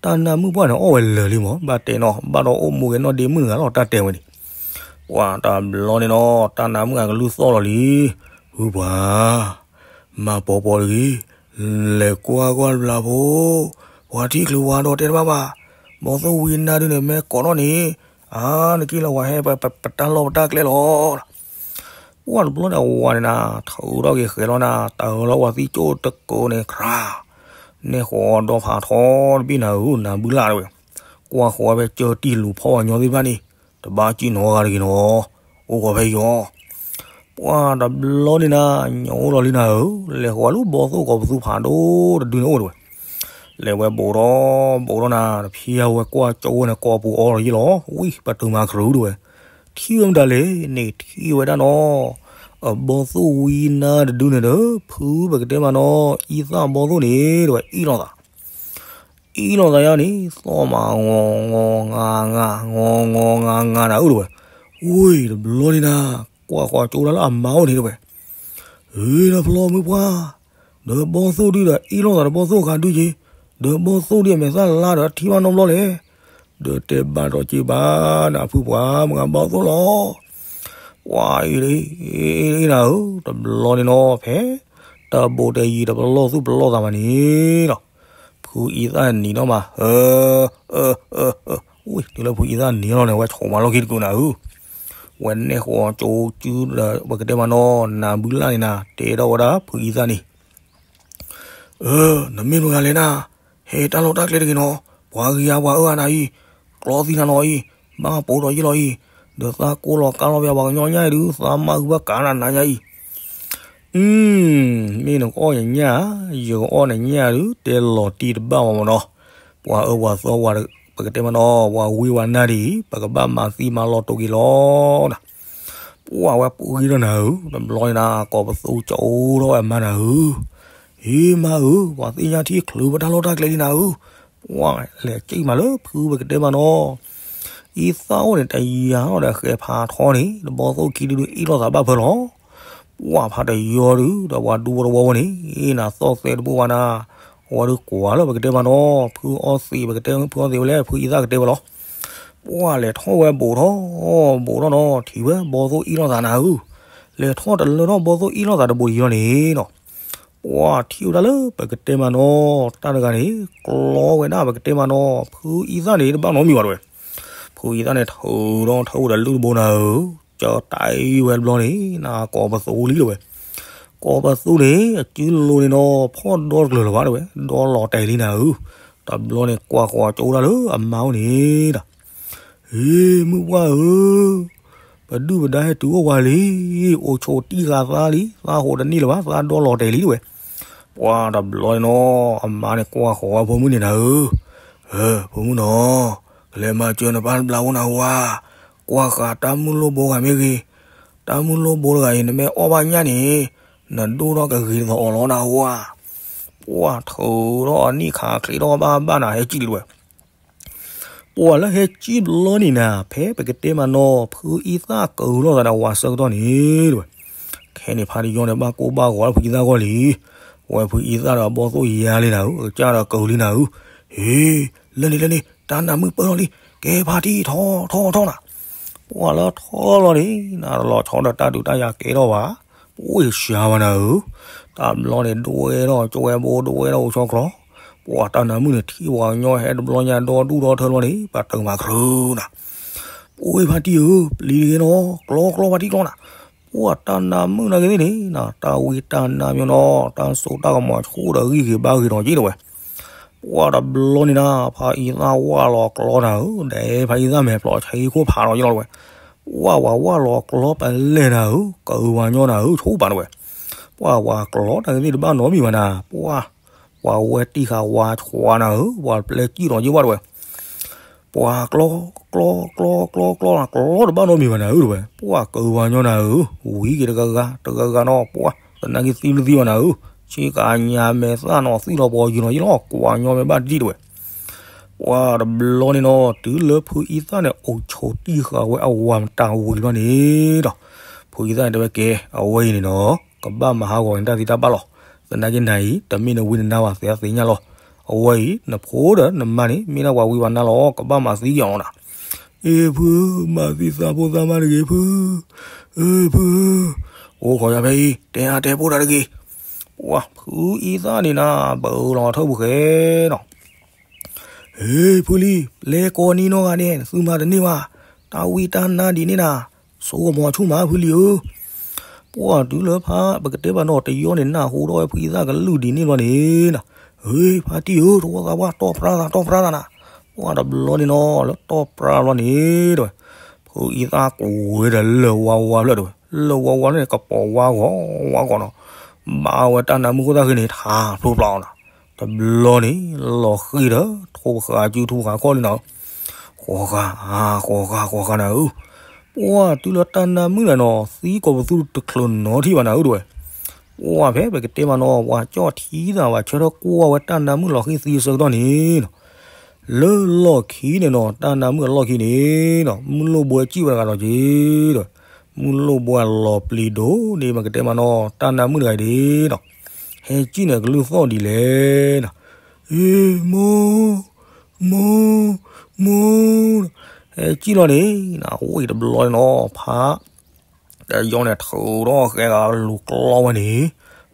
တၢ်နါမုၢ်ပှၢ်န့ၣ်အီၣ်ဝဲလၢာ်လံမး ဘၣ်တဲနီၤ ဘၣ်ဒီးအိၣ်မူက့ၤနီၢ်ဒ့မုၣ်တဂၤလီၤ တၢ်တဲဝဲန့ၣ်, ပှၢ်တဘျီန့ၣ်နီၤ တၢ်နါမုၢ်အကလုၢ်သီၣ်လီၤလံ, ဖုပှၢ် မၤပီပီတဂ့ၤ, လဲၤကွၢ်ကွၢ်တဘျီဖိ, ပှၤထံၣ်ချုးဝၤဒီးတဲတဘၣ်ဘၣ်, ဘီသိၣ်ဝံနါဒုန့ၣ် မ့ၢ်ကိးထီၣ်န့ၣ်, အါ နက့ၤလီၤဝဲဟဲ ပတၢ်လီၢ်ပတၢ်ကျဲလီၤ. ပှၢ်တဘျီန့ၣ်အဝၤန့ၣ်နၤ, ထုးထီၣ်က့ၤဃဲၤလီၤနၤ, တၢ်အၢလီၤဝၤသံကၠိၣ်တကိးန့ၣ် ခြး, နဲၣ်ဃီၤဒီဖးထီတဘ့ၣ်နၤဧၢ, နၤဘုလၢ်တဲဝဲ, ကွၢ်ဃီၤဝဲကၢတံၢ်လူၤဖီၣ်ပှၤကညီသ့ၣ်တဖၣ်န့ၣ်, တဘၣ်စံၣ်နီတဂၤတဂ့ၤနီၤ, အိၣ်ဃီၤဖဲအံၤအီၤ ပှၢ်တဘျီန့ၣ်နၤ, ညိအိၣ်လီၤလံနၤဧၢ, လဲၤဃီၤဝဲလၢဘီသိၣ်ကိးပသူဖးဒိၣ်တဒုန့ၣ်အိၣ်တဲဝဲ, လဲၤဝဲဘူးထီၣ်ဘူးထီၣ်နၤ, တဖံးဝဲကွၢ်ကၠိဝဲန့ၣ် ကိးပူၤအီၤလီၤယ့ၣ်လီၤ, ဝံ ပတုာ်မၤခရူးတဲဝဲ, ထံၣ်ဝဲမတၤလဲၣ်န့ၣ် ထံၣ်ဝဲဒၣ်နီၤ, အဘီသိၣ်ဝံနါတဒုန့ၣ်ဒီး ဖုပကတဲမးနီၤ, အံသၣ်ဘီသိၣ်န့ၣ်တဲဝဲ အ့ၣ်လိာ်သး အ့ၣ်လိာ်သးယါန့ၣ် သီၣ်မး ဂီၤဂီၤငါငါ ဂီၤဂီၤငါငါနၤဧၢတဲဝဲ, ဝံ တဘျီန့ၣ်နၤ, ကွၢ်ဃီၤကၠိဒၣ်လၢအမါအိၣ်န့ၣ်တဲဝဲ အ့ ဒီးဖျီမုၢ်ပှၢ်, ဒီးဘီသိၣ်ဒုဒီး အ့ၣ်လိာ်သးဒီးဘီသိၣ်ဃးဒုက့ၤ, ဒီးဘီသိၣ်ဒုအမဲာ်သၣ်လါဒီးထံၣ်ဘၣ်နီတဘျီလဲၣ်, ဒီးတဲဘၣ်ဒီးက့ၤဘၣ်နၤဖုပှၢ် မုၢ်ဂၤဘီသိၣ်လီၤ. ပှၢ်အ့ၣ်အ့ၣ်နၤဧၢ, တဘျီန့ၣ်နီၤ ဖဲ တဘူးတယံၤတပလီၢ်သူၣ်ပလီၢ်သးဘၣ်န့ၣ်ဒီး ဖုအံသၣ်နံၤနီၤမး, အၢ အၢ အၢ အၢ ဝံၤတုၤလၢဖုအံသၣ်နံၤလီၤန့ၣ် ဝဲဆိးမးလီၢ်ခံတကုာ်နၤဧၢ, ဝဲနဲၣ်ဃီၤကၠိကၠူဒီး ပကတဲမးနီၤ နၤဘုလၢ်န့ၣ်နၤ တဲထီၣ်ဝဲဒၣ်ဖုအံသၣ်န့ၣ် အၢ နမ့ၢ်မတၤလဲၣ်နၤ, ဟဲတၢ်လီၢ်တၢ်ကျဲတဂ့ၤနီၤ, ပှၤဂံၢ်အါပှၤအၢအါနၤအံၤ, ကျီသံနၤနီၤအံၤ, ဘၣ်ပိာ်ထီၣ်ယ့ၣ်လီၤအံၤ, ဒီးသးကိးလီၤကါလီၤပှၤကညီညါအံၤဒုး သးမၤဂုၤဘၣ်ကးနၤနၤညါအံၤ အု မ့ၢ်နကအီၣ်ယညၣ်, ယကအီၣ်နညၣ်ဒုး တဲလီၤတံၢ်တဘၣ်မးမးနီၤ, ပှၤအၢပှၤသီ ပကတဲမးနီၤ ပှၤဝံဝဲနါဒ်အံၤ ပကဘၣ်မၤသံမၤလီၤတိာ်က့ၤလီၤနၤ, ပှၢ်ဝဲပူၤဂံၢ်ထီၣ်နၤဧၢ, တဘျီန့ၣ်နၤ ကိးပသူကၠိထီၣ်ဝဲအမါနၤဧၢ, ဟ့ၣ်မါဧၢ, ပှၤသ့ၣ်ညါထံၣ်ချုးပတၢ်လီၢ်တၢ်ကျဲလံနၤဧၢ, ပှၢ်လဲၤကံၣ်မးလၢဖုပကတဲမးနီၤ အံသၣ်အိၣ်န့ၣ် တယၤထီၣ်ဒီးဃဲၤဖးထီန့ၣ် တဘီသိၣ်ခံဒုဒုးအ့ၣ်လိာ်သးဘၣ်ဖၢလီၤ. ပှၢ်ဖးတယီဒုး ဒီးပှၤဒူဖိတဝီဖိန့ၣ် နၤသီၣ်သဲတဘိဝဲနၤ, အဝဲဒုးကွၢ်လၢပကတဲမးနီၤ ဖုအီသံး ပကတဲဖုအီသံးဝဲလဲၣ် ဖုအံသၣ်ကတဲဝဲလီၤ. ပှၢ်လဲၤထီၣ်ဝဲဘူးထီၣ် ဘူးထီၣ်နီၤ ထံၣ်ဝဲဘီသိၣ်အ့ၣ်လိာ်သးနၤဧၢ, လဲၤထီၣ်တလၢထီၣ်ဘီသိၣ်အ့ၣ်လိာ်သးတဘူးယံၤလီၤန့ၣ်နီၤ ပှၢ်ထံၣ်ဝဲဒၣ်လၢပကတဲမးနီၤ တၢ်တဂၤန့ၣ် ကျီဝဲဒၣ်ပကတဲမးနီၤ ဖုအံသၣ်န့ၣ် တဘၣ်နီတမံၤဘၣ်တဲဝဲ, ဖုအံသၣ်န့ၣ် ထုးထီၣ်ထုးဝဲဒီးလုၢ်တဘိနၤဧၢ, ကၢတၢ်အံၤဝဲတဘျီန့ၣ် နၤကိးပသူလံတဲဝဲ, ကိးပသူန့ၣ် အစုလိၤန့ၣ်နီၤ ဖီၣ်ဒီတကျၢၤလၢၤဘၣ်တဲဝဲ ဒီလီၤတဲာ်လံနၤဧၢ, တဘျီန့ၣ် ကွၢ်ဃီၤကၠိဒၣ်လၢအမါအိၣ်န့ၣ်ဒီး ဟ့ၣ် မုၢ်ပှၢ်ဧၢ, ပဒုၣ်ပဒါဟဲတုၤအိၣ်ပှၤလံ, အိၣ်ဆိးတံၢ်ဃာ်သးလံ, သးဟိးတန့ၢ်လၢၤဘၣ်, သးဒီလီၤတဲာ်လံတဲဝဲ. ပှၢ်တဘျီန့ၣ်နီၤ အမါန့ၣ်ကွၢ်ဃီၤဝဲဖိမုၣ်န့ၣ်နၤဧၢ, ဖိမုၣ်နီၤ, ကလဲၤမၤစၢၤနပၢ်တဘျီဖိနၤဧၢ, ကွၢ်ဃာ်တၢ်မုၢ်လိၣ်ဘိဂၤမ့ၢ်ဂ့ၤ, တၢ်မုၢ်လိၣ်ဘိတဂၤအံၤ နမ့ၢ်အီၣ်ဘၣ်ညၣ်န့ၣ် နဒိၣ်ထီၣ်ကဂ့ၤသီးအီၤလီၤနၤဧၢ. ပှၢ်ထုးထီၣ်အနံၣ်ခးချ့ထီၣ်ဘၣ်ဘၣ်နၤ ဟဲကံၣ်လံတဲဝဲ ပှၢ်လၢဟဲကံၣ်ဘျီန့ၣ်နၤ ဖဲပကတဲမးနီၤ ဖုအံသၣ်ကၢၤလိာ်သးဒီးဝၤဆၢကတီၢ်န့ၣ်တဲဝဲ. ခဲန့ၣ်ဖါတယီန့ၣ် ဘၣ်ကိၢ်ဘၣ်ဂီၤလၢဖုအံသၣ်ဂီၢ်လံ. ဝဲဖုအံသၣ်ဒီးအဘီၣ်သိၣ်ယါလံနၤဧၢ, ကစၢ်ဒီးကၢၤလံနၤဧၢ. ဟ့ၣ်, လၢန့ၣ်လၢန့ၣ် တၢ်နးမုၢ်ပၢၢ်ထီၣ်လံ, ကဲဖါတံၢ်ထီၣ်ထီၣ်ထီၣ်နၤ. ပှၢ်လၢထီၣ်လီၤန့ၣ် နတလီၤဆီဒီးတၢ်ဒုးတၢ်ယၤကဲထီၣ်ဘၣ်. ပှၢ်ယၡါဝဲနၤဧၢ. တဘျီန့ၣ် ဒွဲထီၣ်ကၠိဝဲဘိ ဒွဲထီၣ်အိၣ်ဆီကျီ. ပှၢ်တၢ်နးမုၢ်န့ၣ် ထံၣ်ပှၤကညီဟဲတဘျီညါဒီဒူၣ်ဒီထၢလီၤန့ၣ် ပှၢ်တၢ်မၤခရၢနၤ. ပှၢ်ဖါတံၢ်ဧၢ, ပျံၤတဂ့ၤနီၤ, ကျီကျီဖါတံၢ်ကျီနၤ. ပှၢ်တၢ်နါမုၣ်နာ်က့သ့ၣ်န့ၣ် တၢ်ဝံတၢ်နါမ့ၢ်နီၤ တၢ်စိတၢ်ကမီၤဆူၣ်ဒီးဂံၢ်ဂ့ၤဘါဂ့ၤဒီးက့တဝဲ. ပှၢ်တဘျီန့ၣ်နၤ ဖါအံသၣ်ဝၢ်လီၤကျီနၤဧၢ, ဒီးဖါအံသၣ်မဲာ်ဖျိးဆဲးခိၣ်ဖးဒီးယလီၤတဝဲ. ပှၢ်ဝၤဝၢ်လီၤကျီပလဲၢ်နၤဧၢ, ကၢဝၤညီနၤဧၢ, ဆိပာ်တဝဲ. ပှၢ်ဝၤကျီတၢ်ကသ့ၣ်တဘၣ်နီတမံၤဘၣ်နၤ, ပှၢ် ပှၤဝဲတံၢ်ဃာ်ဝါဆှါနၤဧၢ, ပှၤပျဲစံၣ်ဒီးယဝၢ်တဝဲ. ပှၤကျီ ကျီ ကျီ ကျီ ကျီ ကျီတဘၣ်နီတမံၤဘၣ်နၤဧၢတဝဲ. ပှၢ်ကၢဝၤညီနၤဧၢ, ဝံၤက့ၤတဂၤဂၤ တဂၤဂၤနီၤ, ပှၢ်တနာ်က့သံဘျုးသံဘၣ်နၤဧၢ, ဆ့ကၤညါမဲာ်သၣ်နီၤ သံလီၤပှီၤယုာ်နီၤယလီၤ ကွၢ်ညီမဲာ်ဘၣ်တံၢ်တဝဲ. ပှၢ်တဘျီန့ၣ်နီၤ တုၤလၢဖုအံသၣ်န့ၣ် အိၣ်ဆိးတံၢ်ဃာ်ဝဲအဝၤမတၤဝံၤဘျီန့ၣ်ဒီး ဖုအံသၣ်န့ၣ်တဲဝဲကဲ အဝဲအံၤန့ၣ်နီၤ ကဘၣ်မၤဟးဂီၤန့ၢ်တၢ်သံတၢ်ဘၣ်လီၤ. သနာ်က့နၤအံၤ တမ့ၢ်နဝံနနါဘၣ် သ့အသ့ၣ်ညါလီၤ. အဝဲအံၤ နဖိဒီးနမါန့ၣ် မ့ၢ်ဒၣ်ပှၤဝံပှၤနါလီၤ ကဘၣ်မၤသံက့ၤအီၤလီၤနၤ. အ့ ဖု မၤသံသးဖိသးမါတဂ့ၤ ဖု, အ့ ဖု, အိၣ်ခိးယၤဖဲအံၤ တဲအါတဲပိၢ်တၢ်တဂ့ၤ. ပှၢ်ဖုအံသၣ်န့ၣ်နၤ ပၢလီၤထၢၣ်ပူၤဃဲနီၤ ဟ့ ဖုလံၤ လဲၤကိးနံၤနီၢ်ဂၤဒဲး နသုမၤတန့ၢ်ဘၣ်, တၢ်ဝံတၢ်နါဒ်န့ၣ်နၤ စိကမီၤဆူၣ်မးဖုလံၤဧၢ. ပှၢ်တုၤလၢဖါပကတဲဘၣ်နီၤ တယီန့ၣ် နၢ်ဟူထီၣ်ဝဲဖုအံသၣ်ကလုၢ်ဒ်န့ၣ်ဘျီန့ၣ်နၤ, ဟ့ ဖါတံၢ်ဧၢ တဝီသးပှၢ် တီၢ်ပြါသး တီၢ်ပြါသးနၤ. ပှၢ်တဘျီန့ၣ်နီၤ လၢတီၢ်ပြါဘျီန့ၣ်တဝဲ ဖုအံသၣ်ကွဲဒီးလၢာ်ဝါဝါဖျၢၣ်တဝဲ, လၢာ်ဝါဝါဖျၢၣ်န့ၣ် ကပီၤဝါဂီၤဝါဂီၤနီၤ, ဘၣ်ဝဲတၢ်နါမုၣ်ခိၣ်သၣ်ဃံန့ၣ် ထးဖျိဖျါအီၤနၤ. တဘျီန့ၣ် လီၤဃံၤဒီး ထိၣ်ဃာ်စုထူဃာ်ခီၣ်လံနီၤ, ဃီဃာ် ဃီဃာ် ဃီဃာ်နၤဧၢ. ပှၢ်တုၤလၢတၢ်နါမုၣ်နၤနီၤ သံကိးပသူတချုးနီထံၣ်ဘၣ်နၤဧၢတဝဲ. ပှၢ်ဖဲပကတဲမးနီၤ ပှၤကၠီၣ်ထံသးဘၣ်ဆၢထၢၣ်ကွၢ်ဝဲတၢ်နါမုၣ်လီၤဃံၤသံအဆၢကတီၢ်န့ၣ်နီၤ လၢလီၢ်ခံန့ၣ်နီၤ တၢ်နါမုၣ်အလီၢ်ခံန့ၣ်နီၤ မုၢ်လိၣ်ဘှဲကံၣ်ဝဲတဂၤဒီးက့ၤဒီး မုၢ်လိၣ်ဘှဲလီၤပျံၤဒိၣ်န့ၣ် ပကတဲမးနီၤ တၢ်နါမုၣ်တဂၤအံၤန့ၣ်နီၤ ဟဲကံၣ်န့ၣ်ကလုၢ်သီၣ်ဒ်လဲၣ်နီၤ အ့ မိၢ် မိၢ် မိၢ် ဟဲကံၣ်လီၤန့ၣ် အဝဲတဘျီန့ၣ်နီၤ ဖါ တယီန့ၣ်ထုးထီၣ်ဃဲဂၤလူၤကျီဝဲန့ၣ်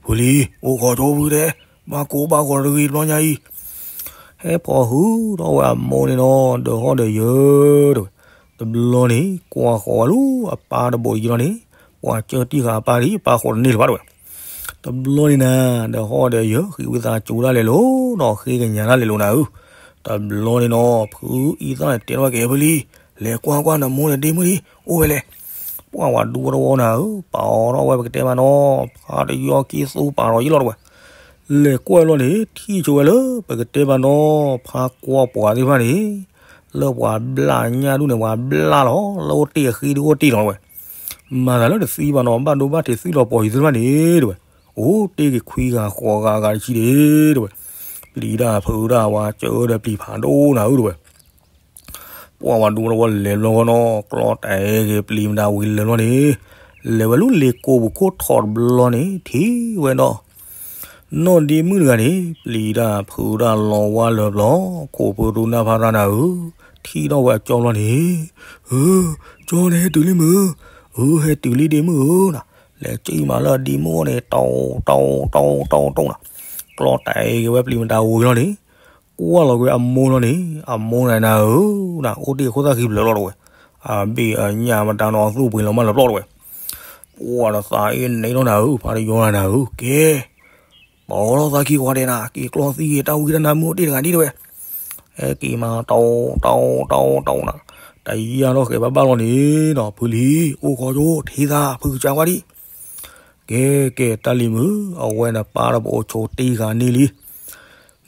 ဖုလံၤ အိၣ်ခိးကၠိဖုတဲ ဘၣ်ကိၢ်ဘၣ်ဂီၤတဂ့ၤတဘျီညါအံၤ ဟဲဖီၣ်ဟုထီၣ်ဝဲအမိၢ်န့ၣ်နီၤ ဒီးဟီၣ်ဒီးယၢၤတဝဲ တဘျီန့ၣ် ကွၢ်ဃီၤဝဲလၢအပၢ်တဘိးယံၤလီၤန့ၣ် ပှၤကၢတံၢ်ဃာ်အပၢ်ဒ်အပၢ်ဃီတန့ၢ်လၢၤဘၣ်တဝဲ တဘျီန့ၣ်နၤ ဒီးဟီၣ်ဒီးယၢၤ ဃ့ဝံသးစူၤဒၣ်လဲာ်လီၤနီၤ ဃ့ကညးဒၣ်လဲာ်လီၤနၤဧၢ တဘျီန့ၣ်နီၤ ဖုအံသၣ်န့ၣ်တဲထီၣ်ဝဲက့ၤ ဖုလံၤ လဲၤကွၢ်ကွၢ်နမိၢ်န့ၣ်ဒ့မုၣ်လံ အိၣ်ဝဲလဲၣ် ပှၢ်ဝၤဒူတဝီနၤဧၢ ပာ်အီၤထီၣ်ဝဲပကတဲမးနီၤ ဖါတယီက့ၤသူပာ်ဒီးယလီၤတဝဲ လဲၤကွၢ်လီၤန့ၣ် ထံၣ်ဆိဝဲလၢ ပကတဲမးနီၤ ဖါကွၢ်ပှၤသ့ၣ်တဖၣ်န့ၣ် လၢပှၤဘျၣ်ညၣ်ဒူၣ်န့ၣ် ပှၤဘျၣ်လီၤ လၢအိၣ်တ့ၢ်အဃ့ဒုအိၣ်တ့ၢ်လီၤတဝဲ မၤသးလၢတသံဘၣ်နီၤ ဘၣ်ဒိဘၣ်ထံးသံလီၤပှီၤယံၤသ့ၣ်တဖၣ်န့ၣ်တဝဲ အိၣ်တ့ၢ်က့ၤခွံဂၤဃိးဂၤအဂၤတဆံန့ၣ်တဝဲ ပျံၤတၢ်ဖုးတၢ်ဝၤစၢၤဒီးပျံၤဖးဒိၣ်နၤဧၢတဝဲ ပှၢ်ဝၤဒူတဝီလဲၤဘျီဃီနီၤ ကျီတၢ်အဲၣ်ဂ့ၤပျံၤမတၤဝံၤလဲၤဘျီန့ၣ် လဲၤဝဲလၢလ့ကိပူၤခိၣ်ထီၣ်တဘျီန့ၣ် ထံၣ်ဝဲဒီး နီၢ်ဒ့မုၣ်တဂၤန့ၣ် ပျံၤတၢ်ဖုးတၢ်လီၤဝါလၢာ်ဘျီ ခိၣ်ဖုတူနၢ်ဖါတၢ်နၤဧၢ ထံၣ်ထီၣ်ဝဲအကၠီဘျီန့ၣ် ဧၢ ကၠီန့ၣ်ဟဲတုၤလံမုၢ် ဧၢ ဟဲတုၤလံဒ့မုၣ်ဧၢ လဲၤကံၣ်မးလၢဒ့မုၣ်အအိၣ်န့ၣ် တီတီတီတီတီနၤ ကျီတၢ်အဲၣ်ဂ့ၤဝဲပျံၤမတၤဝံၤလီၤန့ၣ် ကွၢ်လီၤကွံာ်အမိၢ်လီၤန့ၣ် အမိၢ်နၤနၤဧၢ နၤအိၣ်တ့ၢ်ခိၣ်သၣ်ခံဖျၢၣ်လီၤတဝဲ အဘ့ၣ်အညၣ်မတၤနီၤသူၣ်ပှ့ၤလီၤမၢ်လၢပျီတဝဲ ပှၢ်ဒီးသးအ့ၣ်န့ၣ်ထီၣ်နၤဧၢ ဖါတယီနၤနၤဧၢ ကဲ ပာ်အီၤထီၣ်သးခံကွၢ်ဒဲးနၤ က့ၤကျီသံဂ့ၤ တၢ်ဝံတၢ်နါမုၣ်အိၣ်တ့ၢ်တဂၤဒ်တဝဲ ဟဲက့ၤမး တီတီတီတီနၤ တယၢ်ထီၣ်ဃဲၤဘၣ်ဘၣ်လီၤန့ၣ်နီၤ ဖုလံၤ အိၣ်ခိးကၠိ ထံသးဖုကစၢ်ကွၢ်ဒံး ကဲ ကဲ တၢ်လံၤမုၣ် အဝဲနပၢ်ဒီးပအိၣ်ဆိးတ့ၢ်ဃာ်န့ၢ်လံ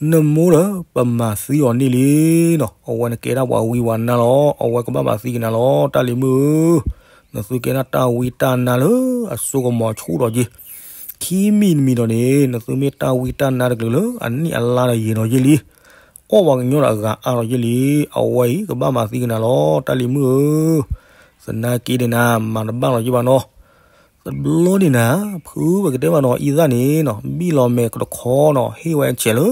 နမိၢ်ဒီးပမၤသံအီၤန့ၢ်လံနီၤ အဝဲနကဲဒၣ်ပှၤဝံပှၤနါလီၤ အဝဲကဘၣ်မၤသံက့ၤနၤလီၤ တၢ်လံၤမုၣ်ဧၢ နသုကဲဒၣ်တၢ်ဝံတၢ်နါလၢအစိကမီၤဆူၣ်ဒီးက့ၤ ခံမံၤတမံၤဒီးန့ၣ် နသုမ့ၢ်တၢ်ဝံတၢ်နါတကလုာ်လၢအနံၣ်အလါဒီးယံာ်ဒီးယ့ၢ်လံ အီၣ်ပှၤကညီဒီးအဂၤအါဒီးယ့ၢ်လံ အဝဲအံၤကဘၣ်မၤသံက့ၤနၤလီၤ တၢ်လံၤမုၣ်ဧၢ သနာ်က့န့ၣ်နၤ မၤတဘၣ်လီၤယ့ၢ်ဘၣ်နီၤ တဘျီန့ၣ်နၤ ဖုပကတဲဘၣ်နီၤ အံသၣ်န့ၣ်နီၤ ဘံၣ်လီၤမဲာ်ကတခီနီၤ ဟ့ၣ်ဝဲအဆဲးလၢ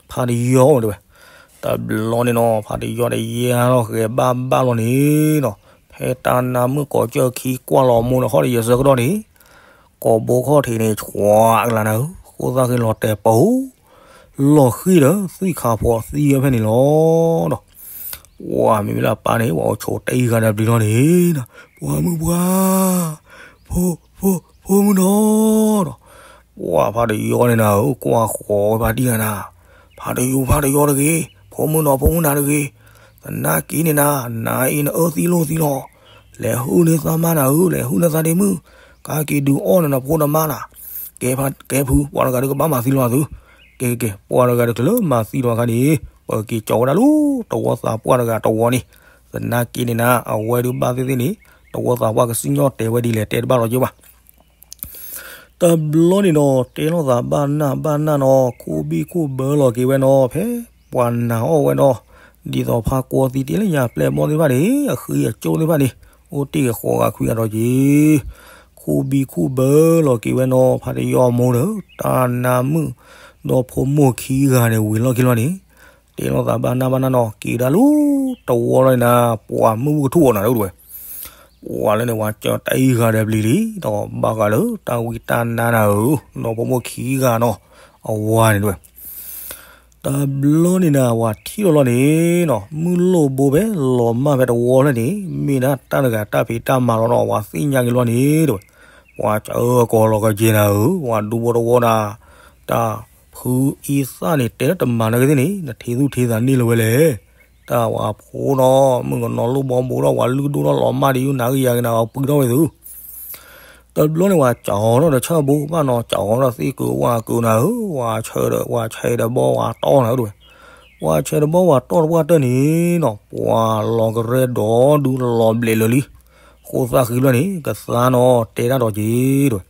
ဖါတယီအအိၣ်တဝဲ တဘျီန့ၣ်နီၤ ဖါတယီတယၢ်ထီၣ်ဃဲၤဘၣ်ဘၣ်လီၤန့ၣ်နီၤ ဖဲတၢ်နါမုၣ်ကိးကၠၢၢ်ခံကွၢ်လီၤမိၢ်ဒီးဟီၣ်ဒီးယၢၤဆၢကတီၢ်န့ၣ် ကိးဘိခီၣ်ထံးန့ၣ် ဆှးကလၤနၤဧၢ ဃိသၣ်ဃ့လီၤတဲာ်ပူၤ လီၤဃံၤဒီးသွံၣ်ခးဖှီၣ်သံဝဲဖဲန့ၣ်လီၤနီၤ ပှၢ်မ့မ့ၢ်လၢအပၢ်န့ၣ် ပှၤအိၣ်ဆိးတ့ၢ်ဃာ်ဒီးပျံၤလီၤန့ၣ်နီၤ ပှၤမုၣ်ပှၢ် ဖိ ဖိ ဖိမုၣ်နီၤနီၤ. ပှၢ်ဖါတယီန့ၣ်နၤဧၢ, ကွၢ်ဃီၤဝဲဖါတံၢ်နၤနၤ, ဖါတယီ ဖါတယီတဂ့ၤ, ဖိမုၣ်နီၤ ဖိမုၣ်နၤတဂ့ၤ, သနာ်က့န့ၣ်နၤ, နၤအံၤနအၢသံလိာ်သံလီၤ. လဲၤဟုၣ်န့ၢ်သးမါနၤဧၢ, လဲၤဟုၣ်န့ၢ်သးဒ့မုၣ်, ကဟဲက့ၤဒုးအီၣ်နၤနဖိနမါနၤ. ကဲဖု ကဲဖု ပှၤတဂၤဒုးကဘၣ်မၤသံလီၤသု. ကဲကဲကဲ ပှၤတဂၤတချုးလၢမၤသံလီၤအခါန့ၣ်, ပက့ၤကၠီၤဝဲဒၣ်လၢတဝီသးပှၢ်တဂၤတဝီန့ၣ်. သနာ်က့န့ၣ်နၤ, အဝဲဒုးဘၣ်သ့ၣ်သ့ၣ်န့ၣ်, တဝီသးပှၢ်ကစံၣ်ညီၣ်တဲဝဲဒ်လဲၣ်တဲတဘၣ်လီၤက့ဘၣ်. တဘျီန့ၣ်နီၤ, တဲလိာ်သးဘၣ်နၢ်ဘၣ်နၢ်နီၤ, ခိၣ်ဘံၣ်ခိၣ်ဘၢလီၤက့ၤဝဲနီၤ, ဖဲပှၤနာ်အီၣ်ဝဲနီၤ, ဒ်သိးဖါကွီသံတ့လၢညါပျဲၢ်ဘီသ့ၣ်တဖၣ်န့ၣ်, အဃံအကၠိသ့ၣ်တဖၣ်န့ၣ်, အိၣ်တ့ၢ်ဃီဂၤခွံဂၤဒီးက့ၤ, ခိၣ်ဘံၣ်ခိၣ်ဘၢလီၤက့ၤဝဲနီၤ, ဖါတယီအမိၢ်ဒီး တၢ်နါမုၣ်, ဒီးဖိမိၢ်ခံဂၤန့ၣ်ဝံၤလီၢ်ခံလီၤန့ၣ်, တဲလိာ်သးဘၣ်နၢ်ဘၣ်နၢ်နီၤ, က့ၤဒၣ်လၢတဝီလီၤန့ၣ်နၤ, ပှၤမုၣ်ဘူၣ်ကထူၣ်အီၤနၤဒဝဲ ပှၤလၢန့ၣ် ပှၤကၢတၢ်အံၤဂၤဒီးပျံၤလံ, ဒီးဘၣ်ဃးလၢတၢ်ဝံတၢ်နါနၤဧၢ, ဒီးဖိမိၢ်ခံဂၤနီၤ, အဝၤန့ၣ်ဒဝဲ. တဘျီန့ၣ်နၤ, ပှၤထံၣ်လီၤလီၤန့ၣ်နီၤ, မုၢ်လိၣ်ဘိဖဲလီၤမၢ်ဖဲတဝီလၢန့ၣ်, မ့ၢ်ဒၣ်တၢ်တဂၤတၢ်ဖံးတၢ်မၤလီၤနီၤ, ပှၤသ့ၣ်ညါက့ၤလီၤန့ၣ်ဒဝဲ. ပှၤကၢအကီၢ်လီၤကယဲၢ်နၤဧၢ, ပှၤဒူဖိတဝီနၤ, တၢ်ဖုအံသၣ်န့ၣ် တဲလၢတမၤနၢၤကသ့ၣ်န့ၣ်, နထံၣ်သူၣ်ထံၣ်သးန့ၢ်လၢၤဝဲလဲၣ်. တၢ်ဝၤဖိနီၤ, မုၣ်ကနီၤလိၣ်ဘီဘိဒီး ပှၤလုၢ်ဒိၣ်ထီၣ်လီၤမၢ်ဒံး ယူနၤကယၤက့ၤနၤ ပှၤပှံထီၣ်ဝဲသု. တဘျီန့ၣ် ပှၤကၠီထီၣ်ဒီးဆၢဘိဘၣ်နီၤ, ကၠီထီၣ်သ့ၣ်ကုၤဝၣ်ကုၤနၤဧၢ, ပှၤဆဲးဒီး ပှၤဆဲးဒီးဘီပှၤတီၢ်နၤဧၢတဝဲ. ပှၤဆဲးဒီးဘီပှၤတီၢ်တပှၢ်တၢၢ်န့ၣ်နီၤ, ပှၤလီၤကရဲဒီးဒုးလီၤဘျဲးလၢာ်လံ. ဃိသၣ်ဃံလၢာ်န့ၣ် ကသါနီၤ တဲတၢ်ဒီးက့ၤတဝဲ.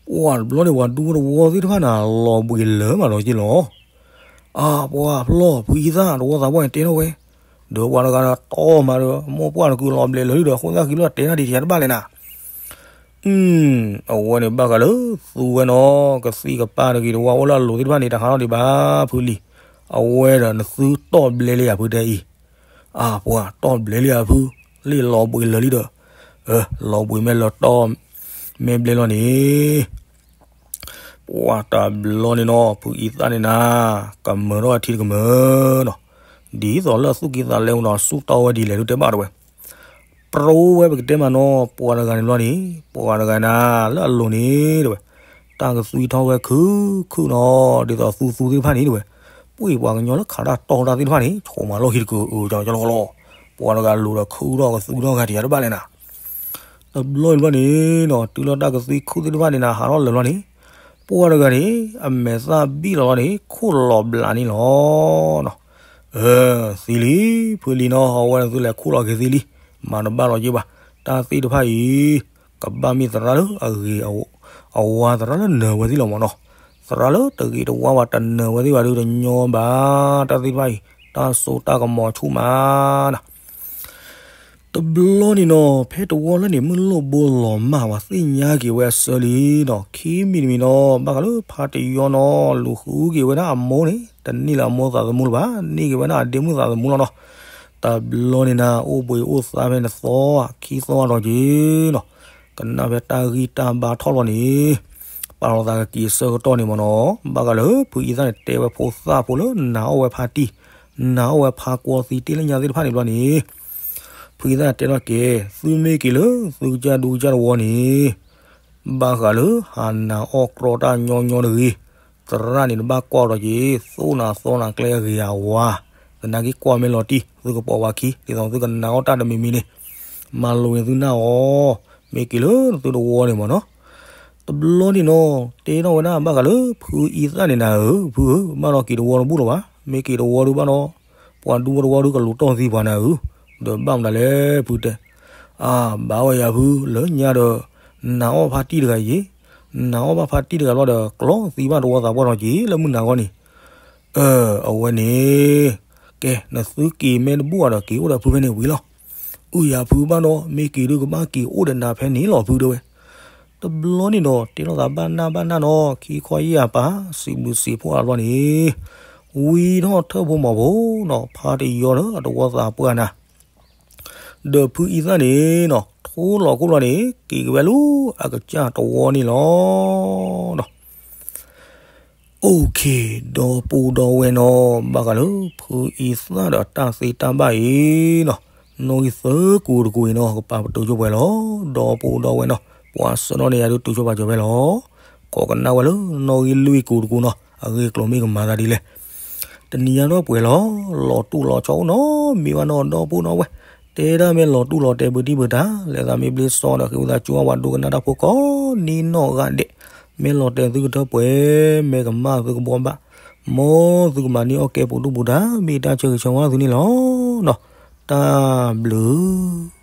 ပှၤတဘျီန့ၣ် ပှၤဒူဖိတဝီသ့ၣ်တဖၣ်န့ၣ် လီၤဘှံးလၢာ်မးဒီးက့ၤလီၤ. အါ ပှၤဖျီၣ် ဖုအံသၣ် တဝီသးပှၢ်န့ၣ်တဲထီၣ်ဝဲ, ဒီးပှၤတဂၤဒီးတီၢ်မးဒီး မိၢ်ပှၢ်တကုၤလီၤဘျဲးလၢာ်လံဒီး ဃိသၣ်ဃံလၢာ်တဲတၢ်ဒ်တယၤတဘၣ်လဲၣ်နၤ. အဝဲန့ၣ်ဘၣ်ဃးလၢသူဝဲနီၤ, ကသံၣ်ကပၢ်တဂ့ၤတဝါအိၣ်လၢအလိၤသ့ၣ်တဖၣ်န့ၣ် တဟးထီၣ်ဒံးဘၣ်ဖုလံ. အဝဲဒီးနသုတီၢ်ဘျဲလံယၤဖုတဲအံၤ. အါ ပှၤတီၢ်ဘျဲလံယၤဖု, လံာ်လီၤဘှံးလၢာ်လံဒီး, လီၤဘှံးမ့ၢ်လၢတီၢ်မ့ၢ်ဘျဲလီၤန့ၣ် ပှၤတဘျီန့ၣ်နီၤ, ဖုအံသၣ်န့ၣ်နၤ, ကမၢထီၣ်အထံတကမၢနီၤ, ဒ်သိးလၢအသူၣ်ကံၢ်သးလဲအိၣ်ဒီး ဆူၣ်တီၢ်ဝဲဒ်လဲၣ်ဒုးတဲဘၣ်တဝဲ. ပြိဝဲပကတဲမးနီၤ, ပှၤတဂၤန့ၣ်ဘျီန့ၣ်, ပှၤတဂၤနၤ လၢအလိၤန့ၣ်တဝဲ, တၢ်ကသွံထီၣ်ဝဲခုၣ်ခုၣ်နီၤ, ဒ်သိးသူသူသ့ၣ်တဖၣ်န့ၣ်တဝဲ, ပှ့ၤပှၤကညီလၢခးတၢ်တီၢ်တၢ်သ့ၣ်တဖၣ်န့ၣ် ဆိးမၤလီၢ်ခံတကုၤအုကလီလီၤ. ပှၤတဂၤလိၤဒီးခုၣ်ထီၣ်ကသွံထီၣ်ဂၤတယၤတဘၣ်လဲၣ်နၤ. တဘျီန့ၣ်ဘျီန့ၣ်နီၤ, တုၤလၢတၢ်ကသွံခုၣ်သ့ၣ်တဖၣ်န့ၣ်နၤ ဟးထီၣ်လၢာ်လီၤန့ၣ်, ပှၤတဂၤန့ၣ် အမဲာ်သၣ်ဘံၣ်လီၤလီၤန့ၣ် ခိၣ်လီၤဘျးန့ၣ်လီၤ. အၢ သံလံ, ဖုလံနီၤ, အဝဲန့ၣ်သုလဲၤခိၣ်လီၤက့ၤသံလံ, မၤတဘၣ်လီၤက့ၤဘၣ်. တၢ်သ့ၣ်တဖၣ်အံၤ ကဘၣ်မ့ၢ်သရၣ်လၢအဂ့ၤ, အဝၤသရၣ်လၢနၢၤဝဲသ့ၣ်လီၤမးနီၤ. သရၣ်လၢတဂ့ၤတဝါဘၣ် တနၢၤဝဲသ့ၣ်ဘၣ်ဒုးတညီဘၣ်. တၢ်သ့ၣ်တဖၣ်အံၤ တၢ်စိတၢ်ကမီၤဆူၣ်မးနီၤ. တဘျီန့ၣ်နီၤ, ဖဲတဝီလၢန့ၣ် မုၢ်လိၣ်ဘိလီၤမၢ် ပှၤသ့ၣ်ညါက့ၤဝဲအဆၢလံနီၤ. ခံမံၤတမံၤနီၤ, ဘၣ်ဃးလၢဖါတယီနီၤ လူၤဃုက့ၤဝဲဒၣ်အမိၢ်န့ၣ်, တန့ၢ်လၢအမိၢ်သးသမူလၢၤဘၣ်, န့ၢ်က့ၤဝဲဒၣ်အဒ့မုၣ်သးသမူလီၤနီၤ. တဘျီန့ၣ်နၤ အိၣ်ဘှံးအိၣ်သါဖဲန့ၣ်သီ ခံသီအတီၤက့ၤနီၤ, ကနၣ်ဖဲတၢ်ဂံၢ်တၢ်ဘါထီၣ်လီၤန့ၣ်, ပာ်လီၤသးကက့ၤအဆၢကတီၢ်န့ၣ်မးနီၤ. ဘၣ်ဃးလၢဖုအံသၣ်န့ၣ် တဲဝဲဖိသၣ်ဖိလၢနာ်အီၣ်ဝဲဖါတံၢ်, နာ်အီၣ်ဝဲဖါကွီသံတ့ၢ်လၢညါသ့ၣ်တဖၣ်န့ၣ်ဘျီန့ၣ်, ဖုအံသၣ်တဲထီၣ်က့ၤ, သုမ့ၢ်က့ၤလၢသုကစၢ်ဒူကစၢ်တဝီန့ၣ် ဘၣ်ဃးလၢဟးနာ်အီၣ်ကြီတၢ်ညီညီတဂ့ၤ. သရၣ်န့ၣ် နဘၣ်ကွၢ်ဒီးက့ၤ သိၣ်နၤသီနၤကျဲအဂ့ၤအဝါ, သနာ်က့ကွၢ်မ့ၢ်လီၤတံၢ် သုကပိာ်ဝဲခံ ဒ်သိးသုကနာ်အီၣ်တၢ်တမံၤမံၤန့ၣ်, မၤလိာ်န့ၢ်သုနၢ်အီၤ, မ့ၢ်က့ၤလၢသုတဝီန့ၣ်မးနီၤ. တဘျီန့ၣ်နီၤ, တဲထီၣ်ဝဲဒၣ်ဘၣ်ဃးလၢဖုအံသၣ်န့ၣ်နၤဧၢ, ဖုဧၢ, ဘၣ်ဒီးက့ၤတဝီတဘူၣ်လၢၤဘၣ်, မ့ၢ်က့ၤတဝီဒုးဘၣ်နီၤ, ပှၤဒူဖိတဝီဒုးကလူၤတီၢ်သံပှၤနၤဧၢ, ဒီးဘၣ်မနုၤလဲၣ်ဖုတဲ အါ ဘၣ်ဝဲယၤဖု လၢညါဒီး နာ်အီၣ်ဖါတံၢ်တဂၤယ့ၣ်, နာ်အီၣ်ဘၣ်ဖါတံၢ်တဂၤလီၤဒီး ကျီသံဘၣ်တဝီသးပှၢ်နီၤက့ၤ လၢမုၢ်နၤဂီၢ်န့ၣ်, အၢ အဝဲန့ၣ်, ကဲ နသုက့ၤမ့ၢ်တဘူၣ်ဘၣ်ဒီး က့ၤအိၣ်ဒီးဖုဖဲန့ၣ်ဝံၤလီၤ. အုၣ်ယၤဖုဘၣ်ဒီး မ့ၢ်က့ၤဒုးကဘၣ်က့ၤအိၣ်ဒီးနၤဖဲန့ၣ်လီၤဖုတဲဝဲ. တဘျီန့ၣ်ဒီး တဲလိာ်သးဘၣ်နၢ်ဘၣ်နၢ်နီၤ, ခံခီယဲၢ်အပၢ် စံးဘျုးစံးဖှိၣ်အဘျီန့ၣ်, ဝံထီၣ်ထၢၣ်ဖိမီၤဖိနီၤ, ဖါတယီဒီးအတဝီသးပှၢ်နၤ ဒီးဖုအံသၣ်န့ၣ်နီၤ ထိလီၤခိၣ်လီၤန့ၣ် က့ၤက့ၤဝဲလၢအကစၢ်တဝီန့ၣ်လီၤ. အိၣ်ခ့, ဒီပုၢ်ဒီဝဲၢ်နီၤ, ဘၣ်ဃးလၢဖုအံသၣ်ဒီးတၢ်သ့တၢ်ဘၣ်အံၤနီၤ, နီၣ်ဂံၢ်သၢကိာ်တကိာ်အံၤနီၤ ကပာ်ပတုာ်ကၠိပှဲၤလီၤ. ဒီပုၢ်ဒီဝဲၢ်နီၤ, ပှၤဆှၢနီၣ်န့ၢ်ယၤဒုးတုၤဆိပာ်စၢၤဖဲလီၤ. ကိးကနၣ်ဝဲလၢနီၣ်ဂံၢ်လွံၢ်ကိၤတကိၤနီၤ, အဂ့ၢ်အကျိၤမ့ၢ်ကမၤသးဒ်လဲၣ်. တနံၤညါဒီးပှဲၤလီၤ, လီၤတူၢ်လီၤဆီအိၣ်နီၤ, မ့ၢ်ဝဲနီၣ်ဒီပုၢ်နီၣ်ဝဲၢ်, တဲဒၣ်မ့ၢ်လီၤတူၢ်လီၤတဲာ်ဘုတံၢ်ဘုတၢ်, လဲၤသးမ့ၢ်ဘျ့စီဒီး ဃ့ဝံသးစူၤအဝဲဒိကနၣ်တၢ်ဖိကိးနံၤနီၢ်ဂၤဒဲး, မ့ၢ်လီၤတဲာ်သုကထၢပှဲၤ, မ့ၢ်ကမၣ်သုကဘှီဘၣ်, မ်သုကမၤန့ၢ်အီၣ်ကဲပူၤဒူၣ်ပူၤတၢ်, မ့ၢ်တၢ်ဆၢဂ့ၤဆၢဝါသုန့ၣ်လီၤ. တၢ်ဘျုး